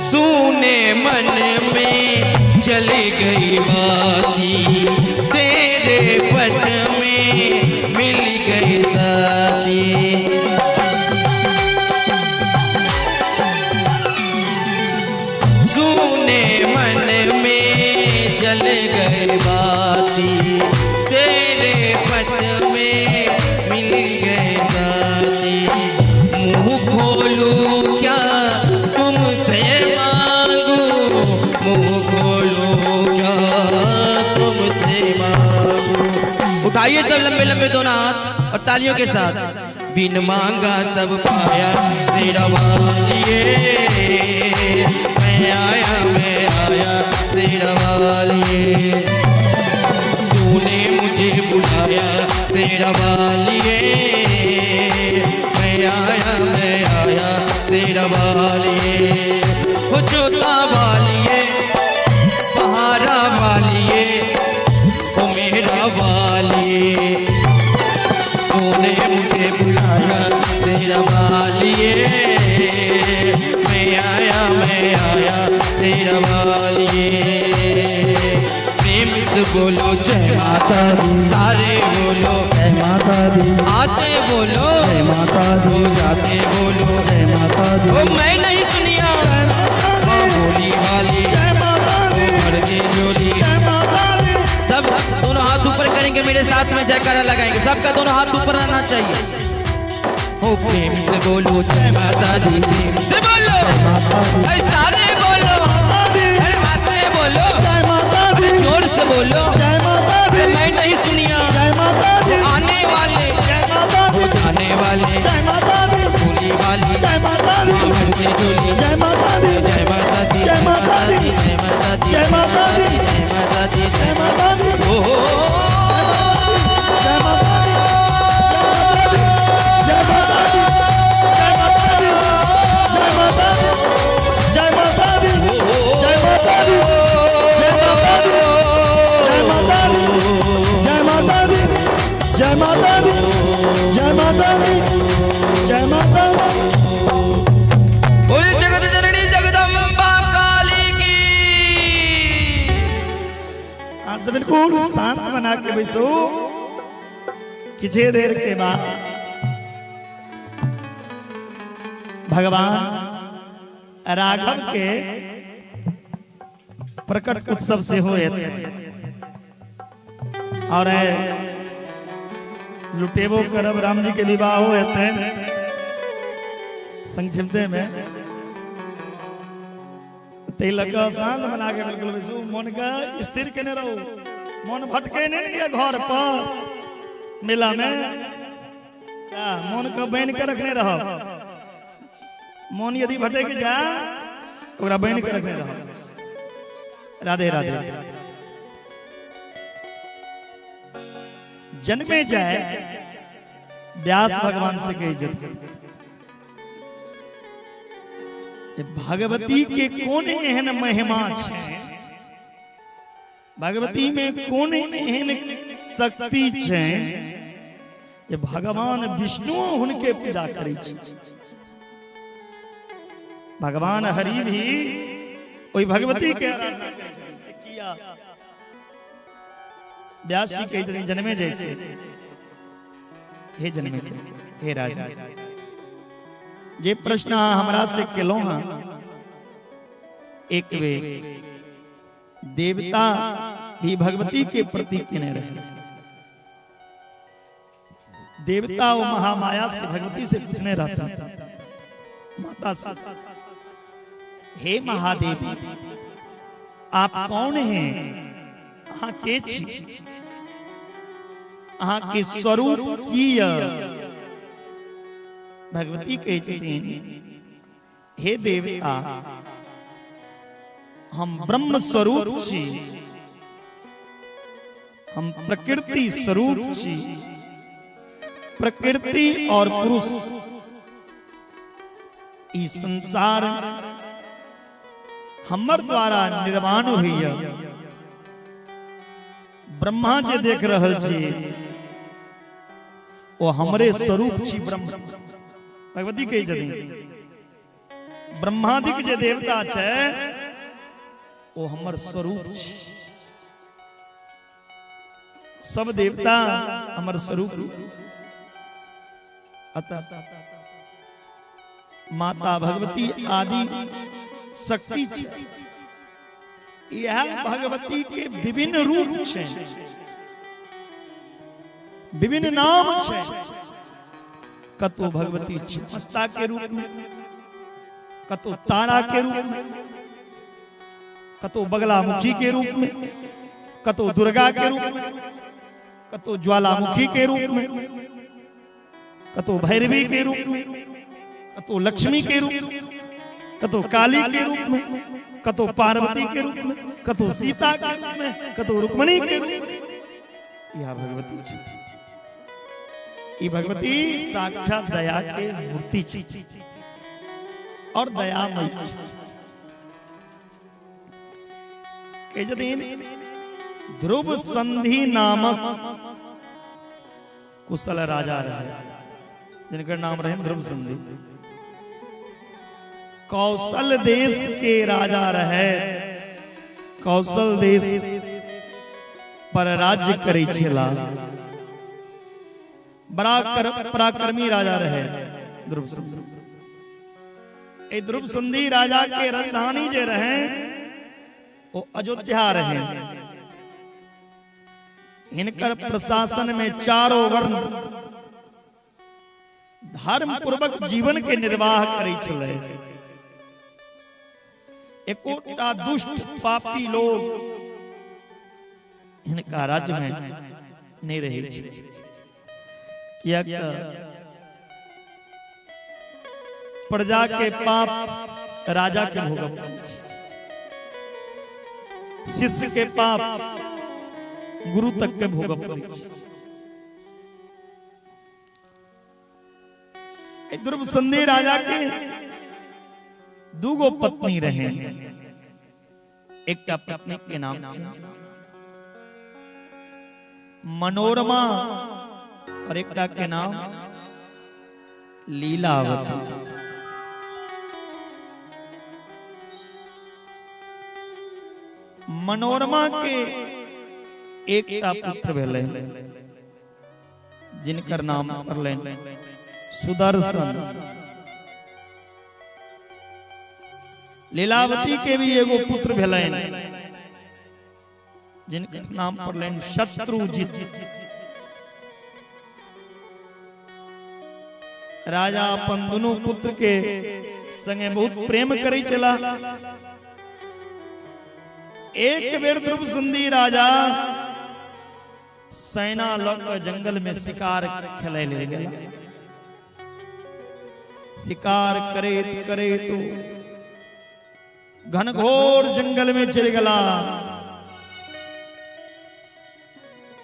सूने मन तालियों के साथ। बिन मांगा सब पाया शेरा वालिए, मैं आया शेरा वालिए, तूने मुझे बुलाया शेरा वालिए, मैं आया शेरा वालिए। हो जोता वालिए, पहाड़ा वालिए, ओ मेरा वालिए, तूने मुझे बुलाया शेरा वालिए, मैं आया शेरा वालिए। प्रेम से बोलो जय माता दी, सारे बोलो जय माता दी, आते बोलो जय माता दी, जाते बोलो जय माता दी। ओ मैं नहीं सुनिया बोली वाली, जय माता दी, भर दे झोली, जय माता दी। सब दोनों हाथ ऊपर करेंगे, मेरे साथ में जयकारा लगाएंगे। सबका दोनों हाथ ऊपर आना चाहिए। हो प्रेम से बोलो जय माता दी, प्रेम से बोलो, अरे सारे बोलो, अरे माते बोलो, जय माता दी, जोर से बोलो जय माता दी। मैं नहीं सुनिया जय माता दी, आने वाले, जय माता दी, हो जाने वाले, जय माता दी, बोली वाली, जय माता दी, भर दे झोली, जय माता दी, जय माता दी, जय माता दी, जय माता दी, जय माता दी, जय माता दी, जय माता दी। ओ जय माता दी, जय माता दी, जय माता दी, जय माता दी, जय माता दी, जय माता दी, जय माता दी, जय माता दी, जय माता दी, जय माता दी, जय माता दी। बोले जगत जननी जगदम्बा काली की। आज से बिल्कुल शांत बना के बैसो। किछे देर के बाद भगवान राघव के प्रकट उत्सव से होए और लुटेबो करब राम जी के विवाह होते संक्षिप्त में। तै लऽ कऽ शांत बना के बिल्कुल बैसू, मन के स्थिर केने रहू, मन भटके नहीं ने घर पर मेला में, मन के बान्हि के रखने रह। मन यदि भटक जाए ओकरा बान्हि के रखने रह। राधे राधे। जन्मे जाए व्यास भगवान से कही जत भगवती के कोन एहन महिमा छै, भगवती में कोन एहन शक्ति छै जे भगवान विष्णु हुनके पूजा करै छै। भगवान हरि भी ओहि भगवती के आराधना करै छथिन। से किया व्यास जी कहै छथिन जन्मे जैसे, हे जन्मे हे राजा, जे प्रश्न अहाँ हमरा से केलहुं हँ, एक बेर देवता भी भगवती के प्रति केने रहे। देवता वो महामाया से भगवती से पूछने रहता, माता से, हे महादेवी आप कौन हैं, अहाँ के छी, अहाँ के स्वरूप की य? भगवती कहै छथिन हे देवता हम ब्रह्म स्वरूप छी, हम प्रकृति स्वरूप छी। प्रकृति और पुरुष ई संसार हमर द्वारा निर्माण होइया। ब्रह्मा जे देख रहल छी ओ हमरे स्वरूप छी ब्रह्म। भगवती कहै छथिन ब्रह्मादिक जे देवता छै ओ हमर स्वरूप छी, सब देवता हमर स्वरूप। अतः माता भगवती आदि शक्ति छै। यह भगवती के विभिन्न रूप छै, विभिन्न नाम छै। कतो भगवती छिन्नमस्ता के रूप में, कतो तारा के रूप में, कतो बगलामुखी के रूप में, कतो दुर्गा के रूप में, कतो ज्वालामुखी के रूप में, कतौ भैरवी के रूप में, कतौ लक्ष्मी के रूप में, कतौ काली के रूप में, कतौ पार्वती के रूप में, कतौ सीता के रूप में, कतौ रुक्मणी के रूप में। यह भगवती छी। ई भगवती साक्षात दया के मूर्ति छी और दयामयी छी। दिन ध्रुव संधि नामक कुशल राजा रहे, जिनका नाम रहे ध्रुव संधि। कौशल देश के राजा रहे, कौशल देश पर राज्य करे छला। बड़ा पराक्रमी राजा रहे ध्रुव संधि। ए ध्रुव संधि राजा के राजधानी जे रहे वो अयोध्या रहे। इनकर प्रशासन में चारों वर्ण धर्म पूर्वक जीवन के निर्वाह करे छले। एकोटा दुष्ट पापी लोग इनका राज्य में नहीं रहे। किया प्रजा के पाप राजा के भोगब, शिष्य के पाप गुरु तक के भोगब। ध्रुव संधि राजा के दूगो पत्नी रहे। एक पत्नी के नाम मनोरमा और एक के नाम लीलावती। मनोरमा के एक पुत्र भेलै जिनकर नाम पड़लनि सुदर्शन। लीलावती के भी एगो पुत्र भेलनि जिनकर नाम पड़लनि शत्रुजित। राजा अपन दोनों पुत्र के संगे बहुत प्रेम करे चला। एक बेर ध्रुव संधि राजा सेना लग जंगल में शिकार खेले ले गया। शिकार करेत करेत घनघोर जंगल में चल गला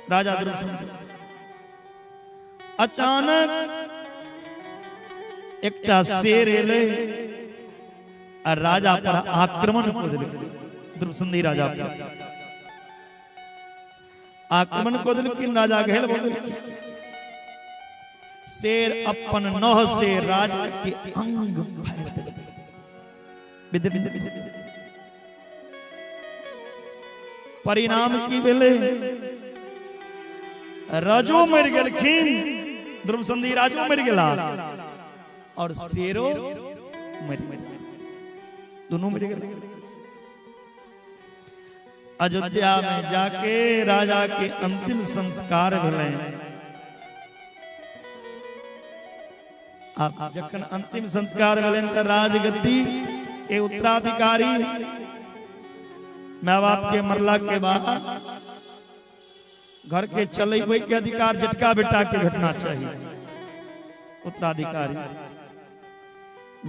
राजा ध्रुव संधि। अचानक एकटा शेर एलै और राजा पर आक्रमण कऽ देलकै। ध्रुव संधि राजा पर आक्रमण कऽ देलखिन, राजा घायल भऽ गेलखिन। शेर अपन नह से राजा के अंग फाड़ि देलकै। परिणाम की भेलै? राजो मरि गेलखिन, ध्रुव संधि राजो मरि गेला और शेरो मरि गेल, दोनों मरि गेल। अयोध्या में जाके राजा के अंतिम संस्कार भेलै। आप जखन अंतिम संस्कार भेलनि त राजगद्दी के उत्तराधिकारी माँ बाप के मरला के बाद घर के चलेबै के अधिकार जेटका बेटा के भेटना चाहिए। उत्तराधिकारी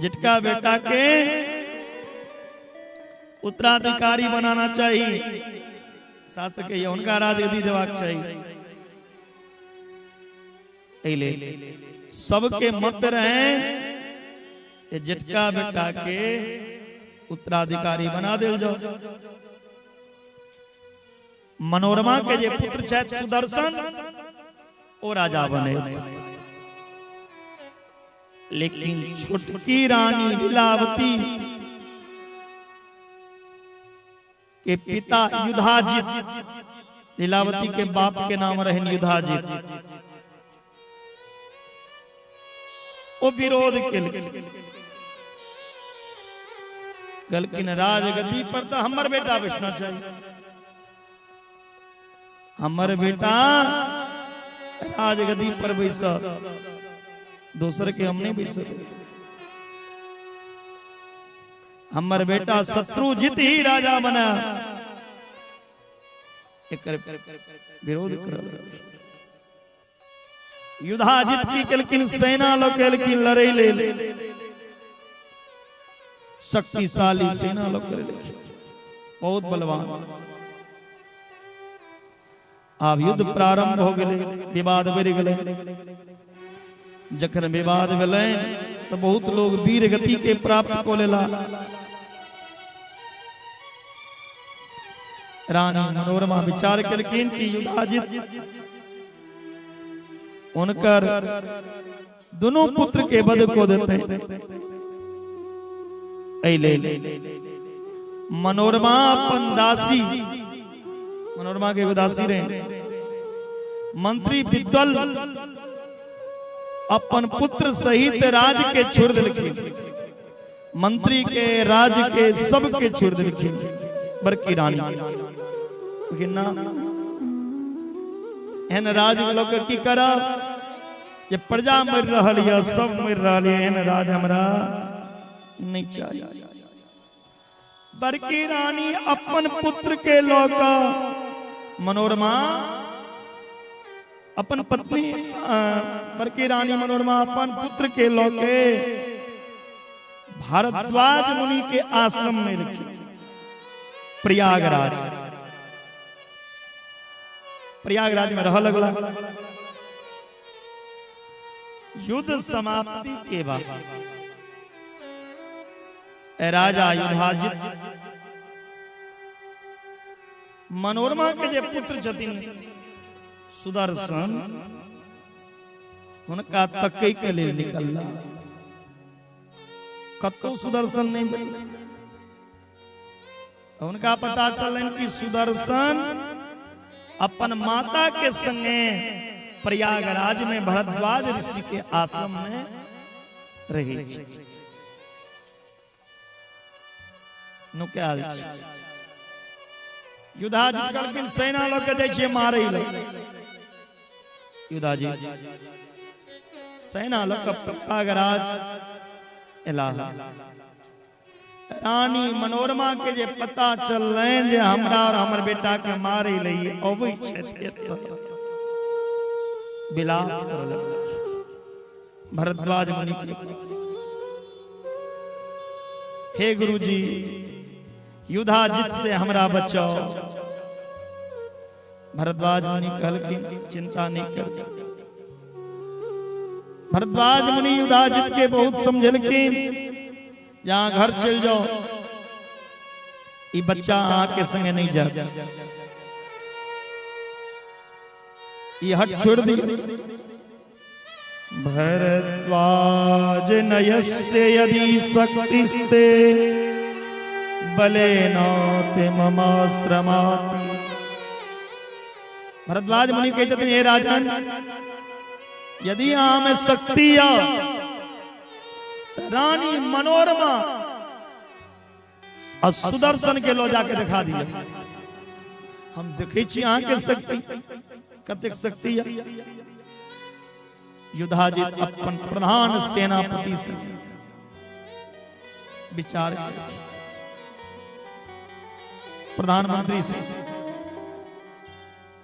जेटका बेटा के उत्तराधिकारी बनाना चाहिए। शास्त्र के उनका राजगद्दी देवाक चाहिए। सबके मत रहे जेटका बेटा के उत्तराधिकारी बना दिल जाओ। मनोरमा के जे पुत्र छथि सुदर्शन, ओ राजा बने। लेकिन छोटकी रानी लीलावती के पिता युधाजित, लीलावती के बाप के नाम रहन युधाजित, ओ विरोध केलखिन। कहलखिन राजगद्दी पर तो हमर बेटा बैसना चाहिए, हमर बेटा राजगद्दी पर बैसत, दोसर के हम नहीं बैसत। हमर बेटा शत्रुजित ही राजा बना, एकर विरोध कर। युधाजित की केलखिन, सेना लऽ के एलखिन लड़ै लेल, शक्तिशाली सेना लऽ के एलखिन, बहुत बलवान। आब युद्ध प्रारंभ हो गेलै, विवाद बढ़ि गेलै। जखन विवाद भेलै तऽ बहुत लोग वीर गति के प्राप्त कऽ लेला। रानी मनोरमा विचार केलखिन कि युधाजित उनकर दोनों पुत्र के वध को देते। एहि लेल मनोरमा अपन दासी, मनोरमा के एगो दासी रहे, मंत्री विद्वल अपन पुत्र सहित राज के छोड़ देलखिन, मंत्री के राज के सबके छोड़ देलखिन बड़की रानी। ना एहन राज लऽ के की करब जे प्रजा मरि रहल यऽ, सब मरि रहल यऽ, एहन राज हमरा नहीं चाहिए। बड़की रानी अपन पुत्र के लऽ कऽ मनोरमा अपन पत्नी बड़की रानी मनोरमा अपन पुत्र के लऽ के भारद्वाज मुनि के आश्रम में एलखिन, प्रयागराज। प्रयागराज में रह लगला। युद्ध समाप्ति के बाद राजा युधाजित मनोरमा के जे पुत्र छथिन सुदर्शन, हुनका तकै के लेल निकलला। कतौ सुदर्शन नहीं भेटल। हुनका पता चलनि कि सुदर्शन अपन माता के संगे प्रयागराज में भरद्वाज ऋषि के आश्रम में रहे छै, नुकायल छै। युधाजित कहलखिन सेना लऽ के जाइ छियै मारै लए। युधाजित सेना लऽ के प्रयागराज एला। रानी मनोरमा के जे पता चललनि जे हमरा और हमर बेटा के मारै लए अबै छथि, विलाप करऽ लगलखिन भरद्वाज मुनि के पास। हे गुरुजी, युधाजित से हमरा बचाओ। भरद्वाज मुनि कहलखिन चिंता नहीं कर। भरद्वाज मुनि युधाजित के बहुत समझलखिन, जहां घर चल जाओ, ई बच्चा अहाँ के संगे नहीं जाए, ई हट छोड़ दियो। भरद्वाज नयस्य यदि शक्तिस्ते बलेनाते ममाश्रमात्। भरद्वाज मुनि कहै छथिन हे राजन, यदि अहाँ में शक्ति या रानी मनोरमा और सुदर्शन के लो जाके दिखा दिया, हम देखै छी अहाँ के शक्ति कतेक शक्ति या। युधाजित अपन प्रधान सेनापति से विचार, प्रधानमंत्री से,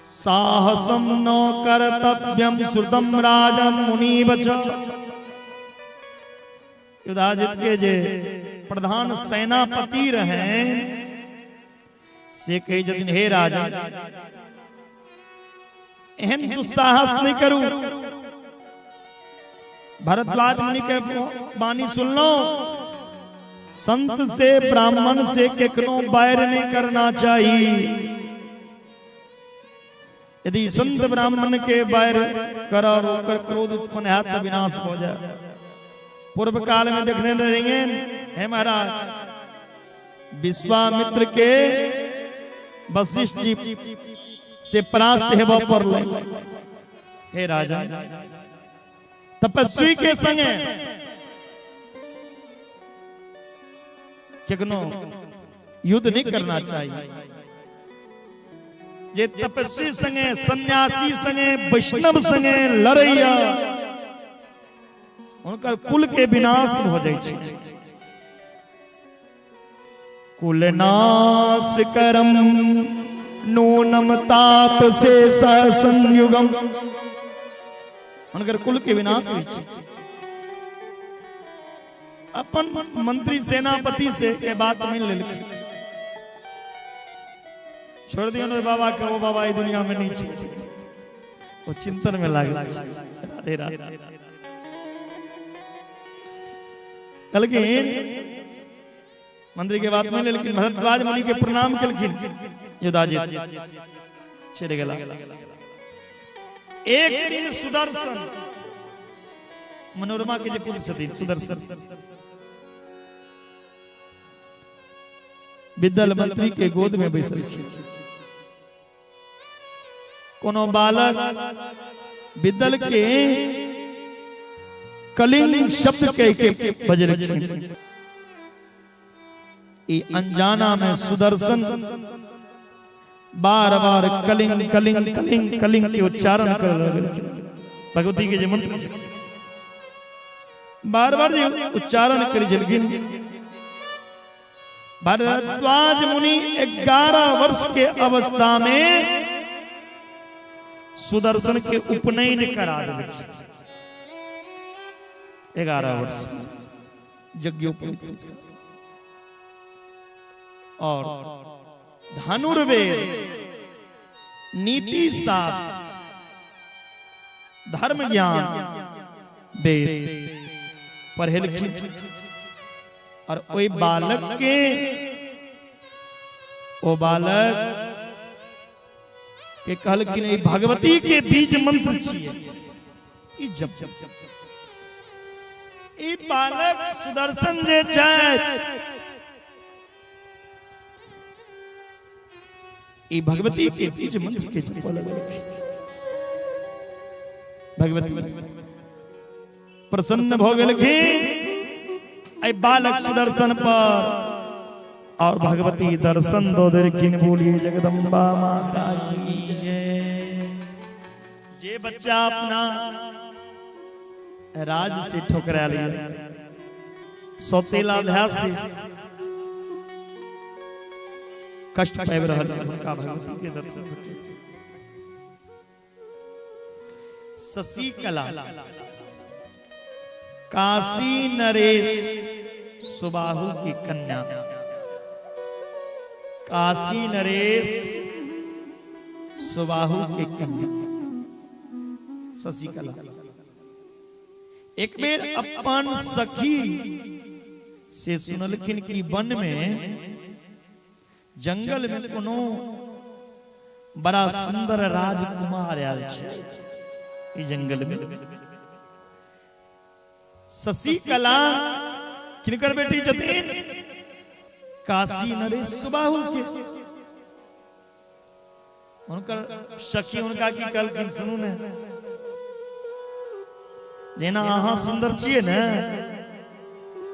साहसम न कर्तव्यम श्रुतम राजम मुनि बच। युधाजित के जे प्रधान सेनापति रहे से कहै छथिन हे राजा, एहन दुस्साहस नहीं करू। भरद्वाज मुनि के वाणी सुनलो, संत से ब्राह्मण से केकनो बैर नहीं करना चाहिए। यदि संत ब्राह्मण के बैर कर और ओकर क्रोध उत्पन्न है तो विनाश हो जाए। पूर्व काल में देखने रहिए हे महाराज, विश्वामित्र के वशिष्ठ जी से परास्त हेबऽ पड़लै। हे राजा, तपस्वी के संगे केकनो युद्ध नहीं करना चाहिए। जे तपस्वी संगे, सन्यासी संगे, वैष्णव संगे लड़ैया, उनकर कुल के विनाश हो जाइ छै। कुल नाश करम नूनम ताप से संयुगम। हुनकर कुल के विनाश होइ छै। अपन मंत्री सेनापति से के बात मानि लेलखिन, छोड़ दियौ ने बाबा के, ओ बाबा ई दुनिया में नहीं छै, ओ चिंतन में लागल छै। राधे राधे। कहलखिन मंत्री के बात मानि लेलखिन, भरद्वाज मुनि के प्रणाम केलखिन, युधाजित चलि गेला। एक दिन सुदर्शन मनोरमा के जे पुत्र छथिन सुदर्शन विद्यल मंत्री के गोद में बैसलखिन। कोनो बालक विद्यल के कलिंग शब्द कह के बजलखिन। ई अनजाना में सुदर्शन बार बार कलिंग कलिंग कलिंग कलिंग के उच्चारण कर लगलखिन। भगवती के जे मंत्र छै बार बार जे उच्चारण करी छलखिन। भरद्वाज मुनि 11 वर्ष के अवस्था में सुदर्शन के उपनयन करा देलखिन। 11 वर्ष यज्ञोपवीत संस्कार और धनुर्वेद, नीति शास्त्र, धर्म ज्ञान वेद पढ़ेलखिन। और ओहि बालक के ओ बालक के कहलखिन ई भगवती के बीज मंत्र छियै, ई जप। ई बालक सुदर्शन जे छै ई भगवती के बीज मंत्र के जप लगलखिन। भगवती प्रसन्न भ गेलखिन एहि बालक सुदर्शन पर और भगवती दर्शन दो देलखिन। बोलिए जगदम्बा माता की जय। जे बच्चा अपना राज से ठुकरा लिया, सौतेला भाय से कष्ट पाबि रहल, हुनका भगवती के दर्शन भेटल। शशिकला काशी नरेश सुबाहु की कन्या, काशी नरेश सुबाहु की कन्या शशिकला एक बेर अपन सखी से सुनलखिन कि वन में जंगल में कोनो बड़ा सुंदर राजकुमार आयल छै ई जंगल में। शशिकला किनकर बेटी छथिन? काशी नरेश सुबाहु के। हुनकर सखी हुनका की कहलखिन, सुनू ने, जेना अहाँ सुंदर छियै ने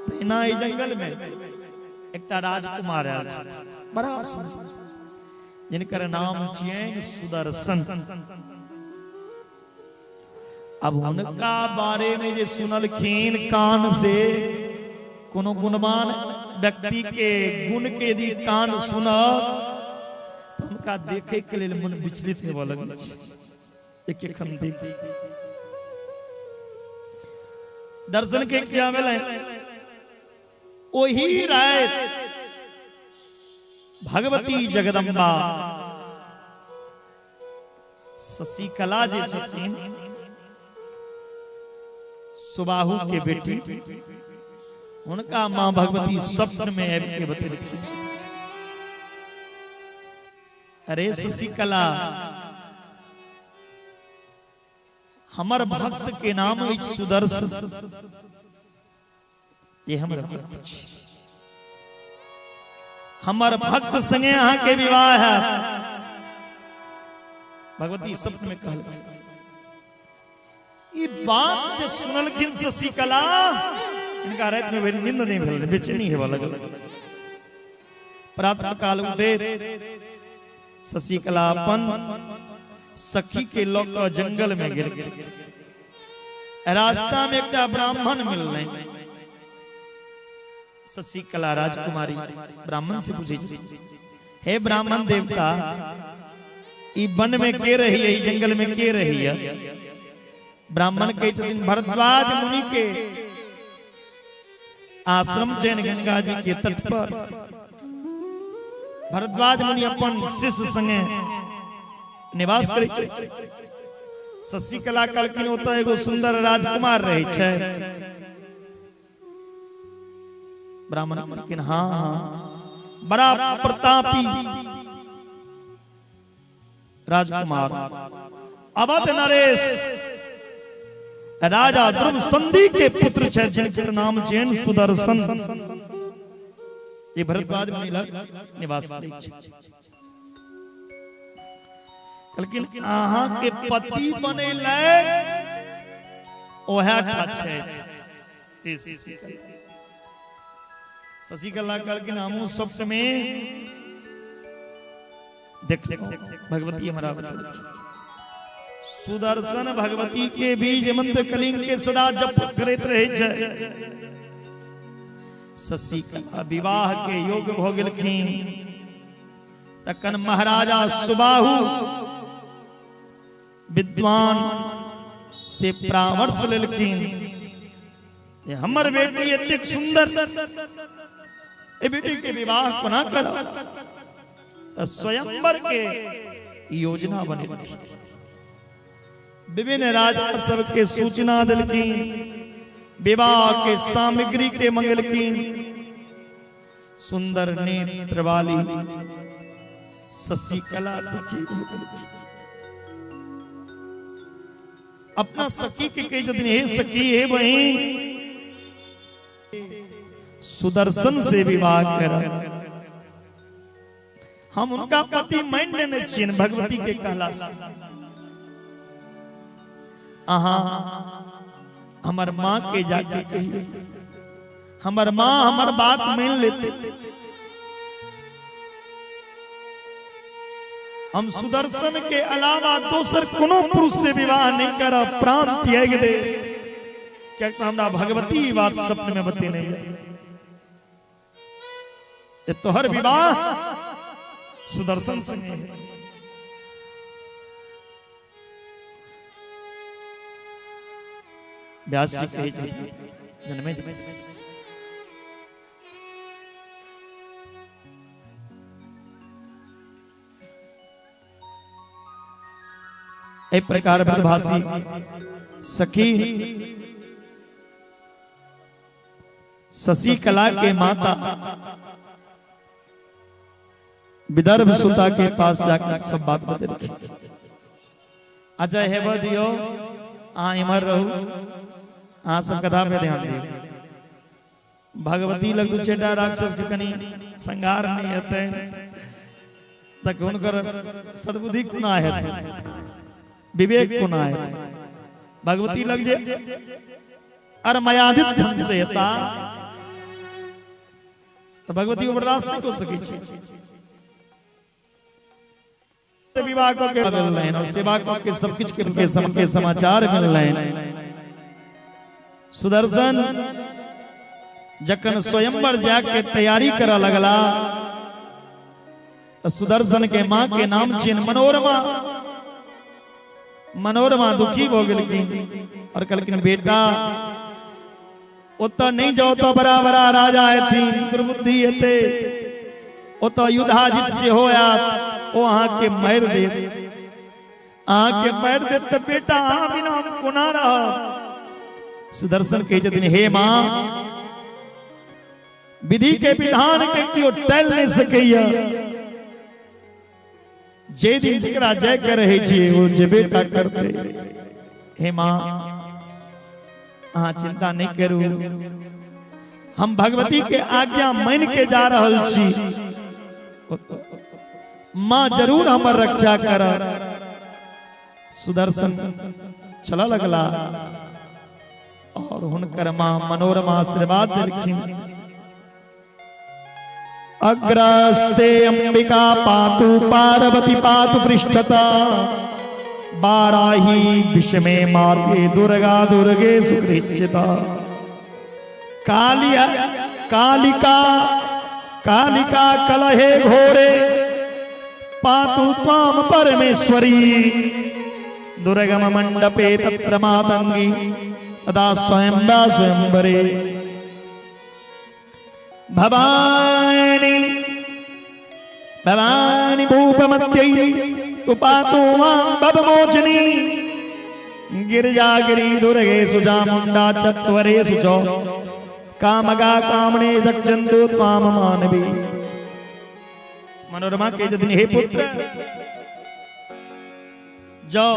तहिना ई जंगल में एकटा राजकुमार आयल छै बड़ा सुंदर, जिनकर नाम छियनि सुदर्शन। अब हुनका बारे में जे सुनलखिन कान से, कोनो गुणवान व्यक्ति के गुण के यदि कान सुनत तो हुनका देखे के लेल मन विचलित हेबऽ लगै छै। एक एक खन देख दर्शन के इच्छा भेलै। ओही राति भगवती जगदम्बा शशिकला जे छथिन सुबाहु के बेटी, हुनका मां भगवती स्वप्न में आबि के बतेलखिन, अरे शशिकला, हमर भक्त के नाम अछि सुदर्शन, ये हमर भक्त छी, हमर भक्त संगे अहाँ के विवाह है। भगवती स्वप्न में कहलखिन। ई बात जे सुनलखिन शशिकला, इनका राति में भरि नींद नहीं भेल, बेचैनी हेबऽ लगल। प्रातः काल उठे शशिकला अपन सखी के लऽ कऽ जंगल में गेलखिन। रास्ता में एकटा ब्राह्मण मिललै। शशिकला राजकुमारी ब्राह्मण से पूछै छथिन, हे ब्राह्मण देवता, ई वन में के रही है, ई जंगल में के रही है? ब्राह्मण कहै छथिन भरद्वाज मुनि के आश्रम छनि गंगा जी के तट पर। भरद्वाज मुनि अपन शिष्य संगे निवास करै छै। शशिकला कहलखिन ओतऽ एगो सुंदर राजकुमार रहै छै। ब्राह्मण कहलखिन हाँ हाँ, बड़ा प्रतापी राजकुमार अवध नरेश राजा ध्रुव संधि के पुत्र छै जिनकर नाम जैन सुदर्शन। ये भरद्वाज मुनि लग निवास करै छै। कहलखिन अहाँ के पति बने लए ओहे टा छै। शशिकला कहलखिन हमहूँ सब में देख भगवती हमारा सुदर्शन भगवती के बीज मंत्र कलिंग के सदा जप करैत रहे छै। शशिकला विवाह के योग भ गेलखिन। तखन महाराजा सुबाहु विद्वान से परामर्श लेलखिन, हमर बेटी एतेक सुंदर, ए बेटी के विवाह कोना करब? त स्वयंवर के योजना बनेलखिन। विभिन्न राजा सबके सूचना देलखिन, विवाह के सामग्री के मंगलखिन। सुंदर नेत्र वाली शशिकला दुखी भऽ गेलखिन। अपना सखी के कहै छथिन, हे सखी, हे बहिन, सुदर्शन से विवाह करब, हम उनका पति मान लेने छियनि भगवती के कहला से। अहाँ हमर माँ के जाके कहिए, हमर माँ हमर बात मान लेते। हम सुदर्शन के अलावा दोसर कोनो पुरुष से विवाह नहीं करब, प्राण त्याग दे। क्या हमरा भगवती बात सपने में बतेने है, तोहर विवाह सुदर्शन से है। व्यास जी कहै छथिन जन्मे एहि प्रकार ब्रजभाषी सखी शशिकला के माता विदर्भ सुता के पास जाकर सब बात बतेलखिन। अच्छा हेबऽ दियौ, अहाँ इम्हर रहू, अहाँ सब कथा पे ध्यान दियौ। भगवती लग दू चारिटा राक्षस के कनि संहार नहीं हेतै तक हुनकर सद्बुद्धि कोना हेतै, विवेक कोना हेतै। भगवती लग जे अरमयादित ढंग से हेता तो भगवती को बर्दाश्त नहीं कर सकै छै। विवाह कऽ के मिललनि और सेवा कऽ के सब किछु के समाचार मिललनि। सुदर्शन जखन स्वयंवर जाके तैयारी करऽ लगला तो सुदर्शन के माँ के नाम छियनि मनोरमा। मनोरमा दुखी भऽ गेलखिन और कहलखिन बेटा ओतऽ नहीं जाओ तो बड़ा बड़ा राजा हेथिन, दुर्बुद्धि हेतै, ओतऽ युद्धाजित सेहो आयत, ओ अहाँके मारि देत, अहाँके मारि देत तऽ बेटा अहाँ बिना हम कोना रहब। सुदर्शन कहै छथिन हे माँ, विधि के विधान के केओ टालि नहि सकैया, जे दिन जकरा जाय के रहै छियै ओ जेबे टा करतै। हे माँ अहाँ चिंता नहीं करू, हम भगवती के आज्ञा मान के जा रहल छी, माँ जरूर हमर रक्षा करत। सुदर्शन चलऽ लगला और हुनकर माँ मनोरमा आशीर्वाद देलखिन। अग्रस्ते अंबिका पातु पार्वती पातु पृष्ठता, बाराही विषमे मार्गे दुर्गा दुर्गे सुकृचिता। कालिया कालिका कालिका कलहे घोरे, पातु त्वाम परमेश्वरी, दुर्गम मंडपे तत्र मातंगी तदा स्वयंबा स्वयंवरे भवानी भवानी भूपमत्यै तु पातु मां भवमोचनी गिरिजागिरी दुर्गेषु चामुण्डा चत्वरेषु च कामगा कामने रक्षन्तु त्वां मानवी। मनोरमा के जदिन हे पुत्र जाओ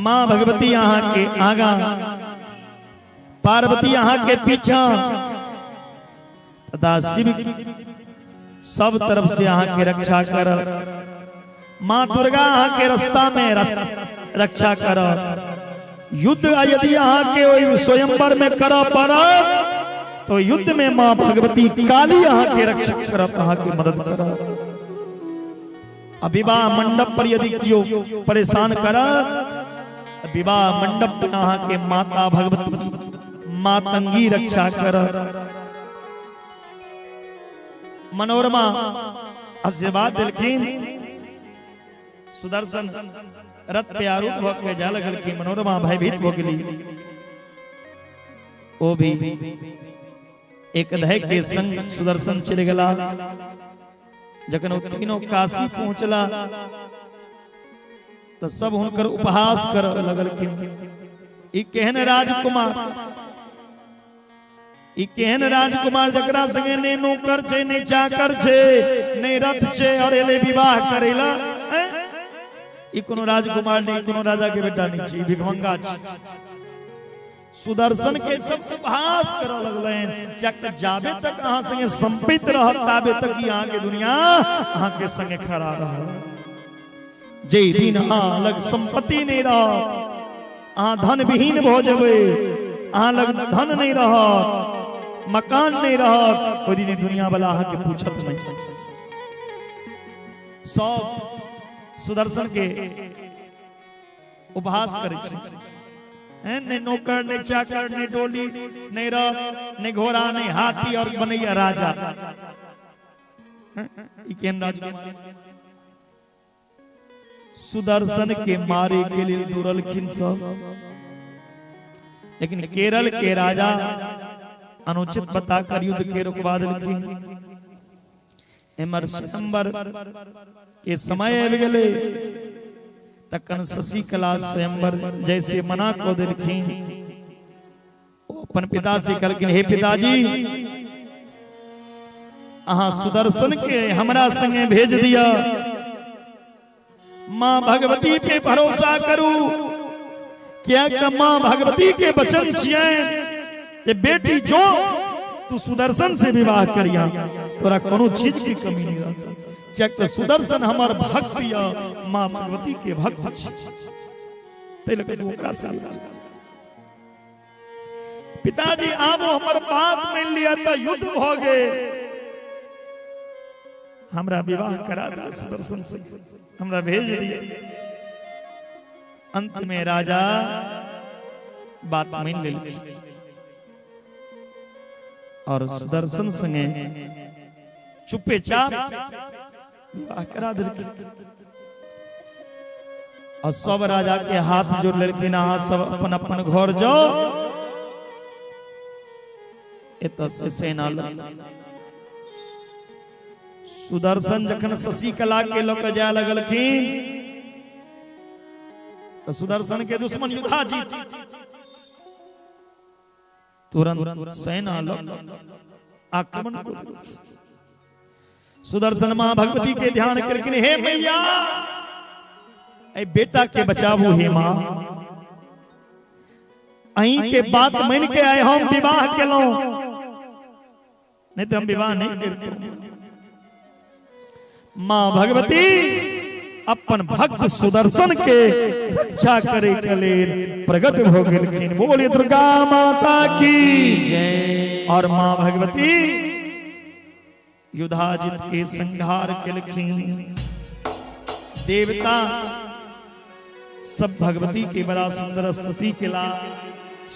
मां भगवती यहाँ के आगा पार्वती यहाँ के पीछा तथा शिव सब तरफ से यहाँ के रक्षा कर, मां दुर्गा यहाँ के रास्ता में रक्षा कर। युद्ध यदि यहाँ के स्वयंवर में कर पड़त तो युद्ध में मां भगवती काली यहाँ के रक्षा कर, यहाँ की मदद कर। विवाह मंडप पर यदि क्यों परेशान कर, विवाह मंडप पर यहाँ के माता भगवती मातंगी रक्षा कर। मनोरमा आशीर्वाद दिलखिन। सुदर्शन रथ पे आरूढ़ भ के जा लगलखिन। मनोरमा भयभीत भ गेली। ओ भी एक धय के संग सुदर्शन चले गला। जखन ओ तीनों काशी पहुंचला तो सब हुनकर उपहास कर लगलखिन। ई केहन राजकुमार, ई केहन राजकुमार जकरा संगे ने नौकर छे ने चाकर छे ने रथ छे और एले विवाह करेला। ई कोनो राजकुमार नहीं, कोनो राजा के बेटा नहीं छी, भिखमंगा छी। सुदर्शन के सब उपहास कर लगलनि। कियाक त जाबे तक अहाँ संगे संपित रहत ताबे तक ई अहाँ के दुनिया अहाँ के संगे खड़ा रहत। जे दिन अहाँ लग संपत्ति नहीं रहत, अहाँ धन विहीन भ जेबै, अहाँ लग धन नहीं रहत, मकान नहीं रहत, ओहि दिन दुनिया वाला अहाँ के पूछत नहीं। सब सुदर्शन के उपहास करै छै। नहीं नौकर नहीं चाकर नहीं डोली नहीं रथ नहीं घोड़ा नहीं हाथी और बनैया राजा। ई केहन राजकुमार? सुदर्शन के मारे के लिए दौड़लखिन सब, लेकिन केरल के राजा अनुचित बताकर युद्ध के रुकवा देलखिन। एमर स्वयंवर के समय आबि गेलै। तखन शशिकला स्वयंवर जैसे मना कऽ देलखिन। ओ अपन पिता से कहलखिन, हे पिताजी अहाँ सुदर्शन के हमरा संगे भेज दिया, मां भगवती पे भरोसा करू, किया मां भगवती के वचन छियनि जे बेटी जो तू सुदर्शन से विवाह करिया तोरा कोनो चीज की कमी नहीं रहत। कियाक त सुदर्शन हमर भक्त या मां भगवती के भक्त छी, तै लऽ तू ओकरा से। पिताजी आबो हमर बात मान लिया त युद्ध भ गेल, हमरा विवाह करा दिया सुदर्शन से, हमरा भेज दिया। अंत में राजा बात मान लेलखिन और सुदर्शन संगे चुपेचाप विवाह करा देलखिन। और सब राजा के हाथ जोड़ लेलखिन, अहाँ सब अपन अपन घर जाओ। एतऽ से सेना लग सुदर्शन जखन शशिकला के लऽ के जाय लगलखिन तऽ सुदर्शन के दुश्मन युद्धाजीत तुरंत सेना लग आक्रमण कर। सुदर्शन मां भगवती के ध्यान केलखिन, हे मैया ए बेटा के बचाबू, हे मां अहीं के बात मान के आए हम विवाह केलहुं, नहीं तो हम विवाह नहीं करते। मां भगवती अपन भक्त सुदर्शन के रक्षा करे के लेल प्रकट भ गेलखिन। बोलिए दुर्गा माता की जय। और मां भगवती युधाजित के संहार केलखिन। देवता सब भगवती के बड़ा सुंदर स्तुति केला।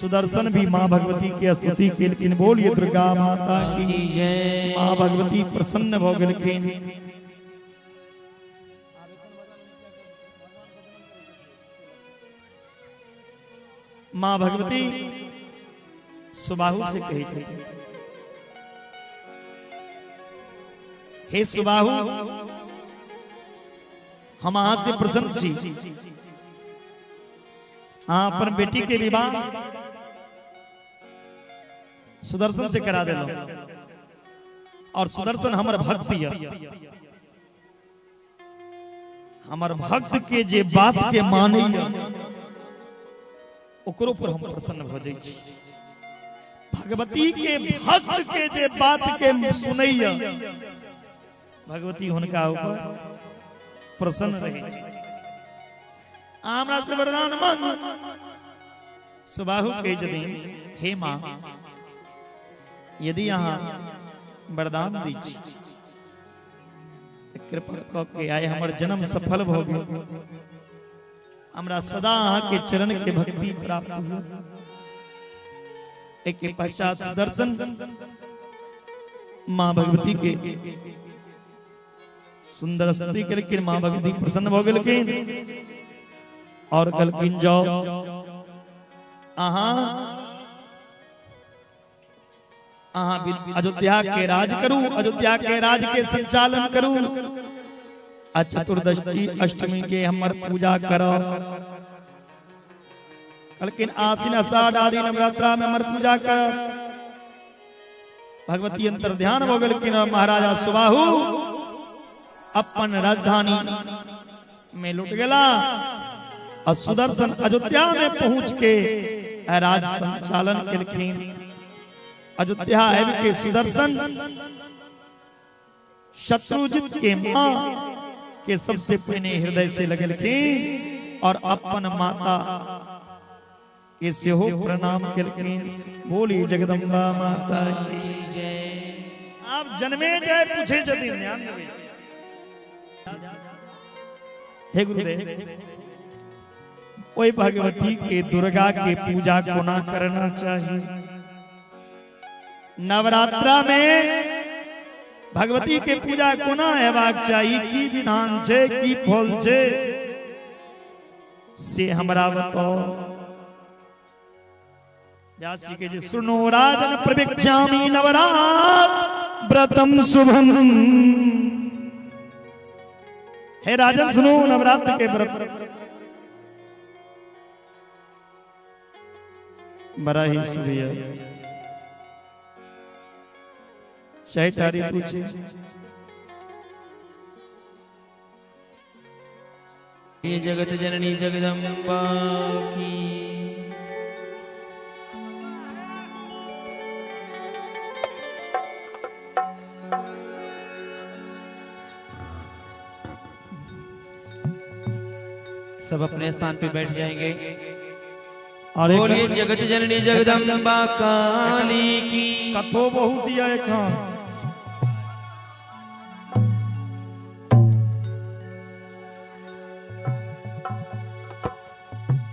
सुदर्शन भी मां भगवती के स्तुति केलखिन। बोलिए दुर्गा माता की जय। मां भगवती प्रसन्न भ गेलखिन। माँ भगवती सुबाहु से कहै छथिन, हे सुबाहु, हम अहाँ से प्रसन्न छी। अहाँ अपन बेटी के विवाह सुदर्शन से करा देलहुँ और सुदर्शन हमर भक्त यऽ। हमर भक्त के जे बात के मानैया ओकरो पर हम प्रसन्न भऽ जाइ छी। भगवती के भक्त के जे बात के सुनैया भगवती हुनका ऊपर प्रसन्न रहै छै। हमरा से वरदान मांग। सुबाहु कहै छथिन, हे माँ, यदि अहाँ वरदान दै छी कृपा कऽ के आइ हमर जन्म सफल भऽ गेल, हमरा सदा अहाँ के चरण के भक्ति प्राप्त हुए। एक के पश्चात सुदर्शन माँ भगवती के सुंदर स्तुति केलखिन। माँ भगवती प्रसन्न भऽ गेलखिन और कहलखिन, जाओ अहाँ अहाँ अयोध्या के राज करू, अयोध्या के राज के संचालन करू आ चतुर्दशी अष्टमी के हमर पूजा करो। कहलखिन आश्विन आषाढ़ आदि नवरात्रा में हमर पूजा कर। भगवती अंतर ध्यान हो गेलखिन और महाराजा सुबाहु अपन राजधानी में लुट गेला और सुदर्शन अयोध्या में पहुंच के राज संचालन केलखिन। अयोध्या आबि के सुदर्शन शत्रुजित के मां के सबसे पहले हृदय से लगलखिन और अपन माता के सेहो प्रणाम केलखिन। बोली जगदम्बा माता की जय। आप जन्मे जय पूछे छथिन, ध्यान देबै। हे गुरुदेव, ओहि भगवती के दुर्गा के पूजा कोना करना चाहिए? नवरात्रा में भगवती के पूजा कोना हेबाक चाही, की विधान छै, की फल छै, से हमरा बताओ। व्यास जी के जे सुनो राजन प्रभिक्षामि नवरात्र व्रतम शुभम। हे राजन सुनो नवरात्र के व्रत बड़ा ही शुभ है। चारिटा ऋतु छै। ये जगत जननी जगदम्बा की। सब अपने स्थान पे बैठ जाएंगे। और बोलिए जगत जननी जगदम्बा काली की। कथो बहुत या एखन।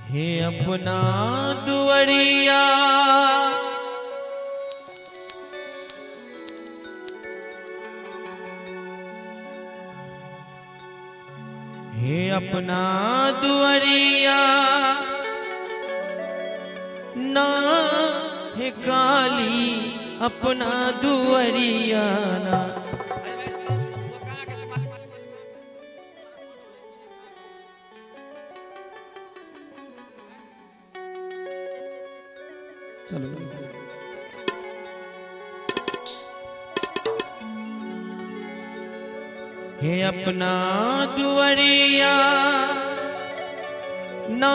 हे अपना दुआरिया हे अपना दुआरिया ना हे काली अपना दुआरिया ना। चलो हे अपना दुआरिया ना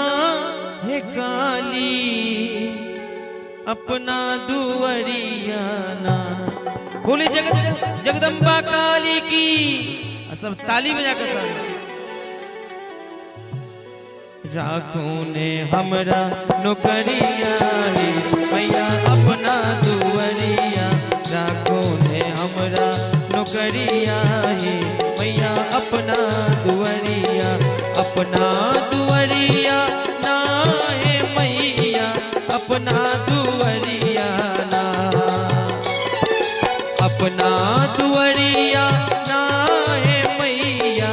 हे काली अपना दुआरिया ना। बोले जगत जगदम्बा काली की। सब ताली बजा कर सारे। राखो ने हमरा नौकरिया रे मैया अपना दुआरिया। राखो ने हमरा नौकरिया रे मैया अपना दुआरिया। अपना दुआरिया ना हे मैया अपना दुआरिया ना। अपना दुआरिया ना हे मैया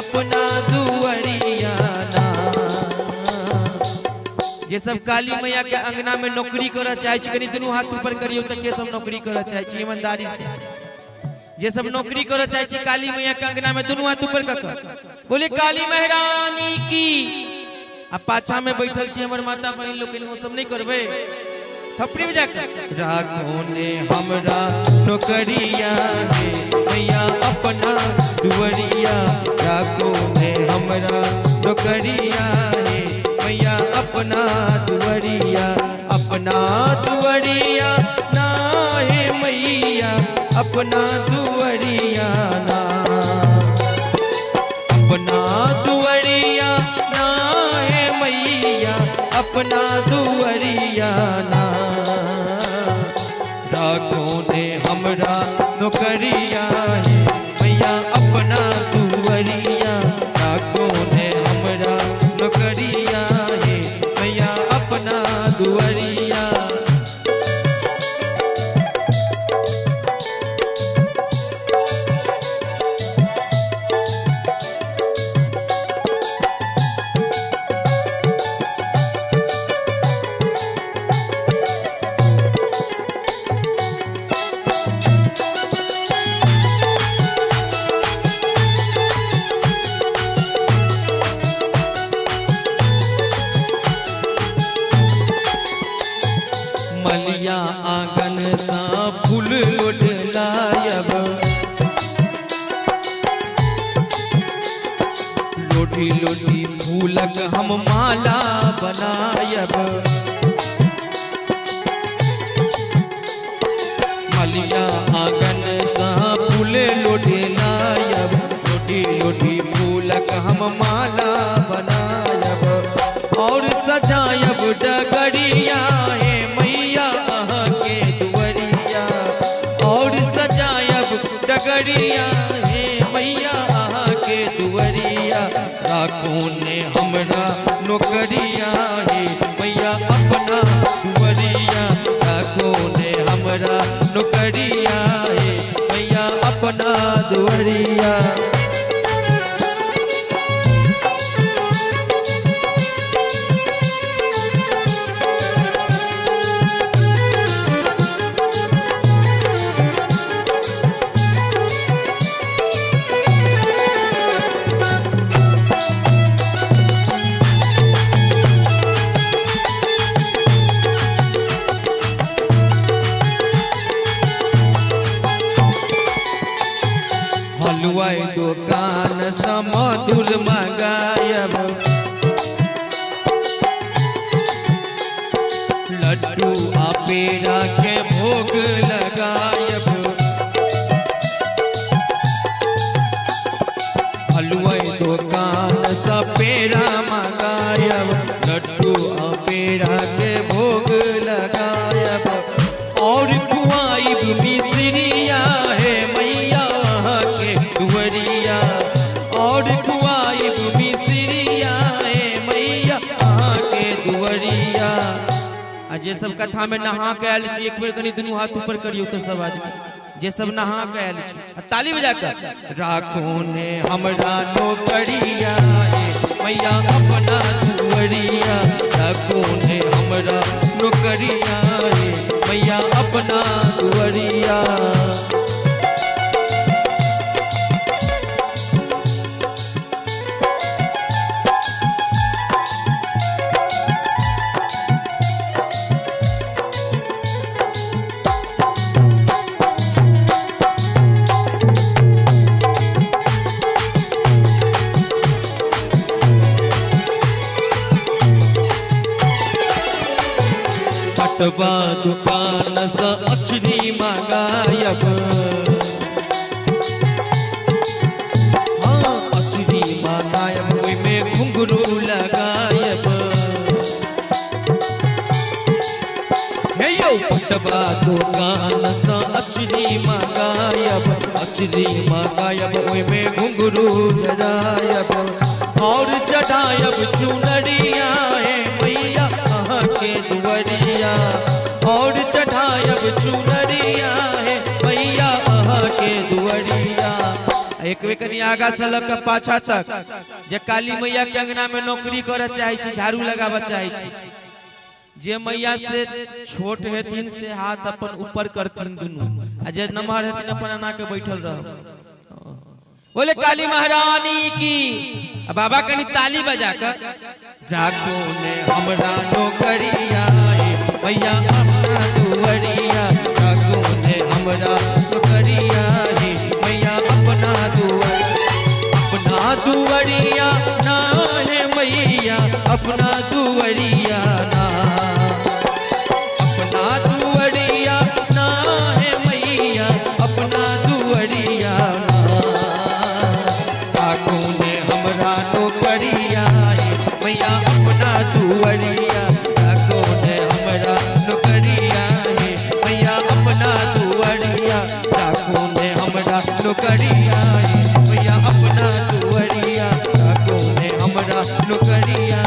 अपना दुआरिया ना। जे जे सब काली मैया के अंगना में नौकरी करऽ चाहे छी, कनी दुनू हाथ ऊपर करियो त के सब नौकरी करऽ चाहे छी ईमानदारी से। जे सब नौकरी करऽ चाहे छी काली मैया के अंगना में दुनू हाथ ऊपर कऽ बोले काली महारानी की। आ पाछा में बैठल छी हमर माता बहिन लोकनि, ओ सब नहीं करबै, थपड़ी बजा के राखो ने हमरा नौकरिया हे मैया अपना दुवरिया, राखो ने हमरा नौकरिया हे मैया अपना दुवरिया, अपना दुवरिया ना हे मैया अपना दुवरिया ना, अपना दुवरिया ना हे मैया अपना दुवरिया ना, राखो ने हमरा नौकरिया हे मैया अपना दुवरिया, राखो ने हमरा नौकरिया हे मैया अपना दुवरिया। मलिया आंगन सा फूल लोढ़ लायब, लोढ़ी लोढ़ी फूलक हम माला बनायब। मलिया आंगन सा फूल लोढ़ लायब, लोढ़ी लोढ़ी फूलक हम माला बनायब, और सजायब डगरिया हे मैया के दुवरिया, और सजायब डगरिया हे मैया के दुवरिया, राखो ने हमरा नौकरिया हे मैया अपना दुवरिया, राखो ने हमरा नौकरिया हे मैया अपना दुवरिया। हलवाई दुकान से मधुर मंगायब, लड्डू आ पेड़ा के भोग लगायब। हलवाई दुकान से पेड़ा मंगायब, लड्डू आ पेड़ा के भोग लगायब, और खुआइब मिश्रिया हे मैया के दुवरिया, और खुआइब मिश्रिया हे मैया के दुवरिया। आ जे सब कथा में नहा के आयल छी एक बेर कनी दुनू हाथ ऊपर करियो तो सब आदमी जे सब नहा के आयल छी आ ताली बजा के राखो ने हमरा नौकरिया हे मैया अपना दुवरिया, राखो ने हमरा नौकरिया हे मैया अपना दुवरिया। पटवा दुकान से अचरी मंगायब, हाँ अचरी मंगायब ओहिमे घुंघरू लगायब। हे यौ पटवा दुकान से अचरी मंगायब, अचरी मंगायब ओहिमे घुंघरू जरायब, और चढ़ायब चुनरिया हे मैया के दुवरिया, और चढ़ायब चुनरिया हे मैया के दुवरिया। एक बेर कनी आगा से लऽ के पाछा तक जे काली मैया के अंगना में नौकरी करऽ चाहे छी, झाड़ू लगाबऽ चाहे छी, जे मैया से छोट हेथिन से हाथ अपन ऊपर करथिन दुनू, आ जे नमहर हेथिन अपन एना के बैठल रह। बोले काली महारानी की। आ बाबा कनी ताली बजा कर राखो ने हमरा नौकरिया मैया अपना दुवरिया, राखो ने हमरा नौकरिया मैया अपना दुवरिया, अपना दुवरिया ना है मैया अपना दुवरिया ना, अपना दुवरिया ना है मैया अपना दुवरिया ना, राखो ने हमरा नौकरिया मैया अपना दुवरिया, राखो ने हमरा नौकरिया मैया अपना दुवरिया, राखो ने हमरा नौकरिया मैया अपना दुवरिया, राखो ने हमरा नौकरिया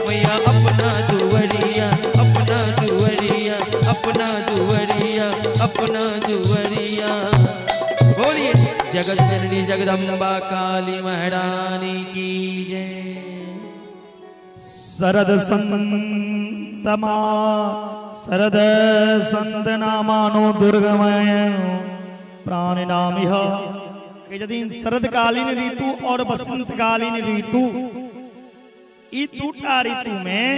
मैया अपना दुवरिया, अपना दुवरिया, अपना दुवरिया, अपना दुवरिया। बोलिए जगत जननी जगदम्बा काली महारानी की जय। शरद संतमा शरद संत नामानो दुर्गमय प्राणिनामिह। यदि शरदकालीन ऋतु और बसंतकालीन ऋतु, ई दूटा ऋतु में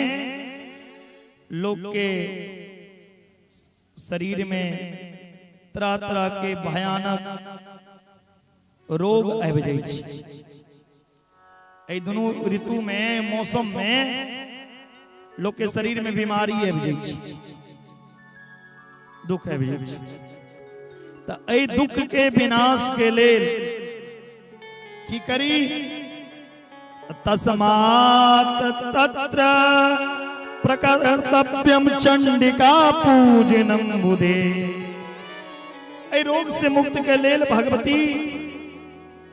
लोग के शरीर में तरह तरह के भयानक रोग आबि जाइ छै। एहि दुनू ऋतु में, मौसम में लोग के शरीर में बीमारी आबि जाइ छै, दुख आबि जाइ छै। तऽ एहि दुख के विनाश के लेल की करी? तस्मात् तत्र प्रकर्तव्यम चंडिका पूजनम बुधे। एहि रोग से मुक्त के लेल भगवती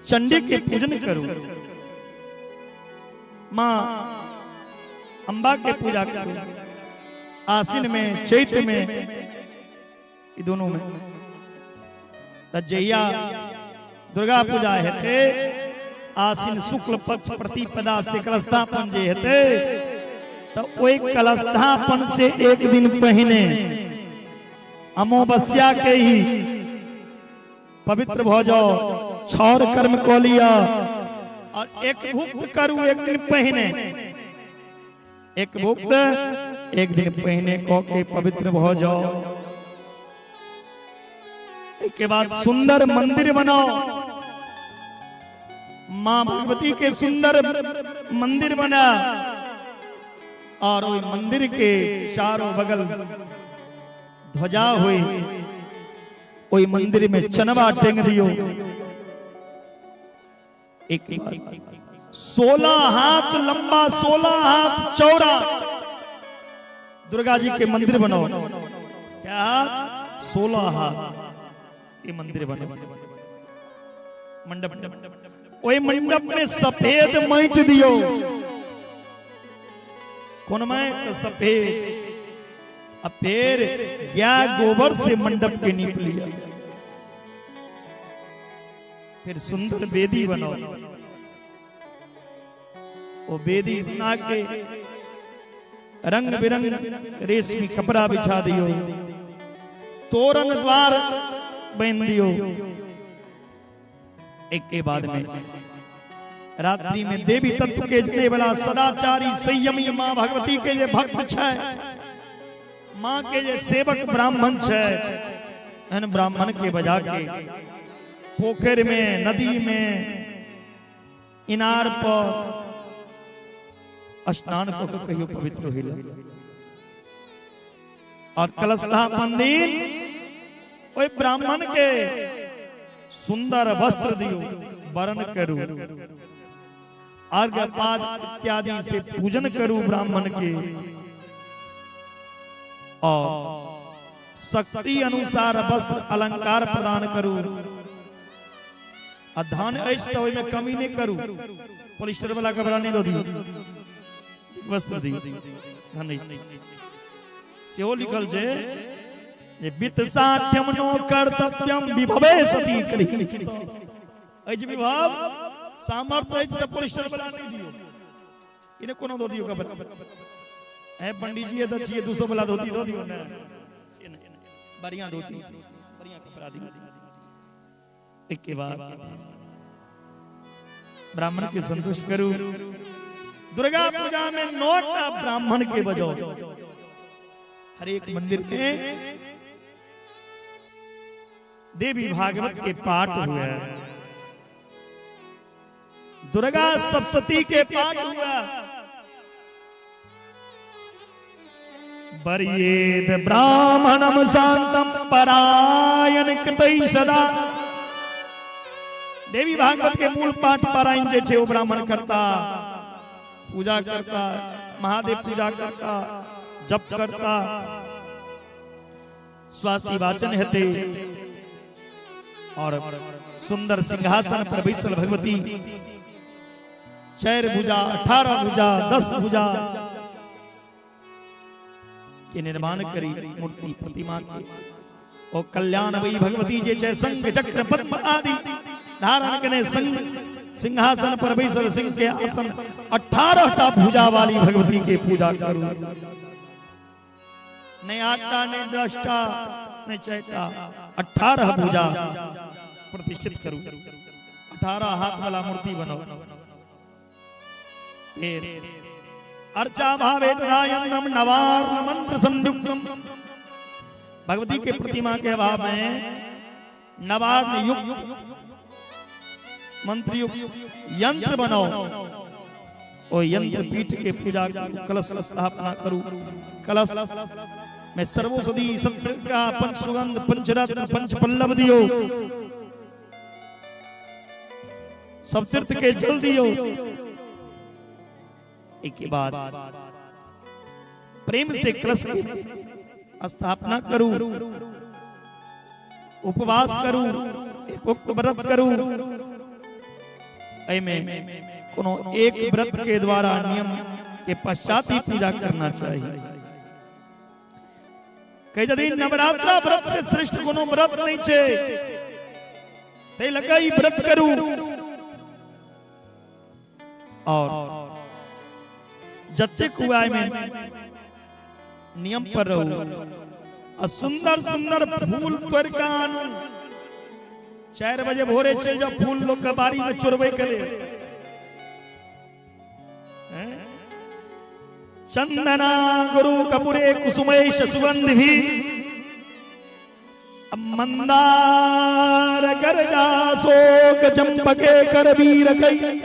चंडी के पूजन करू, मां अंबा के पूजा करू, आश्विन में, चैत में, ई दोनों में। त जहिया दुर्गा पूजा हेतै, आश्विन शुक्ल पक्ष प्रतिपदा से कलशस्थापन जे हेतै, त ओहि कलशस्थापन से एक दिन पहिने अमावस्या के ही पवित्र भ जाओ, छौर कर्म कऽ लिअ और एक भुक्त करू एक दिन पहिने, एक भुक्त एक दिन पहिने कऽ के पवित्र भ जाओ। के बाद सुंदर मंदिर बनाओ, मां भगवती के सुंदर मंदिर बना और ओहि मंदिर के चारों बगल ध्वजा हुई, ओहि मंदिर में चनवा टेंग दियो। एक 16 हाथ लंबा, 16 हाथ चौड़ा दुर्गा जी के मंदिर बनाओ। क्या? 16 हाथ ये मंदिर बनाओ, मंडप। ओहि मंडप में सफेद माटि दियो। कोन माटि? सफेद। आ फिर गाय गोबर से मंडप के नीप लिया। फिर सुंदर वेदी बनाओ, वो वेदी बना के रंग बिरंग रेशमी कपड़ा बिछा दियो, तोरण द्वार बांध दियो। एक के बाद में रात्रि में देवी तत्व के जने वाला सदाचारी संयमी मां भगवती के जे भक्त छै, मां के जे सेवक ब्राह्मण छै, एहन ब्राह्मण के बजा के पोखर में, नदी में, इनार पर स्नान कऽ के कहियो पवित्र होइला। और कलशस्थापन दिन ओहि ब्राह्मण के सुंदर वस्त्र दियो, वरण करू, अर्घ्य पाद इत्यादि से पूजन करू ब्राह्मण के, और शक्ति अनुसार वस्त्र अलंकार प्रदान करू। आ धान अछि तऽ ओहिमे कमी नहि करू, पॉलिस्टर वाला कपड़ा नहि दऽ दियौ, वस्त्र दियौ, धन अछि। सेहो लिखल छै जे वित्त साठ्यम नो कर्तव्यम विभवे सती करी। अछि विभव सामर्थ्य अछि तऽ पॉलिस्टर वाला नहि दियौ, इने कोनो दऽ दियौ कपड़ा। ए पंडित जी तऽ छियै 200 वाला धोती दऽ दियौ ने, से नहि, बढ़िया धोती बढ़िया कपड़ा दियौ। एक के बाद ब्राह्मण के संतुष्ट करू। दुर्गा पूजा में 9टा ब्राह्मण के बजाओ। हर एक मंदिर में देवी भागवत के पाठ हुए, दुर्गा सप्तशती के पाठ हुआ। बरियेद ब्राह्मणम शांतम परायण कृतै सदा। देवी भागवत के मूल पाठ पारायण जे छै ओ ब्राह्मण करता, पूजा करता, महादेव पूजा करता, जप करता, स्वास्थ्य वाचन हेतै और सुंदर सिंहासन पर बैसल भगवती 4 भुजा, 18 भुजा, 10 भुजा के निर्माण करी मूर्ति प्रतिमा के। और कल्याण वही भगवती जे छै शंख चक्र पद्म आदि धारण कने सिंहासन पर बैसल सिंह के आसन 18टा भुजा वाली भगवती के पूजा करू। नहीं 8टा, नहीं 10टा, नहीं 6टा, 18 भुजा प्रतिष्ठित करू। 18 हाथ वाला मूर्ति बनाओ। फिर अर्चा भावे तदायंतम नवार्ण मंत्र संयुक्तम। भगवती के प्रतिमा के अभाव में नवार्ण युक्त मंत्र युक्त यंत्र बनाओ और यंत्र पीठ के पूजा करू, कलश स्थापना करू। कलश में सर्वोषधि सत्का पंच सुगंध पंचरत्न पंच पल्लव दियो, सब तीर्थ के जल दियो। एक के बाद प्रेम से कलश की स्थापना करूं, उपवास करूं, एक उक्त व्रत करूं। एमे कोनो एक व्रत के द्वारा नियम के पश्चात ही पूजा करना चाहिए। कई यदि नवरात्रा व्रत से श्रेष्ठ कोनो व्रत नहीं छे, ते लगा ई व्रत करूं। और जतेक हुआ में नियम पर रहू आ सुंदर सुंदर फूल तोड़ के आनू। 4 बजे भोरे चल जाओ फूल लोग के बाड़ी में चोरबे के लिए। चंदना गुरु कपूरे कुसुमेश सुगंध भी मंदार कर जा शोक चंपके कर वीर कई।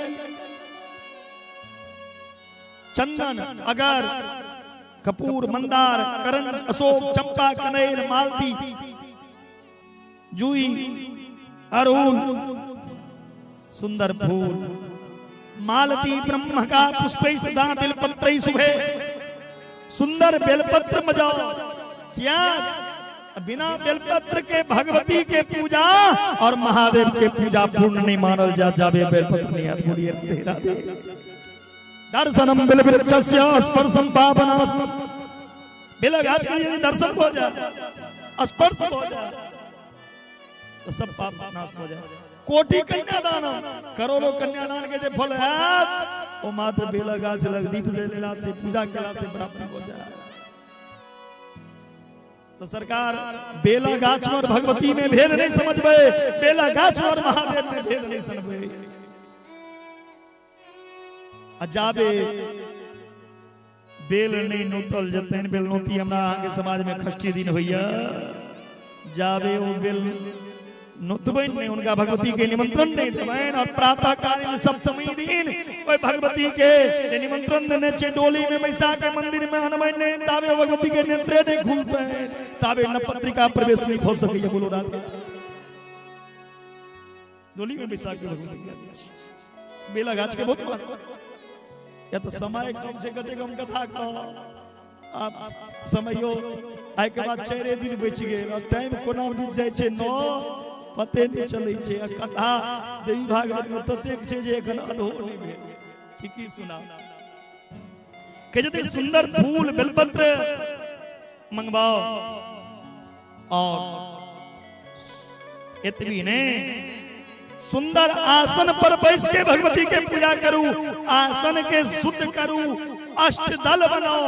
चंदन अगर कपूर मंदार करंज अशोक चंपा कनेल मालती जूई अरुण सुंदर फूल मालती ब्रह्म का पुष्प सदा बेलपत्र सुभे। सुंदर बेलपत्र मजाओ। क्या बिना बेलपत्र के भगवती के पूजा और महादेव के पूजा पूर्ण नहीं मानल जा जावे बेलपत्र नहीं। बोलिए राधे राधे। दर्शनम बिल वृक्षस्य स्पर्शम पापनाशनम। बेल गाछ के यदि दर्शन हो जाए, स्पर्श हो जाए तो सब पाप नाश हो जाए। कोटि कन्यादान करोड़ों कन्यादान के जे फल है वो मात्र बेल गाछ लग दीप जलेला से पूजा केला से प्राप्त हो जाए। तो सरकार बेला गाछ और भगवती में भेद नहीं समझबे, बेला गाछ और महादेव में भेद नहीं समझबे। जाबे बेल नहीं नोतल जतन बेल नोती हमरा अहाँ के समाज में षष्ठी दिन होइया, जाबे ओ बेल नोतबे नहीं, उनका भगवती के निमंत्रण नहीं देबनि और प्रातः कालीन सप्तमी दिन ओहि भगवती के निमंत्रण देने छे डोली में बैसा के मंदिर में अनबै नहीं, ताबे भगवती के नेत्रे नहीं खुलतनि, ताबे न पत्रिका प्रवेश नहीं हो सकैया। बोलो राधे। डोली में बैसा के भगवती के बेला गाछ के बहुत महत्व। या तो समय कम से कते कम कथा कह आप समयो आइ के बाद 4 दिन बचि गेल और टाइम कोना बीत जाइ छै न पते नहीं चलै छै। आ कथा देवी भागवत में ततेक छै जे एखन अधो नहीं भेल। की की सुना के जते सुंदर फूल बेलपत्र मंगवाओ और एतबी ने सुंदर आसन पर बैस के भगवती के पूजा करू, आसन के शुद्ध करू, अष्टदल बनाओ।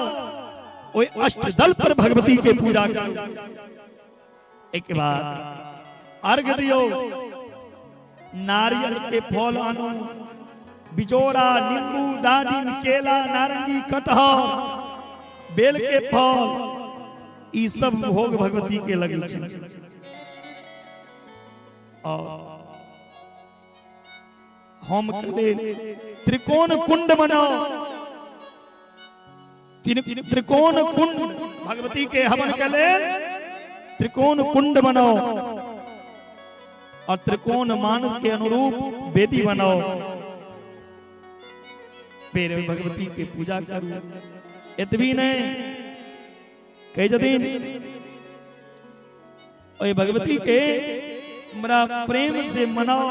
ओहि अष्टदल पर भगवती के पूजा करू। एक बाद अर्घ दियो, नारियल के फल आनू, बिजोरा, नींबू, दालिम, केला, नारंगी, कटहर, बेल के फल, ई सब भोग भगवती के लगे छै। और हम के त्रिकोण कुंड बनाओ, त्रिकोण कुंड भगवती के हवन के लेल त्रिकोण कुंड बनाओ और त्रिकोण मान के अनुरूप वेदी बनाओ, फिर भगवती के पूजा करू। एतबी नहीं कही जदिन ओए भगवती के बड़ा प्रेम से मनाओ।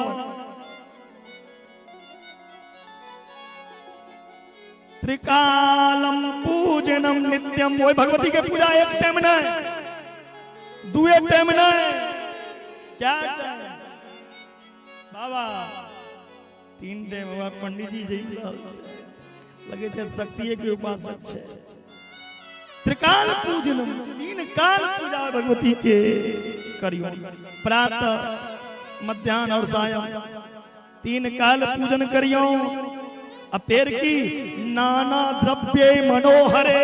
त्रिकालम पूजनम नित्यम, ओए भगवती के पूजा एक टाइम नहीं, दुए टाइम नहीं, क्या टाइम बाबा? तीन टाइम। हुआ पंडित जी जी लगे छै शक्ति के उपासक छै। त्रिकाल पूजनम, तीन काल पूजा भगवती के करियो, प्रातः, मध्याह्न और सायं, तीन काल पूजन करियो। अब पेड़ की नाना द्रव्य मनोहरे,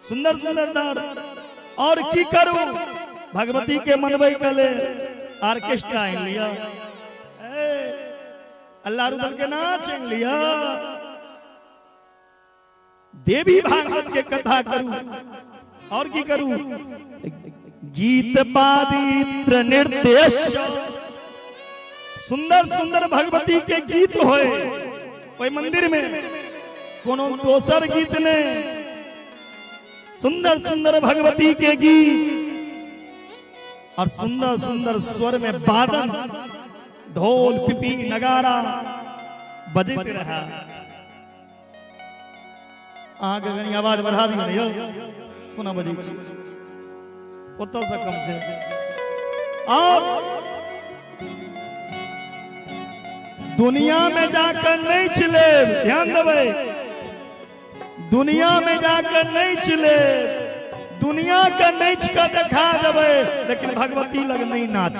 सुंदर सुंदर दार। और की करू भगवती के मनबै के लेल? ऑर्केस्ट्रा आनि लिया, अल्लाह रुदल के नाच आनि लिया, देवी भागवत के कथा करू। और की करू? गीत बादित्र नृत्य, सुंदर सुंदर भगवती के गीत होए ओहि मंदिर में, कोनो दोसर गीत नहीं, सुंदर सुंदर भगवती के गीत और सुंदर सुंदर स्वर में बादन, ढोल, पिपी, नगारा बजते रहा। अहाँके कनी आवाज बढ़ा दियौ ने यौ, कोना बजै छी? ओतऽ से कम छै। और दुनिया में जाकर नहीं चलेब, ध्यान देबै, दुनिया में जाकर नहीं चलेब, दुनिया के नच के देखा देबै, लेकिन भगवती लग नहीं नाच,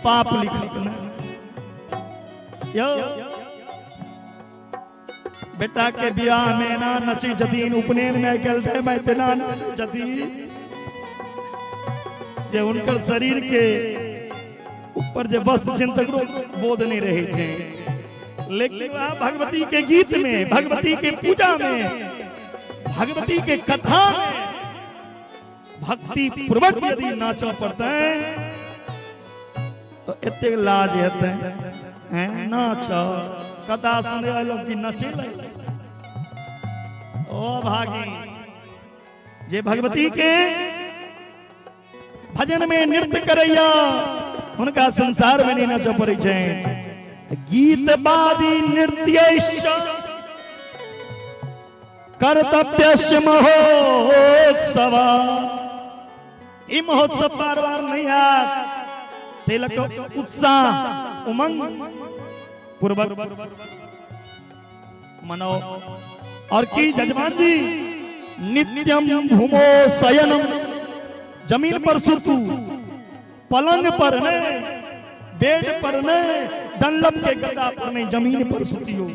पाप लिखत न। यौ बेटा के बियाह में ना नची छथिन, उपनयन में गेल थे मैं इतना नची छथिन जे उनकर शरीर के ऊपर जे वस्त्र छै तकरो बोध नहीं रहे छै। लेकिन वह भगवती के गीत में, भगवती के पूजा में, भगवती के कथा में भक्ति पूर्वक यदि नाचऽ पड़तै तो एतेक लाज हेतै। हैं नाच कथा सुने अयलहुँ कि नचे लै? ओ भागी जे भगवती के भजन में नृत्य करैया हुनका संसार में नहीं नचऽ पड़ै छै। गीत बादी नृत्य कर्तव्य महोत्सव, ई महोत्सव बार बार नहीं आयत, ताहि लऽ कऽ उत्साह उमंग पूर्वक मनाओ। और की जजमान जी, नित्यम भूमो शयनम, जमीन पर सुतू, पलंग पर नहीं, बेड पर नहीं, डनलप के गद्दा पर नहीं, जमीन पर सुतियो।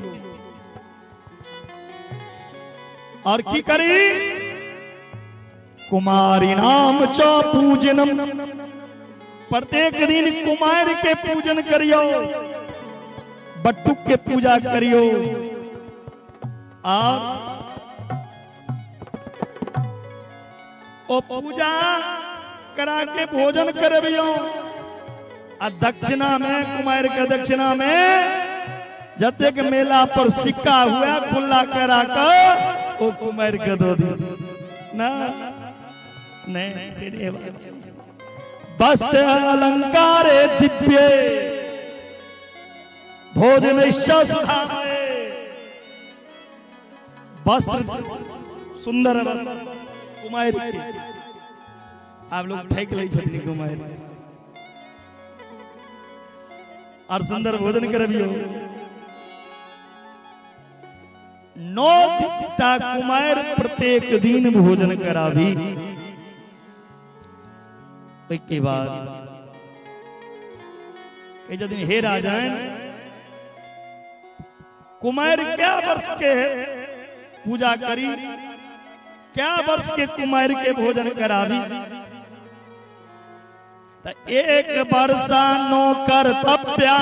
और की करी? कुमारी नाम च पूजनम, प्रत्येक दिन कुमार के पूजन करियो, बटुक के पूजा करियो। और ओ पूजा करा के भोजन करबियो, आ दक्षिणा में, कुमार के दक्षिणा में जतेक मेला पर सिक्का हुआ खुला करा के ओ कुमार के दो दियो ना। नहीं से वस्त्र अलंकार दिव्य भोजन सुधामय, वस्त्र सुंदर वस्त्र कुमार के। आप लोग ठेक लै छथिन कुमार। और सुंदर भोजन करबियो। 9 टा कुमारि प्रत्येक दिन भोजन कराबी। ओहिके बाद कहै छथिन हे राजन, कुमारि कै वर्ष के पूजा करी, कै वर्ष के कुमारि के भोजन कराबी? त एक वर्षा नो कर्तव्या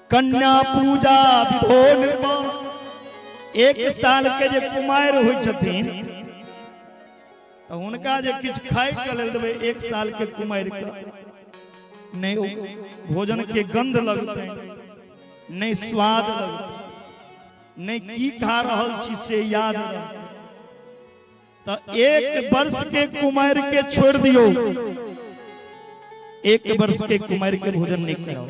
कन्या पूजा विधो नृपा। एक साल के जे कुमारि होइ छथिन त हुनका जे किछु खाय के लेल देबै, एक साल के कुमारि के नहीं भोजन के गंध लगतै, नहीं स्वाद लगतै, नहीं की खा रहल छी से याद रहतै। त एक वर्ष के कुमारि के छोड़ दियो, एक वर्ष के कुमारि के भोजन नहीं कराओ।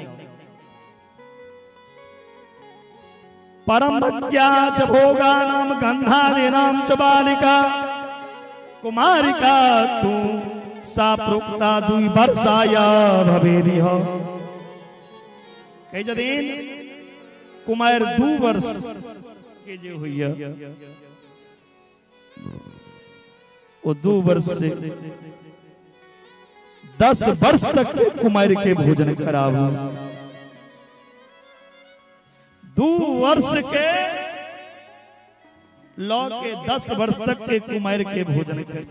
परम भक्त्या च भोगानाम गंधादीनाम च बालिका कुमारिका तू सा प्रोक्ता दुई वर्षाया भवेदिह। कहै छथिन कुमारि 2 वर्ष के जे होइया ओ 2 वर्ष से 10 वर्ष तक के कुमारि के भोजन कराबू। 2 वर्ष के लौ के 10 वर्ष तक के कुमारि के भोजन कर।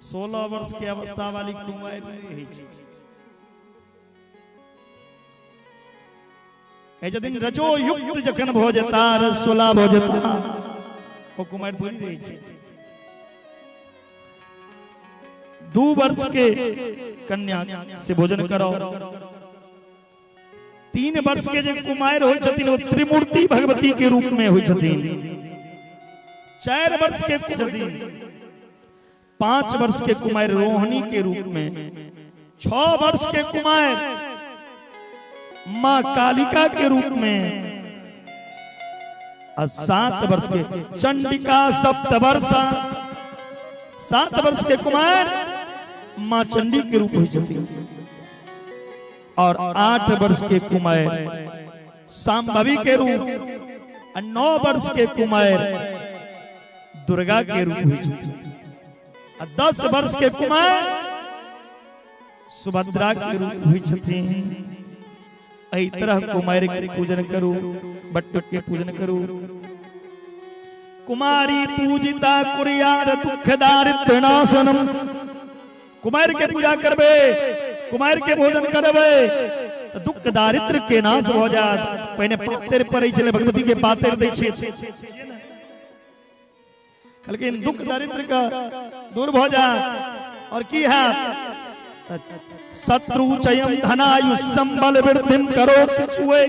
16 वर्ष के अवस्था वाली कुमारि नहीं छै। कहै छथिन रजो युक्त जखन भऽ जेता, रसोला भऽ जेता, ओ कुमारि थोड़ी रहै छै। 2 वर्ष के कन्या से भोजन कराओ। 3 वर्ष के जे कुमारि होइ छथिन ओ त्रिमूर्ति भगवती के रूप में होइ छथिन। 4 वर्ष के छथिन, 5 वर्ष के कुमारि रोहिणी के रूप में, 6 वर्ष के कुमारि मां कालिका के रूप में, और 7 वर्ष के चंडिका सप्त वर्षा, 7 वर्ष के कुमार मां चंडी के रूप होइ छथिन, और 8 वर्ष के कुमार सांभवी के रूप, और 9 वर्ष के कुमार दुर्गा के रूप होइ छथिन, और 10 वर्ष के कुमार सुभद्रा के रूप होइ छथिन। एहि तरह कुमार के पूजन करू, बटुक के पूजन करू। कुमारी पूजिता कुर्याद दुख दारिद्र्य नाशनम। कुमार के पूजा करबे, कुमार के भोजन करबे त दुख दारिद्र्य के नाश भ जात। पहिने पातर पड़ै छलै, भगवती के पातर दै छै, कहलखिन दुख दारिद्र्य के दूर भ जात। और की हैत? शत्रु चयम धनायु संबल वृद्धिम करोति चुए।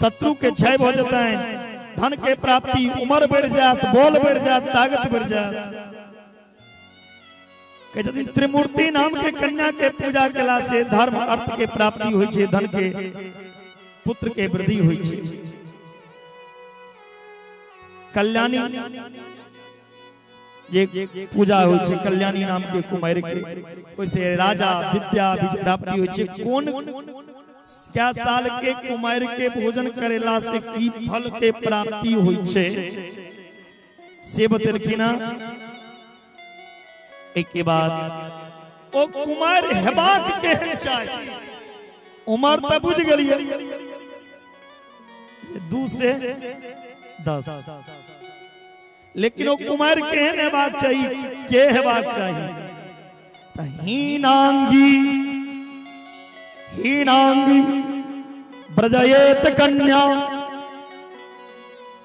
शत्रु के क्षय भ जेतनि, धन के प्राप्ति, उम्र बढ़ जात, बल बढ़ जात, ताकत बढ़ जात। कहै छथिन त्रिमूर्ति नाम के कन्या के पूजा केला से धर्म अर्थ के प्राप्ति होइ छै, धन के पुत्र के वृद्धि होइ छै। कल्याणी जे पूजा होइ छै, कल्याणी नाम के कुमारि के, ओइसे राजा विद्या प्राप्ति होइ छै। कोन क्या साल के कुमारि के भोजन करेला से की फल के प्राप्ति होइ छै से बतेलखिन। एक के बाद ओ कुमारि हेबाक केहन चाही, उमर त बुझि गेलियै 2 से 10, लेकिन ओ कुमारि केहन हेबाक चाही, के हेबाक चाही? त हीनांगी हीनांगी ब्रजयेत कन्या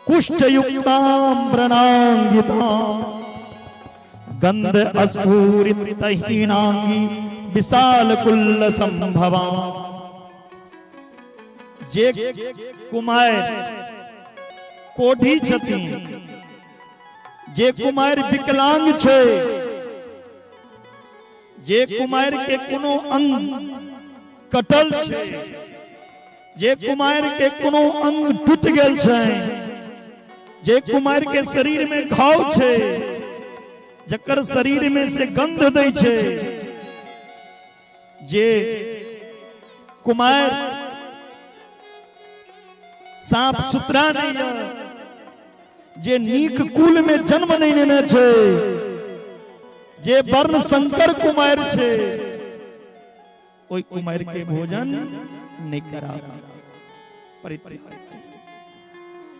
कुष्ठयुक्तां व्रणांगितां गंध अस्फुरित हीनांगी विशाल कुल संभवा। जे कुमार कोढ़ी छथिन, जे कुमार विकलांग छै, जे कुमार के कोनो अंग कटल छै, जे कुमार के कोनो अंग टूट गेल छै, जे कुमार के शरीर में घाव छै, जकर शरीर में से गंध दै छै, जे कुमार साफ सुथरा नहीं है, जे नीक कुल में जन्म नहीं लेने छे, जे वर्ण शंकर कुमार छे, ओई कुमार के भोजन नहीं कराबी। परित्याग।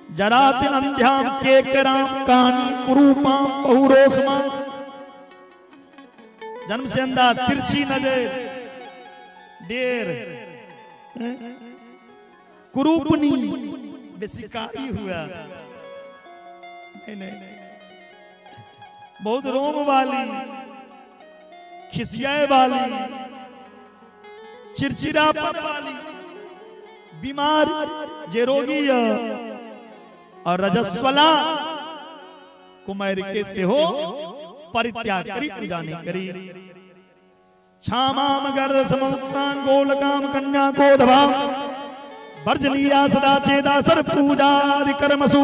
जरात अंध्याम के कराम कहानी कुरूपाम बहुरोसमा, जन्म से अंधा, तिरछी नजर, डेर, कुरूपनी, बेसिकारी हुआ, नहीं नहीं, बहुत रोम वाली, खिसियाए वाली, चिड़चिड़ापन वाली, बीमार जे रोगी है, और रजस्वला कुमार के सेहो परित्याग करी, पूजा नहीं करी। क्षामाम गर्द समुक्तां गोलकाम कन्या को धवाम वर्जनीया सदा चेदा सर पूजादि कर्मसु।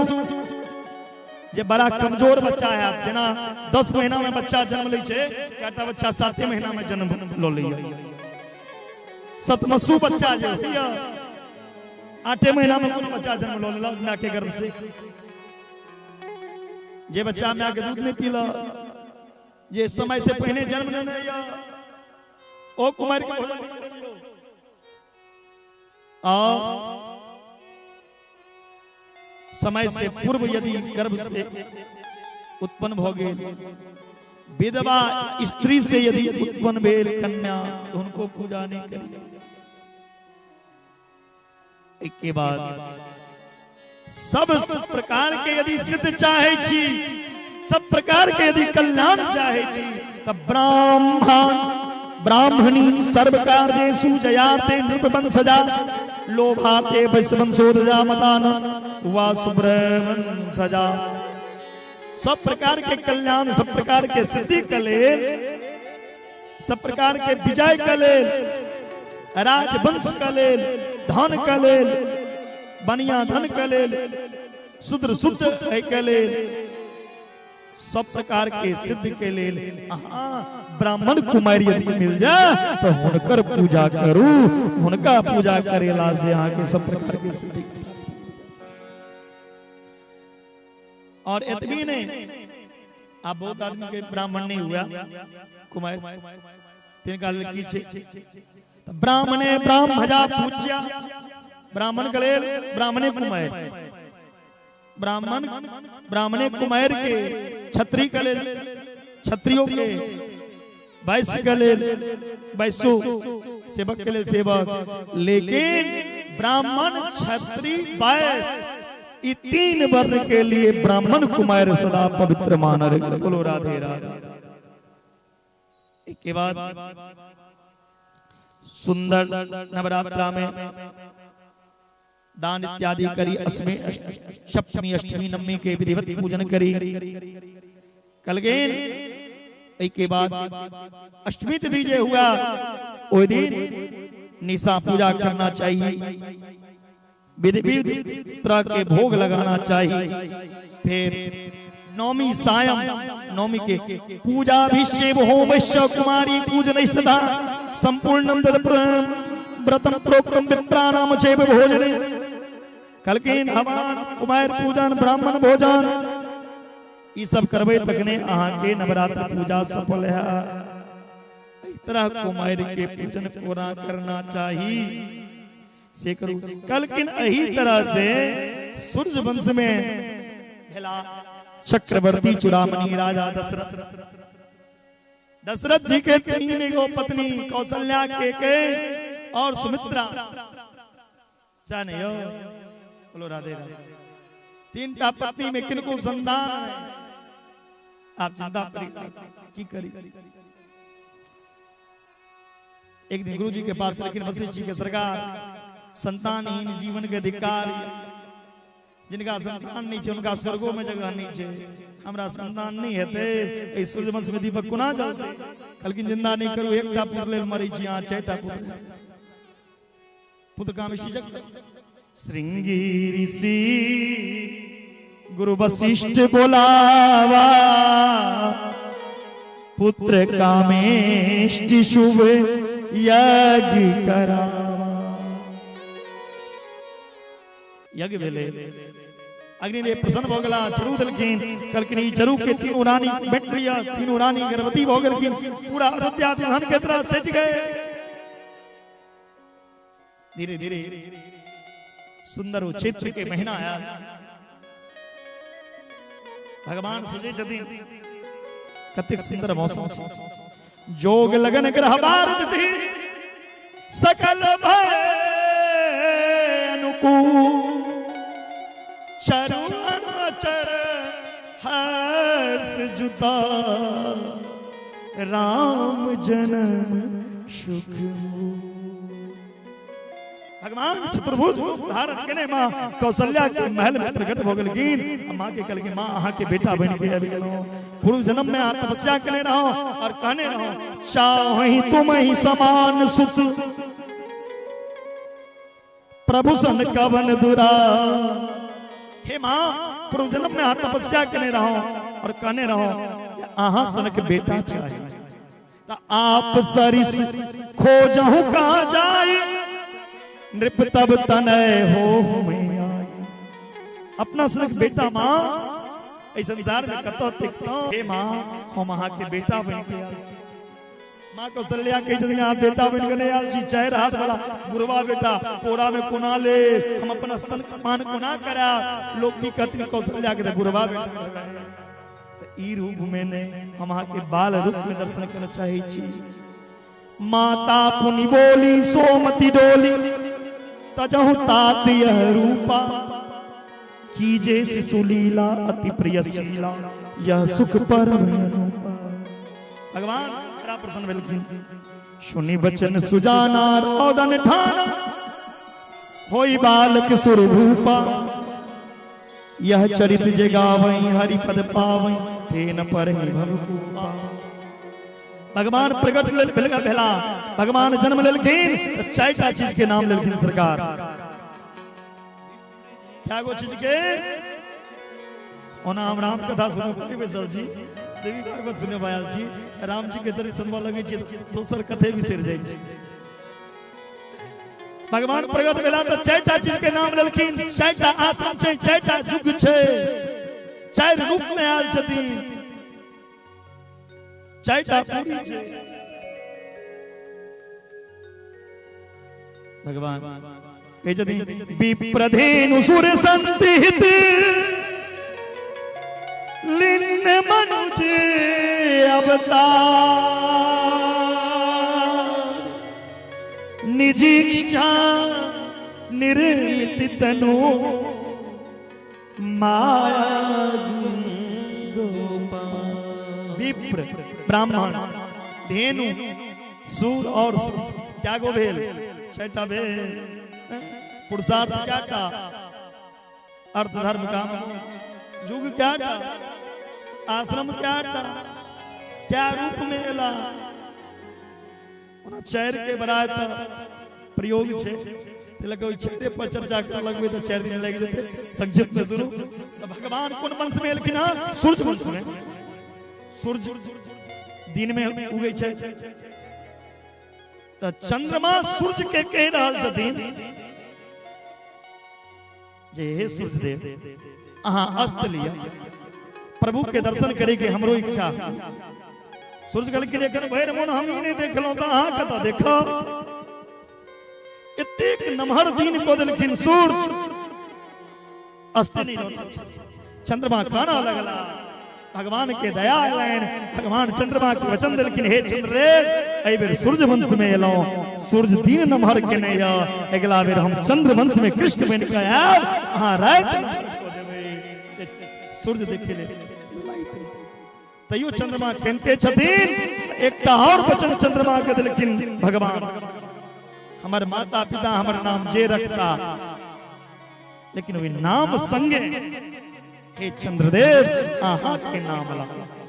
जे बड़ा कमजोर बच्चा है, जेना 10 महीना में बच्चा जन्म लै छै, कएटा बच्चा 7 महीना में जन्म ल लैया, सतमसु बच्चा जे होइया 8 महीना में कोनो बच्चा जन्म ल लेलक माय के गर्भ से। जे बच्चा माय के दूध नहीं पीलक, जे समय से पहिने जन्म लेने या, ओ कुमार के भोजन नहीं करबियो। और समय से पूर्व यदि गर्भ से उत्पन्न भ गेल, विधवा स्त्री से यदि उत्पन्न भेल कन्या, तो उनको पूजा नहीं करी। एक के बाद सब प्रकार के यदि सिद्ध चाहे छी, सब प्रकार के यदि कल्याण चाहे छी, तब ब्राह्मण ब्राह्मणी सर्व कार्येषु जयाते नृपवंशजा लोभाते वैश्यवंशोदजा मतान वा सुब्रवंशजा। सब प्रकार के कल्याण, सब प्रकार के सिद्धि के लेल, सब प्रकार के विजय के लेल, राजवंश के लेल, धन के लेल, बनिया धन के लेल, शूद्र शुद्ध के लेल, सब प्रकार के सिद्ध के लेल अहाँ ब्राह्मण कुमारी यदि मिल जाए तो हुनकर पूजा करू। हुनका पूजा करेला से अहाँ के सब प्रकार के सिद्धि। और एतबी नहीं, आप बहुत आदमी के ब्राह्मण नहीं हुआ कुमार, तिनका लेल की छै, ब्राह्मणे ब्राह्मजा पूज्या, ब्राह्मण के लेल ब्राह्मणे कुमार, ब्राह्मण ब्राह्मणे कुमार के, क्षत्रिय के लेल क्षत्रियो के, वैश्य के लेल वैश्यो, सेवक के लेल सेवक। लेकिन ब्राह्मण क्षत्रिय वैश्य ये 3 वर्ण के लिए ब्राह्मण कुमार सदा पवित्र मानल। बोलो राधे राधे। एक के बाद सुंदर नवरात्रा में दान इत्यादि करी, अस्मी सप्तमी अष्टमी नवमी के विधिवत पूजन करी। कलगेन एक के बाद अष्टमी तिथि जे हुआ ओहि दिन निशा पूजा करना चाहिए, विधि तरह के भोग लगाना चाहिए। फिर नौमी सायं नौमी के पूजा अभिषेक होमश्च कुमारी पूजन स्तथा संपूर्णम तद व्रतम प्रोक्तम विप्राणाम चैव भोजने। कलकिन हवन कुमार पूजन ब्राह्मण भोजन ई सब करबै तखने अहाँ के नवरात्र पूजा सफल है। एहि तरह कुमार के पूजन पूरा करना चाहिए से करू। कलकिन एही तरह से सूर्य वंश में भेला चक्रवर्ती चूड़ामणि राजा दशरथ। दशरथ जी के 3 गो पत्नी कौशल्या के और सुमित्रा। नहीं बोलो राधे राधे। 3 टा पत्नी में किनको संतान है, आप चिंता की करी। एक दिन गुरु जी के पास लेकिन वशिष्ठ जी के सरकार संतानहीन जीवन के अधिकार, जिनका संतान नहीं छे उनका स्वर्गों में जगह नहीं छे। हमरा संतान नहीं हेतै, एहि सूर्यवंश में दीपक कोना जलतै? कहलखिन जिंदा नहीं करू, एकटा पुत्र लेल मरै छी, अहाँ 4 टा पुत्र। पुत्र कामेशी जगत श्रृंगी ऋषि गुरु वशिष्ठ बोलावा, पुत्र कामेष्टि शुभ यज्ञ करावा। यज्ञ भेलै। अग्निदेव प्रसन्न भऽ गेला, चरू देलखिन, कहलखिन ई चरू के तीनू रानी भेट लिअ। तीनू रानी गर्भवती भऽ गेलखिन, पूरा अयोध्या दुल्हन के तरह सजि गए। धीरे धीरे सुंदर वो चैत्र के महीना आया। भगवान सोचै छथिन कतेक सुंदर मौसम, जोग लगन ग्रह बार थी सकल भय अनुकूल, चरु चर हर्ष जुता, राम जन्म सुख। भगवान चतुर्भुज रूप धारण केने माँ कौशल्या के महल में प्रकट भ गेलखिन। माँ के कहलखिन माँ अहाँ के बेटा बन के आबि गेलहुँ, पूर्व जन्म में अहाँ तपस्या केने रहो और कहने रहो चाहि तुम ही समान सुत, प्रभु सन कवन दुरा। हे माँ, पूर्व जन्म में अहाँ तपस्या केने रहो और कहने रहो अहाँ सन के बेटा चाही, त आप सरिस खोजहु कहाँ जाई, नृप तब तनय हो मैं आई। अपना सनक बेटा माँ एहि संसार में कतौ देखतौ। हे माँ, हम अहाँ के बेटा बन के आयल छी। माँ कौशल्या कहै छथिन अहाँ बेटा बन के नहि आयल छी, चारि हाथ वाला बुढ़वा बेटा कोरा में कोना ले, हम अपन स्तन मान कोना करायब, लोग की कहथिन कौशल्या के बुढ़वा बेटा। ई रूप में नहीं, हम अहाँ के बाल रूप में दर्शन करना चाहै छी। माता पुनि बोली सोमति डोली, तजहु तात यह रूपा, कीजे शिशु लीला अति प्रिय शीला, यह सुख परम अनूपा। भगवान बड़ा प्रसन्न भेलखिन। सुनि बचन सुजाना रोदन ठाना, होई बालक सुर भूपा, यह चरित जे गावई हरि पद पावई, ते न परहि भव कूपा। भगवान प्रकट भेला, भगवान जन्म लेलखिन तो चारिटा चीज के नाम लेलखिन सरकार। क्या गो चीज के? ओना हम राम कथा सुनब बैसल छी, देवी भागवत सुनब आयल छी, राम जी के चरित्र सुनबऽ लगै छी दोसर कथे बिसरि जाइ छी। भगवान प्रकट भेला तो चारिटा चीज के नाम लेलखिन। चारिटा आश्रम छै, चारिटा युग छै, चारि रूप में आयल छथिन, चारिटा पूरी छै। भगवान कहै छथिन विप्रधेनु सुर संतिहित, लिन्न मनुज अवतार, निज इच्छा निर्मित तनु, माया गुण गोपाल। विप्र ब्राह्मण धेनु सूर और क्या गो भेल? छठा भेल। पुरुषार्थ क्या का? अर्थ धर्म काम। युग क्या का? आश्रम क्या का? क्या रूप में एला? चारि के बरात प्रयोग छै, लगे चारे पर चर्चा कर लगबे तो 4 दिन लागि जेतै। संक्षिप्त में सुनू। तो भगवान कोन वंश में एलखिन? हँ, सूर्य वंश में। सूर्य दिन में उगै छै, त चंद्रमा सूर्य के कहि रहल छथिन जे हे सूर्यदेव अहाँ अस्त लिअ, प्रभु के दर्शन करे के हमरो इच्छा। सूर्य कहलखिन एखन भरि मोन हम ही नहीं देखलहुँ तऽ अहाँ कतऽ देखब। एतेक नमहर दिन कऽ देलखिन सूर्य, अस्त नहीं रहल। चंद्रमा कानऽ लगला, भगवान के दया एलनि, भगवान चंद्रमा के वचन देलखिन हे चंद्रदेव एहि बेर सूर्य वंश में एलहुँ, सूर्य दिन नमहर केने यऽ, अगिला बेर हम चंद्र वंश में कृष्ण बनि कऽ आयब, अहाँ राति देबै सूर्य देखे ले। तैयो चंद्रमा कहते छथिन। एकटा और वचन चंद्रमा के देलखिन भगवान, हमर माता पिता हमर नाम जे रखता, लेकिन ओहि नाम संगे हे चंद्रदेव अहाँ के नाम ला।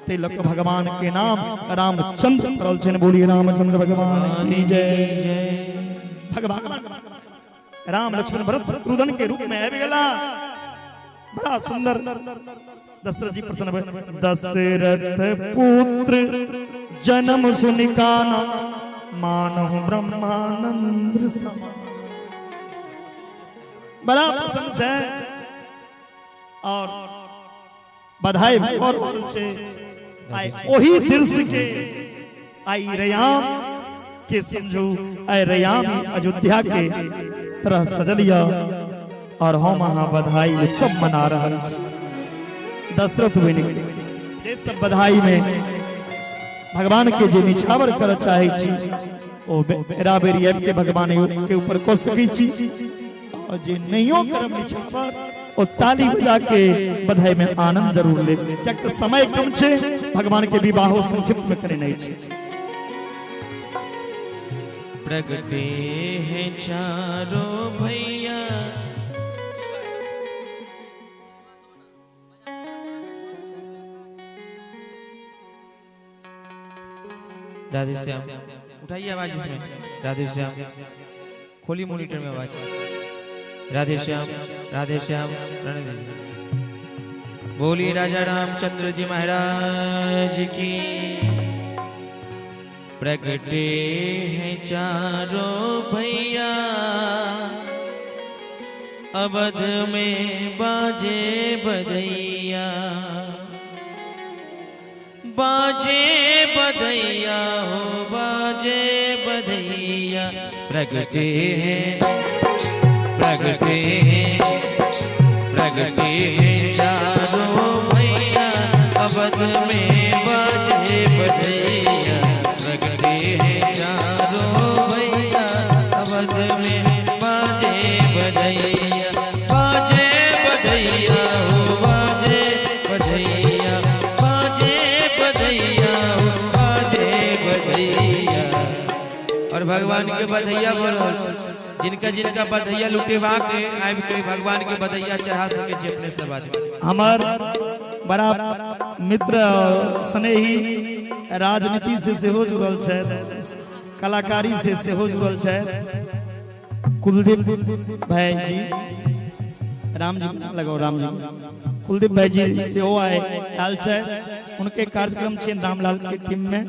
ते लक भगवान के नाम रामचंद्र पड़ल छनि। बोलिए रामचंद्र भगवान की जय। भगवान राम लक्ष्मण भरत शत्रुघ्न के रूप में आबि गेला। बड़ा सुंदर दशरथ जी प्रसन्न भए। दशरथ पुत्र जन्म सुनिकाना, मानहु ब्रह्मानंद समान। बड़ा पसंद छै और बधाई भऽ रहल छै। आइ ओही दृश्य के आई रयाम के समझू, आई रयाम अयोध्या के तरह सजल यऽ और हम अहाँ बधाई उत्सव मना रहल छी। दशरथ बनि गेल जे सब बधाई में भगवान के जे निछावर करऽ चाहे छी ओ बेरा बेरी आबि के भगवान के ऊपर कऽ सकै छी, और जे नहियो करब निछावर ओ ताली बजा के बधाई में आनंद जरूर ले, कियाक तऽ समय कम छै, भगवान के विवाहो संक्षिप्त में करेनाइ छै। प्रगटे हैं चारों भैया, राधे श्याम उठाइए आवाज इसमें, राधे श्याम खोली मॉनिटर में आवाज, राधे श्याम राधे श्याम रहने दीजिए। बोलिए राजा रामचंद्र जी महाराज की। प्रगटे हैं चारों भैया, अवध में बाजे बधैया, बाजे बधैया हो बाजे बधैया। प्रगटे हैं प्रगटे हैं प्रगटे हैं चारों भैया, अवध में बाजे बधैया। प्रगटे हैं चारों भैया, अवध में बाजे बधैया, बाजे बधैया हो बाजे बधैया, बाजे बधैया हो बाजे बधैया। और भगवान के बधैया बोल रहल छी, जिनका जिनका बधैया लुटेबा के आबि के भगवान के बधैया चढ़ा सके छी अपने सब आदमी। हमार बड़ा मित्र स्नेही राजनीति से सेहो जुड़ल छै, कलाकारी से सेहो जुड़ल छै, कुलदीप भाई जी, राम जी लगाओ, राम जी कुलदीप भाई जी सेहो आए आयल छै, उनके कार्यक्रम छै रामलाल के टीम में,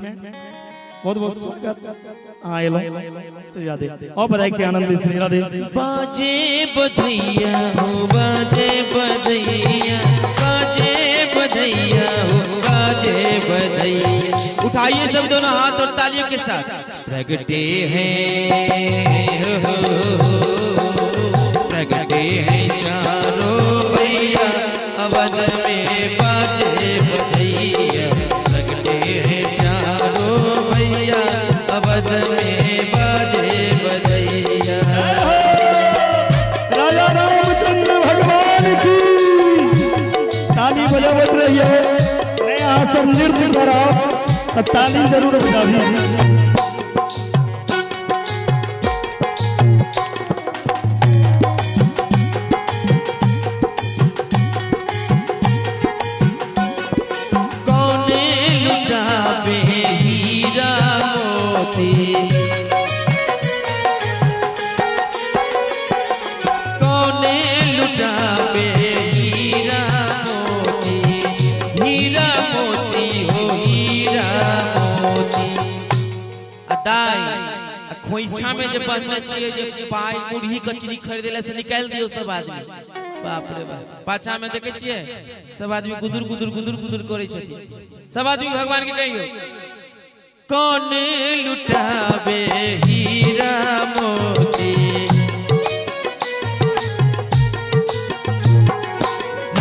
बहुत बहुत स्वागत। हाँ एलो श्री राधे और बधाई के आनंद श्री राधे। बाजे बधैया हो बाजे बधैया, बाजे बधैया हो बाजे बधैया। उठाइए सब दोनों हाथ और तालियों के साथ। प्रगटे हैं हो प्रगटे हैं चारों भैया, अवध में बाजे बधैया। प्रगटे हैं चारों भैया, अवध में बाजे बधैया। राजा रामचंद्र भगवान की ताली बजावत रहिए, नया सब नृत्य कराओ तो ताली जरूर बजावी। कौन लुटावे हीरा मोती, कौन लुटावे हीरा मोती, हीरा मोती हो हीरा मोती। आ दाई आ खोइछा में जे पहनने छियै जे पाइ मुरही कचरी खरीदेला से निकालि दियौ सब आदमी। बाप रे बाप, पाछा में देखे छियै सब आदमी गुदुर गुदुर गुदुर गुदुर करै छथिन। सब आदमी भगवान के कहियो कौन लुटावे हीरा मोती,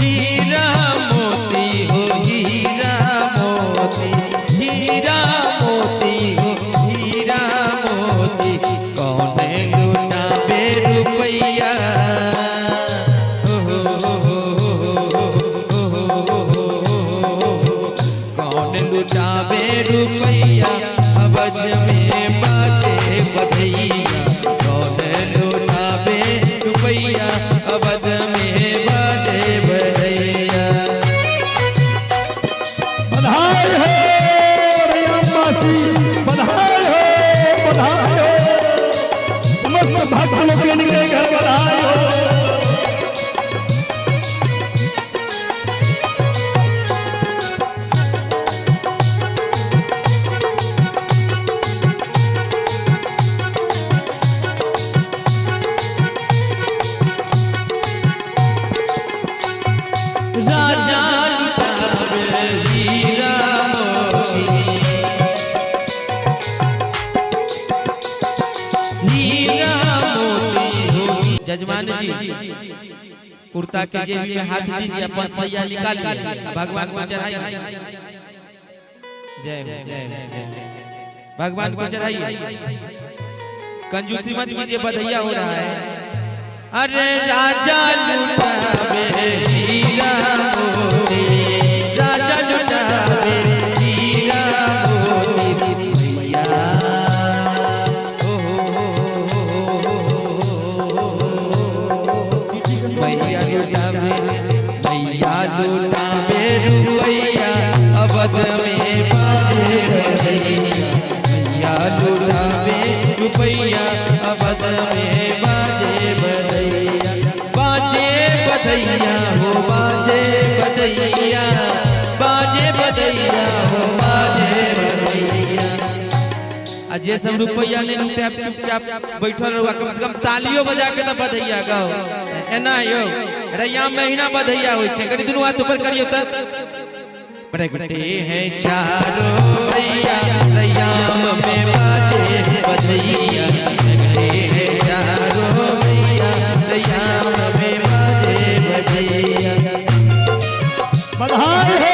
हीरा मोती हो हीरा मोती, हीरा मोती हो हीरा मोती। कौन लुटावे रुपैया, कौन लुटावे रुपैया, अवध में बाजे बधैया। कौन लुटावे रुपैया, अवध में बाजे बधैया। बधाई हो रयामवासी, बधाई हो, बधाई हो समस्त भक्त लोग के घर बधाई हो। जजमान जी कुर्ता के जेबी में हाथ दीजिए, अपन सैया निकालिए, भगवान को चढ़ाइए। जय जय जय, भगवान को चढ़ाइए। कंजूसी मत कीजिए, बधैया हो रहा है। अरे राजा लुटावे हीरा मोती, राजा लुटावे हीरा मोती मैया, ओ मैया लुटावे, मैया लुटावे रुपैया अवध में बाजे बधैया, मैया लुटावे रुपैया अवध में बाजे बधैया, बाजे बधैया हो बाजे बधैया, बाजे बधैया हो बाजे बधैया। आ जे सब रुपैया नहीं लुटाएब चुपचाप बैठल रहू, कम से कम तालियो बजा के त बधैया गाओ। एना यो रैया महीना बधैया होइ छै, कनि दुनू हाथ ऊपर करियो त। प्रगटे हैं चारों भैया रैयाम में बाजे बधैया, प्रगटे हैं चारों भैया रैयाम में बाजे बधैया। बधाई हो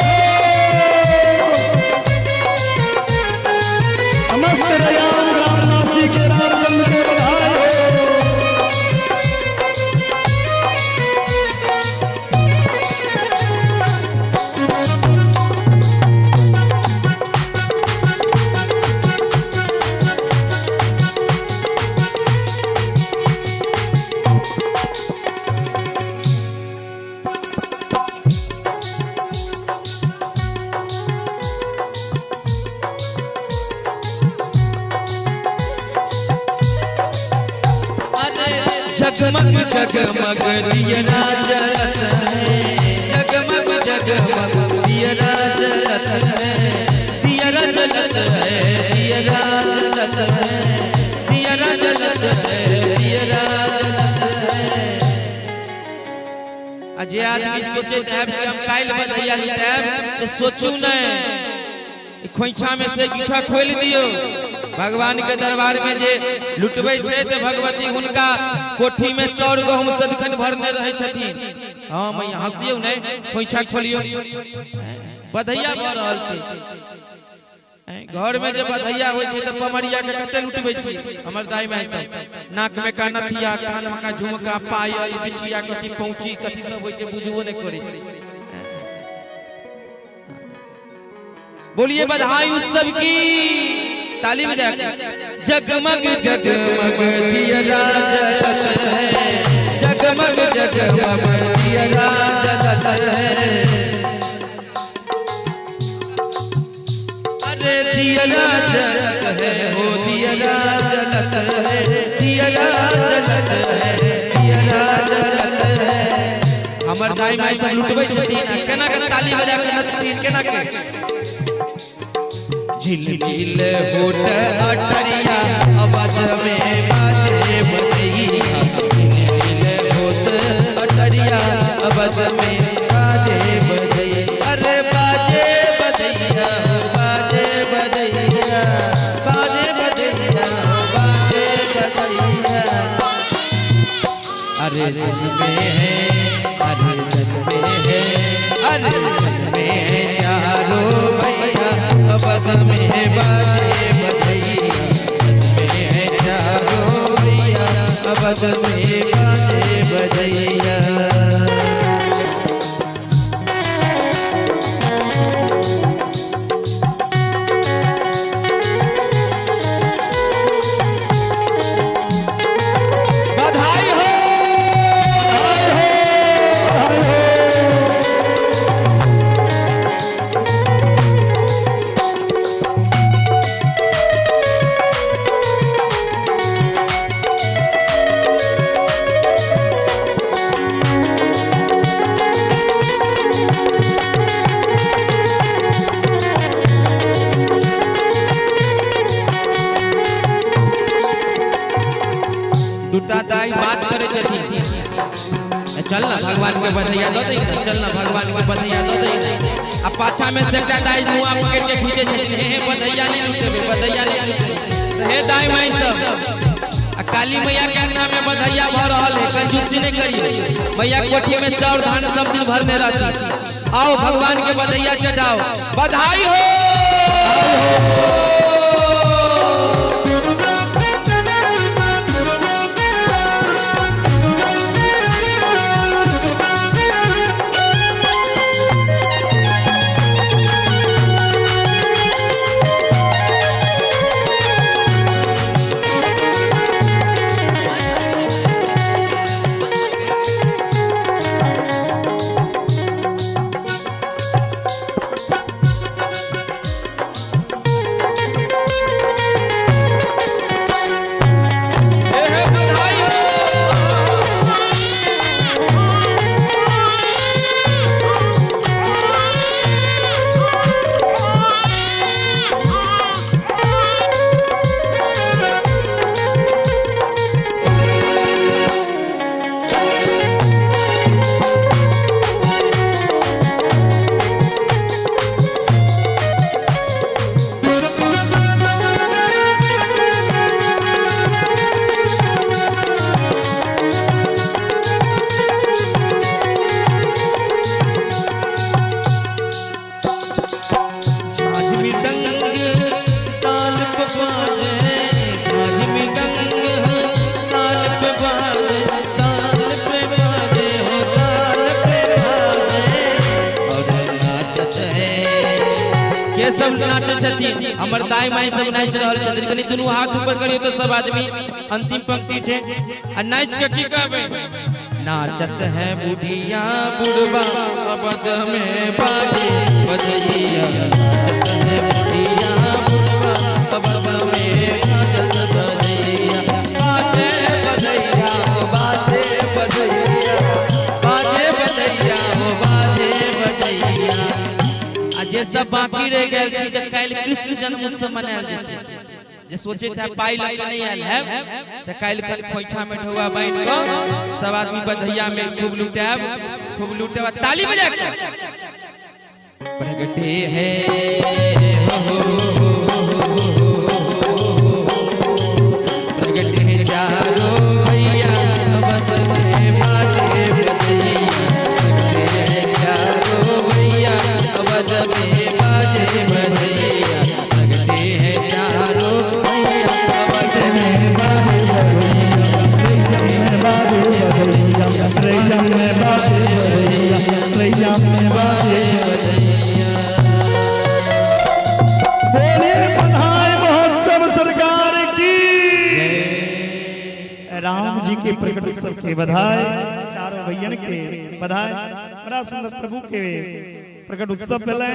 समस्त रैयाम ग्रामवासी के रामचंद्र के बधाई हो। जगमग जगमग दिया जलत है, जगमग जगमग दिया जलत है, दिया जलत है, दिया जलत है, दिया जलत है, दिया जलत है। आ जे आदमी सोचे कि हम काल्हि बधैया लुटाएब से सोचू नहीं, खोइछा में से गीठा खोलि दियो। भगवान के दरबार में जे लुटबै छै ते भगवती हुनका कोठी में चाउर गहूम सदखन भरने रहै छथिन। हाँ मैया हंसियौ नहीं, खोइछा खोलियौ, बधैया भऽ रहल छै। घर में जे बधैया होइ छै त पमरिया के कते लुटबै छी। हमर दाई माय सब नाक में का नथिया, कान में का झुमका, पायल, बिछिया, कथी पहुंची कथी सब होइ छै बुझबो नहीं करै छै। बोलिए बधाई उत्सव की, ताली बजा। जगमग जगमग दिया जलत है, जगमग जगमग दिया जलत है, अरे दिया जलत है हो दिया जलत है, दिया जलत है, दिया जलत है। हमर दाई माय सब लुटबै छथिन, केना के ताली बजा के नचथिन, केना के। झिलमिल होट अटरिया अवध में बाजे बधैया, झिलमिल होट अटरिया अवध में बाजे बधैया, अरे बाजे बधैया बाजे बधैया, बाजे बधैया बाजे बधैया। अरे जग में है, अरे जग में है, अरे जग में है चारों भैया अवध में बाजे बधैया, में है चारों भैया अवध में बाजे बधैया। बधाई हो, दूटा दाई बात करे छथिन, चल ना भगवान के बधैया दऽ दही, चल ना भगवान के बधैया दऽ दही। आ पाछा में से एकटा दाई मुआ पकड़ के खींचे छथिन, हे हे बधैया नहीं लुटेबे, बधैया नहीं लुटेबे। हे दाई माई सब आ काली मैया के अंगना में बधैया भ रहल है, कंजूसी नहीं करिए। मैया कोठी में चाउर धान सब दिन भरने रहती। आओ भगवान के बधैया चढ़ाओ, बधाई हो। सब नाचे छथिन, हमर दाई माई सब नाच रहल छथिन। कनी दुनू हाथ ऊपर करियो तो सब आदमी अंतिम पंक्ति छे। आ नाच के की कहबै, नाचत है बुढ़िया बुढ़बा अबद में बाजे बजैया। नाचत है बुढ़िया बुढ़बा अबद में बाजत बजैया। बाजे बजैया हो बाजे बजैया, बाजे बजैया हो बाजे बजैया। जे सब बाकी रह गेल छी त काल्हि कृष्ण जन्म उत्सव मनायल जेतै। जे सोचे था पाई लग के नहीं आयल है से काल्हि खन खोइछा में ढौआ बांधि क सब आदमी बधैया में खूब लुटायब, खूब लुटायब, ताली बजा के प्रगटे है हो प्रगटे है चारों भैया बस में बाजे बजैया। प्रगटे है चारों भैया अवध में बाजे बजैया। प्रगटे है चारों भैया अवध में बाजे बजैया। में बाजे बजैया, में बाजे बजैया। बोले बधाई महोत्सव सरकार की। राम जी के प्रकट उत्सव के बधाई, चारों भैयन के बधाई। बड़ा सुंदर प्रभु के प्रकट उत्सव भेलै।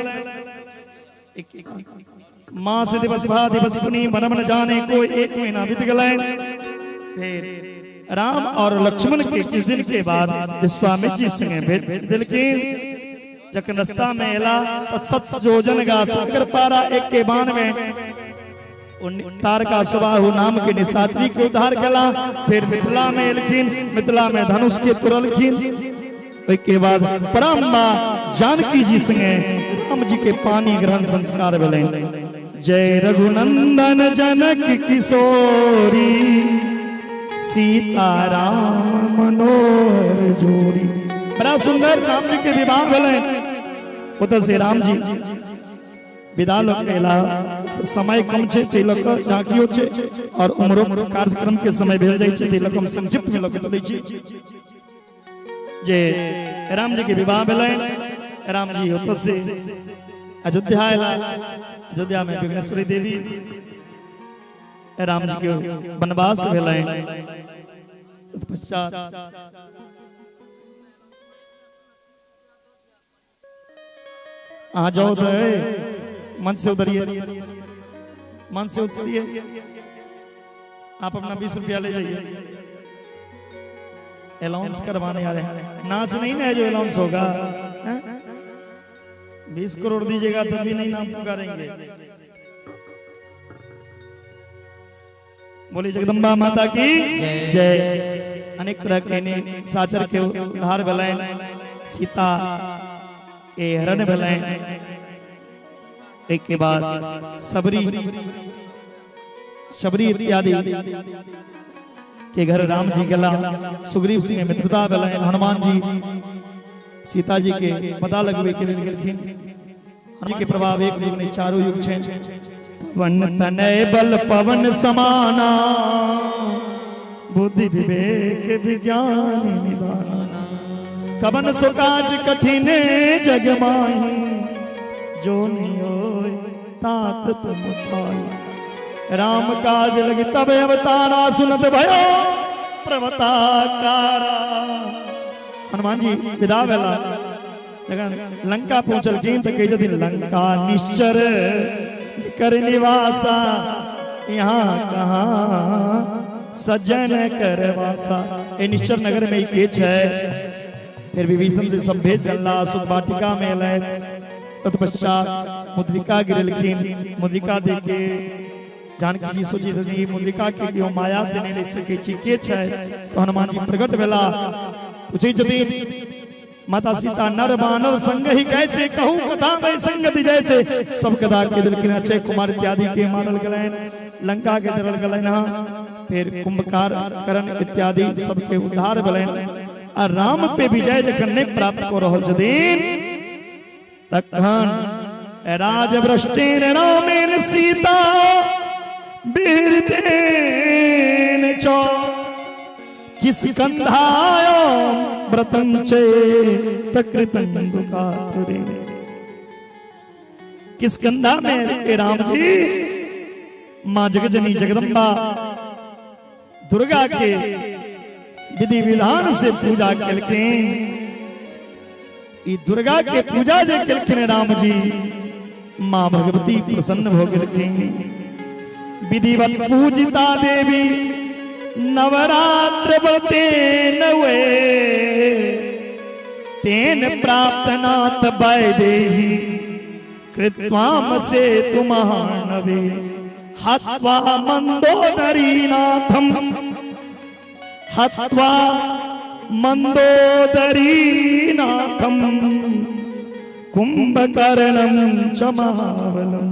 मास दिवस भा दिवस पुनि मन मन जाने को एक महीना बीत गलै। फिर राम और लक्ष्मण के किस दिन के बाद विश्वामित्र जी संगे भेज देलखिन। जखन रास्ता में एला तत्सत जोजन गा सागर पारा एक के बाण में तारका सुबाहु नाम के निशाचरी के उद्धार कला। फिर मिथिला में एलखिन, मिथिला में धनुष के तुरलखिन। के बाद पराम्बा जानकी जी संगे राम जी के पानी ग्रहण संस्कार भेलै। जय रघुनंदन जनक किशोरी, सीता राम मनोहर जोड़ी। बड़ा सुंदर राम जी के विवाह भेलै। ओतऽ से राम जी विदा लऽ के एला। समय कम छै ताहि लऽ कऽ झाँकियो छै और उम्रो कार्यक्रम के समय भेल जाइ छै, ताहि लऽ कऽ हम संक्षिप्त में लऽ के चलै छी। जे राम जी के विवाह भेलनि, राम जी ओतऽ से अयोध्या अयला। अयोध्या में विघ्नेश्वरी देवी राम जी के वनवास भेलनि। तत्पश्चात अहाँ जाओ तो मंच से उतरिए, मंच से उतरिए, आप अपना 20 रुपया ले जाइए। अलाउंस करवाने आ रहे हैं, नाच नहीं ना है जो अलाउंस होगा। 20 करोड़ दीजिएगा तभी नहीं नाम पुकारेंगे। बोली जगदम्बा माता की जय। अनेक तरह के साचर के उद्धार भेलनि, सीता के हरण भेलनि। एक के बाद सबरी शबरी इत्यादि के घर राम जी गेला, सुग्रीव सिंह मित्रता भेलनि, हनुमान जी सीता जी के पता लगबे के लेल गेलखिन। जी के प्रभाव एक युग नहीं चारों युग छै। पवन तनय बल पवन समाना, बुद्धि विवेक विज्ञान निदाना, कवन सो काज कठिन जग माही, जो नहीं होय तात तुम पाई। राम काज लगी तब अवतारा, सुनत भयो प्रवताकारा। हनुमान जी विदा भेला, जखन लंका पहुंचलखिन तऽ कहै छथिन लंका निश्चर कर निवासा, यहाँ कहाँ सज्जन कर वासा। ए निश्चर नगर में ई के छै। फिर विभीषण से सब भेज जनला, अशोक वाटिका में एलथि। तत्पश्चात मुद्रिका गिरेलखिन। मुद्रिका दे के जानकी जी सोची छथिन ई मुद्रिका के केओ माया से नहि रहि सकै छी, के छै? तो हनुमान जी प्रकट भेला। पूछै छथिन माता सीता नर बानर संग ही कैसे कहू कथा में संगति जैसे। सब कथा के देलखिन। अक्षय कुमार इत्यादि के मारल गेलनि, लंका के जरल गेलनि हँ, फिर कुंभकार करण इत्यादि सबके उद्धार भेलनि। आ राम पे विजय जखन नहि प्राप्त कऽ रहल छथिन तखन राजभ्रष्टेन रामेन सीता बिहृतेन च किष्किन्धायां व्रतं चेत कृतं दुःखातुरे। किष्किंधा में के राम जी माँ जगजनी जगदम्बा दुर्गा के विधि विधान से पूजा केलखिन। ई दुर्गा के पूजा जे केलखिन राम जी, माँ भगवती प्रसन्न भ गेलखिन। विधिवत पूजिता देवी नवरात्र व्रते नवे, तेन प्राप्त नाथ वैदेही कृत्वाम सेतु महानवे, हत्वा मंदोदरी नाथम, हत्वा मंदोदरी नाथम कुंभकर्णम च महाबलम,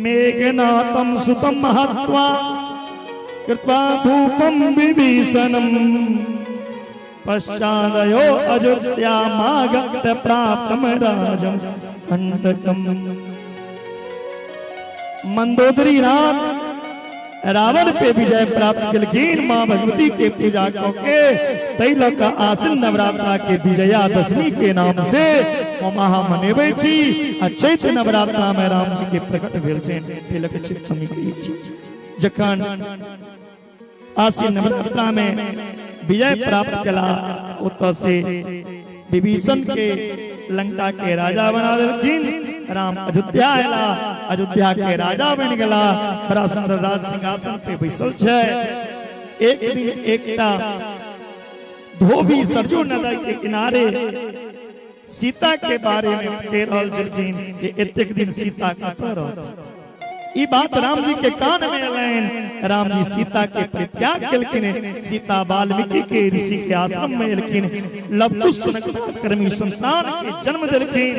मेघनाथम सुतम हत्वा कृत्वा भूपम विभीषणम, पश्चादयो अयोध्यामागत प्राप्तम राजम कंटकम। मंदोदरी नाथ रावण पे विजय प्राप्त केलखिन माँ भगवती के पूजा कऽ के। तै लऽ कऽ आश्विन नवरात्रा के विजया दशमी के नाम से हम अहाँ मनेबै छी। आ चैत्र नवरात्रा में राम जी के प्रकट भेल छनि, तै लऽ कऽ चैत्र कहै छी। जखन आश्विन नवरात्रा में विजय प्राप्त केला, ओतऽ से विभीषण के लंका के राजा बना देलखिन। राम अयोध्या अयला, अयोध्या के राजा बनि गेला, बड़ा सुंदर राज सिंहासन पे बैसल छै। एक दिन एकटा धोबी सरजू नदी के किनारे सीता के बारे में कह रहल छलखिन कि एतेक दिन सीता कतऽ रहत। ई बात राम जी के कान में एलनि। राम जी सीता के परित्याग केलखिन। सीता वाल्मीकि के ऋषि के आश्रम में एलखिन, लवकुश कर्मी संतान के जन्म देलखिन।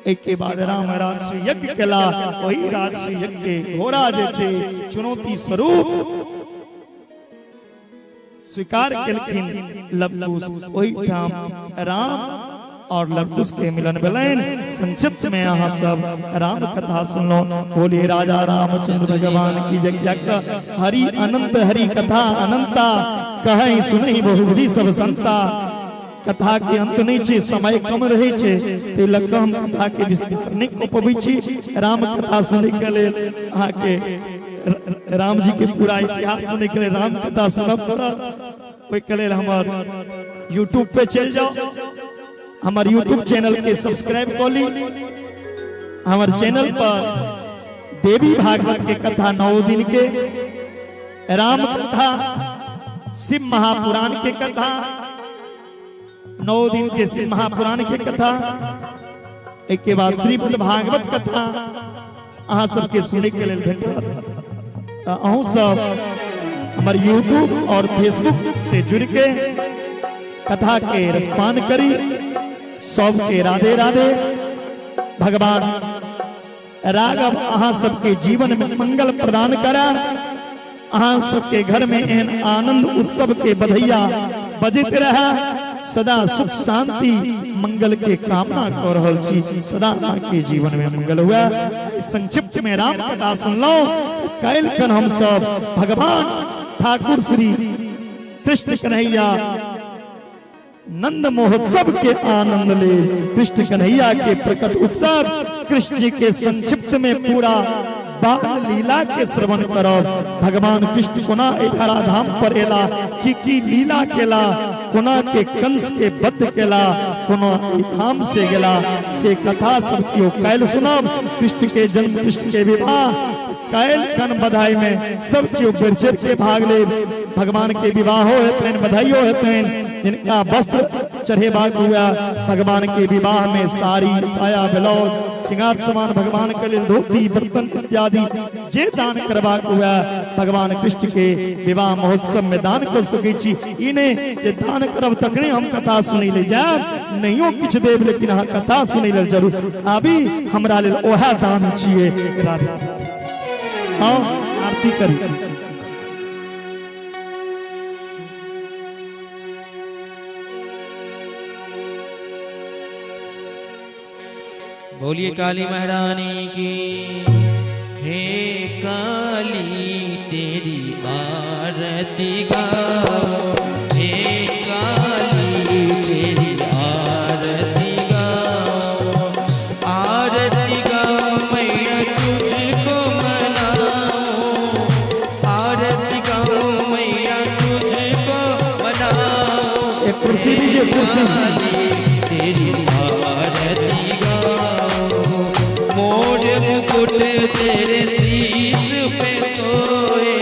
एहि के बाद राम राजसूय यज्ञ केला। ओहि राजसूय यज्ञ के घोड़ा जे छै चुनौती स्वरूप स्वीकार केलखिन लवकुश। ओहिठाम राम और लवकुश के मिलन भेलनि। संक्षिप्त में अहाँ सब राम कथा सुनलहुँ। बोलिए राजा रामचंद्र भगवान की जय। हरि अनंत हरि कथा अनंता, कहै सुनहि बहुबुद्धि सब संता। कथा के अंत नहीं छै, समय कम रहे छै, ताहि लऽ कऽ हम कथा के विस्तार नहि कऽ पबै छी। राम कथा सुनै के लेल अहाँके राम जी के पूरा इतिहास सुनै के लेल राम कथा सुनब पड़त। ओहिके लेल हमर यूट्यूब पे चलि जाउ, हमर यूट्यूब चैनल के सब्सक्राइब कऽ ली। हमर चैनल पर देवी भागवत के कथा 9 दिन के, राम कथा, शिव महापुराण के कथा, 9 दिन के शिव महापुराण के कथा, एक के बाद श्रीमद् भागवत कथा अहाँ सबके सुनै के लेल भेटत। तऽ अहूँ सब हमर यूट्यूब और फेसबुक से जुड़ के कथा के रसपान करी। सबके राधे राधे। भगवान राघव अहाँ सबके जीवन में मंगल प्रदान करा। अहाँ सबके घर में एहन आनंद उत्सव के बधैया बजैत रहे। सदा सुख शांति मंगल के कामना कर रहल छी। सदा अहाँ के जीवन में मंगल हुआ। संक्षिप्त में राम कथा सुनलहुं। काल्हि खन हम सब भगवान ठाकुर श्री कृष्ण कन्हैया नंद महोत्सव के आनंद ले, कृष्ण कन्हैया के प्रकट उत्सव, कृष्ण जी के संक्षिप्त में पूरा बाल लीला के श्रवण करब। भगवान कृष्ण कोना एहि धराधाम पर एला, की की लीला केला, कोना के कंस के वध केला, कोना एहि धाम से गेला, से कथा सब केओ काल्हि सुनब। कृष्ण के जन्म, कृष्ण के विवाह काल्हि खन बधाई में सब केओ बढ़ि चढ़ि के भाग लेब। भगवान के विवाहो हेतनि, बधाइयो हेतनि। जिनका वस्त्र चढ़ेबाक हुआ भगवान के विवाह में साड़ी, साया, ब्लाउज, श्रृंगार सामान, भगवान के लिए धोती, बर्तन इत्यादि जे दान करबाक हुआ भगवान कृष्ण के विवाह महोत्सव में दान कर सकै छी। ई नहि जे दान करब तखने हम कथा सुनै ले जायब, नहियो किछु देब लेकिन अहाँ कथा सुनै लेल जरूर आबी, हमरा लेल ओएह दान छियै। राधे आओ आरती करी। बोलिए काली महारानी की। हे काली तेरी आरती गाओ, हे काली तेरी आरती गाओ, आरती गाओ मैया तुझको मनाओ, आरती गाओ मैया तुझको मनाओ। एक कुर्सी दीजिए, कुर्सी। तेरी आरती गाओ, मोर मुकुट तेरे शीश पे सोए,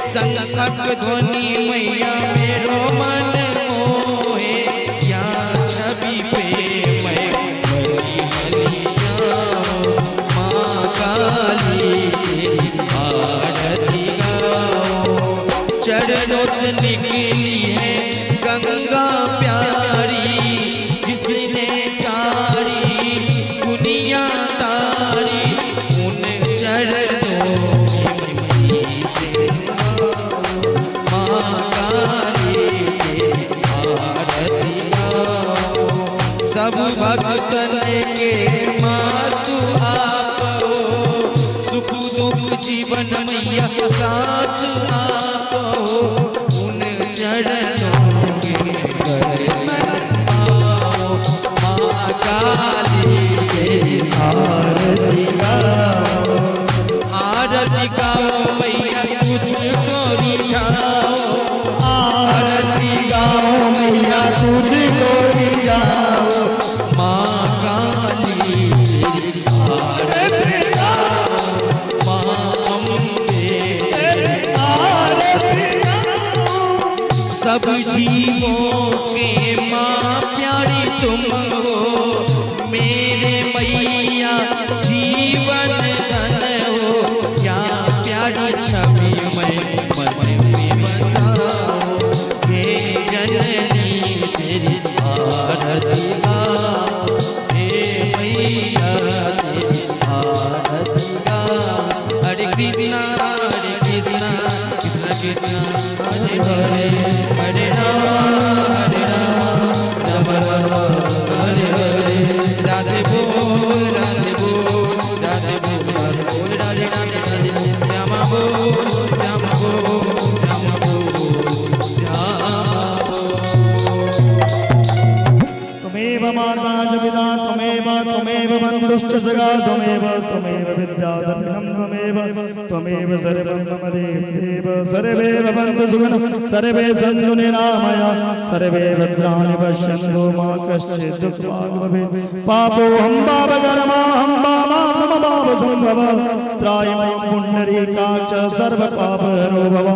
संकट ध्वनि मैया मेरो मन मोहे, या छवि पे मैं बलि बलि जाऊं, माँ काली तेरी आरती गाओ। चरणों से निकली है गंगा प्यारी, जिसने सारी दुनिया तारी, उन चरणों में शीश माँ काली तेरी आरती गाओ। सब भक्तन के मातु आप हो, सुख दुख जीवन मैया साथ आप हो, उन चरणों के दर्शन पाओ, माँ काली तेरी आरती गाओ। आरती गाओ मैया तुझको रिझाओ, आरती गाओ मैया तुझको रिझाओ, माँ काली तेरी आरती गाओ, माँ अम्बे तेरी आरती गाओ। सब जीवों के माँ प्यारी तुम हो, मेरे मैया जीवन धन हो, क्या प्यारी छवि मैं मन में बसाऊं, हे जननी तेरी आरती गाओ, हे मैया तेरी आरती गाओ। हरे कृष्णा हरे कृष्णा कृष्ण कृष्ण हरे हरे, हरे राम हरे राम राम राम हरे हरे। राधे बोल राधे बोल राधे बोल बोल राधे राधे राधे, श्यामा बोल श्यामा बोल श्यामा बोल श्यामा बोल। त्वमेव माता च पिता त्वमेव, त्वमेव बन्धुश्च सखा त्वमेव, त्वमेव विद्या द्रविणं त्वमेव, त्वमेव सर्वं मम देव देव। सर्वे भवन्तु सुखिनः, सर्वे सन्तु निरामया, सर्वे भद्राणि पश्यन्तु मा कश्चित् दुःखभाग् भवेत्। पापोऽहं पापकर्माहं पापात्मा पाप संभव, त्राहि मां पुण्डरीकाक्ष सर्वपापहरो भव।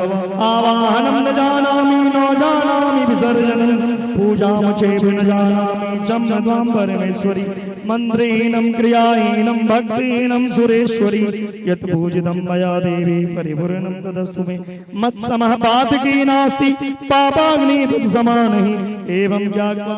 आवाहनं न जानामि न जानामि विसर्जनं, पूजां चैव न जानामि चं त्वां परमेश्वरि। मन्त्रेण क्रियाहीनं भक्तिहीनं सुरेश्वरि, यत् पूजितं मया देवी परिपूर्णं तदस्तु मे। मत्समः पातकी नास्ति पापाग्नि तत्समानहि, एवं ज्ञात्वा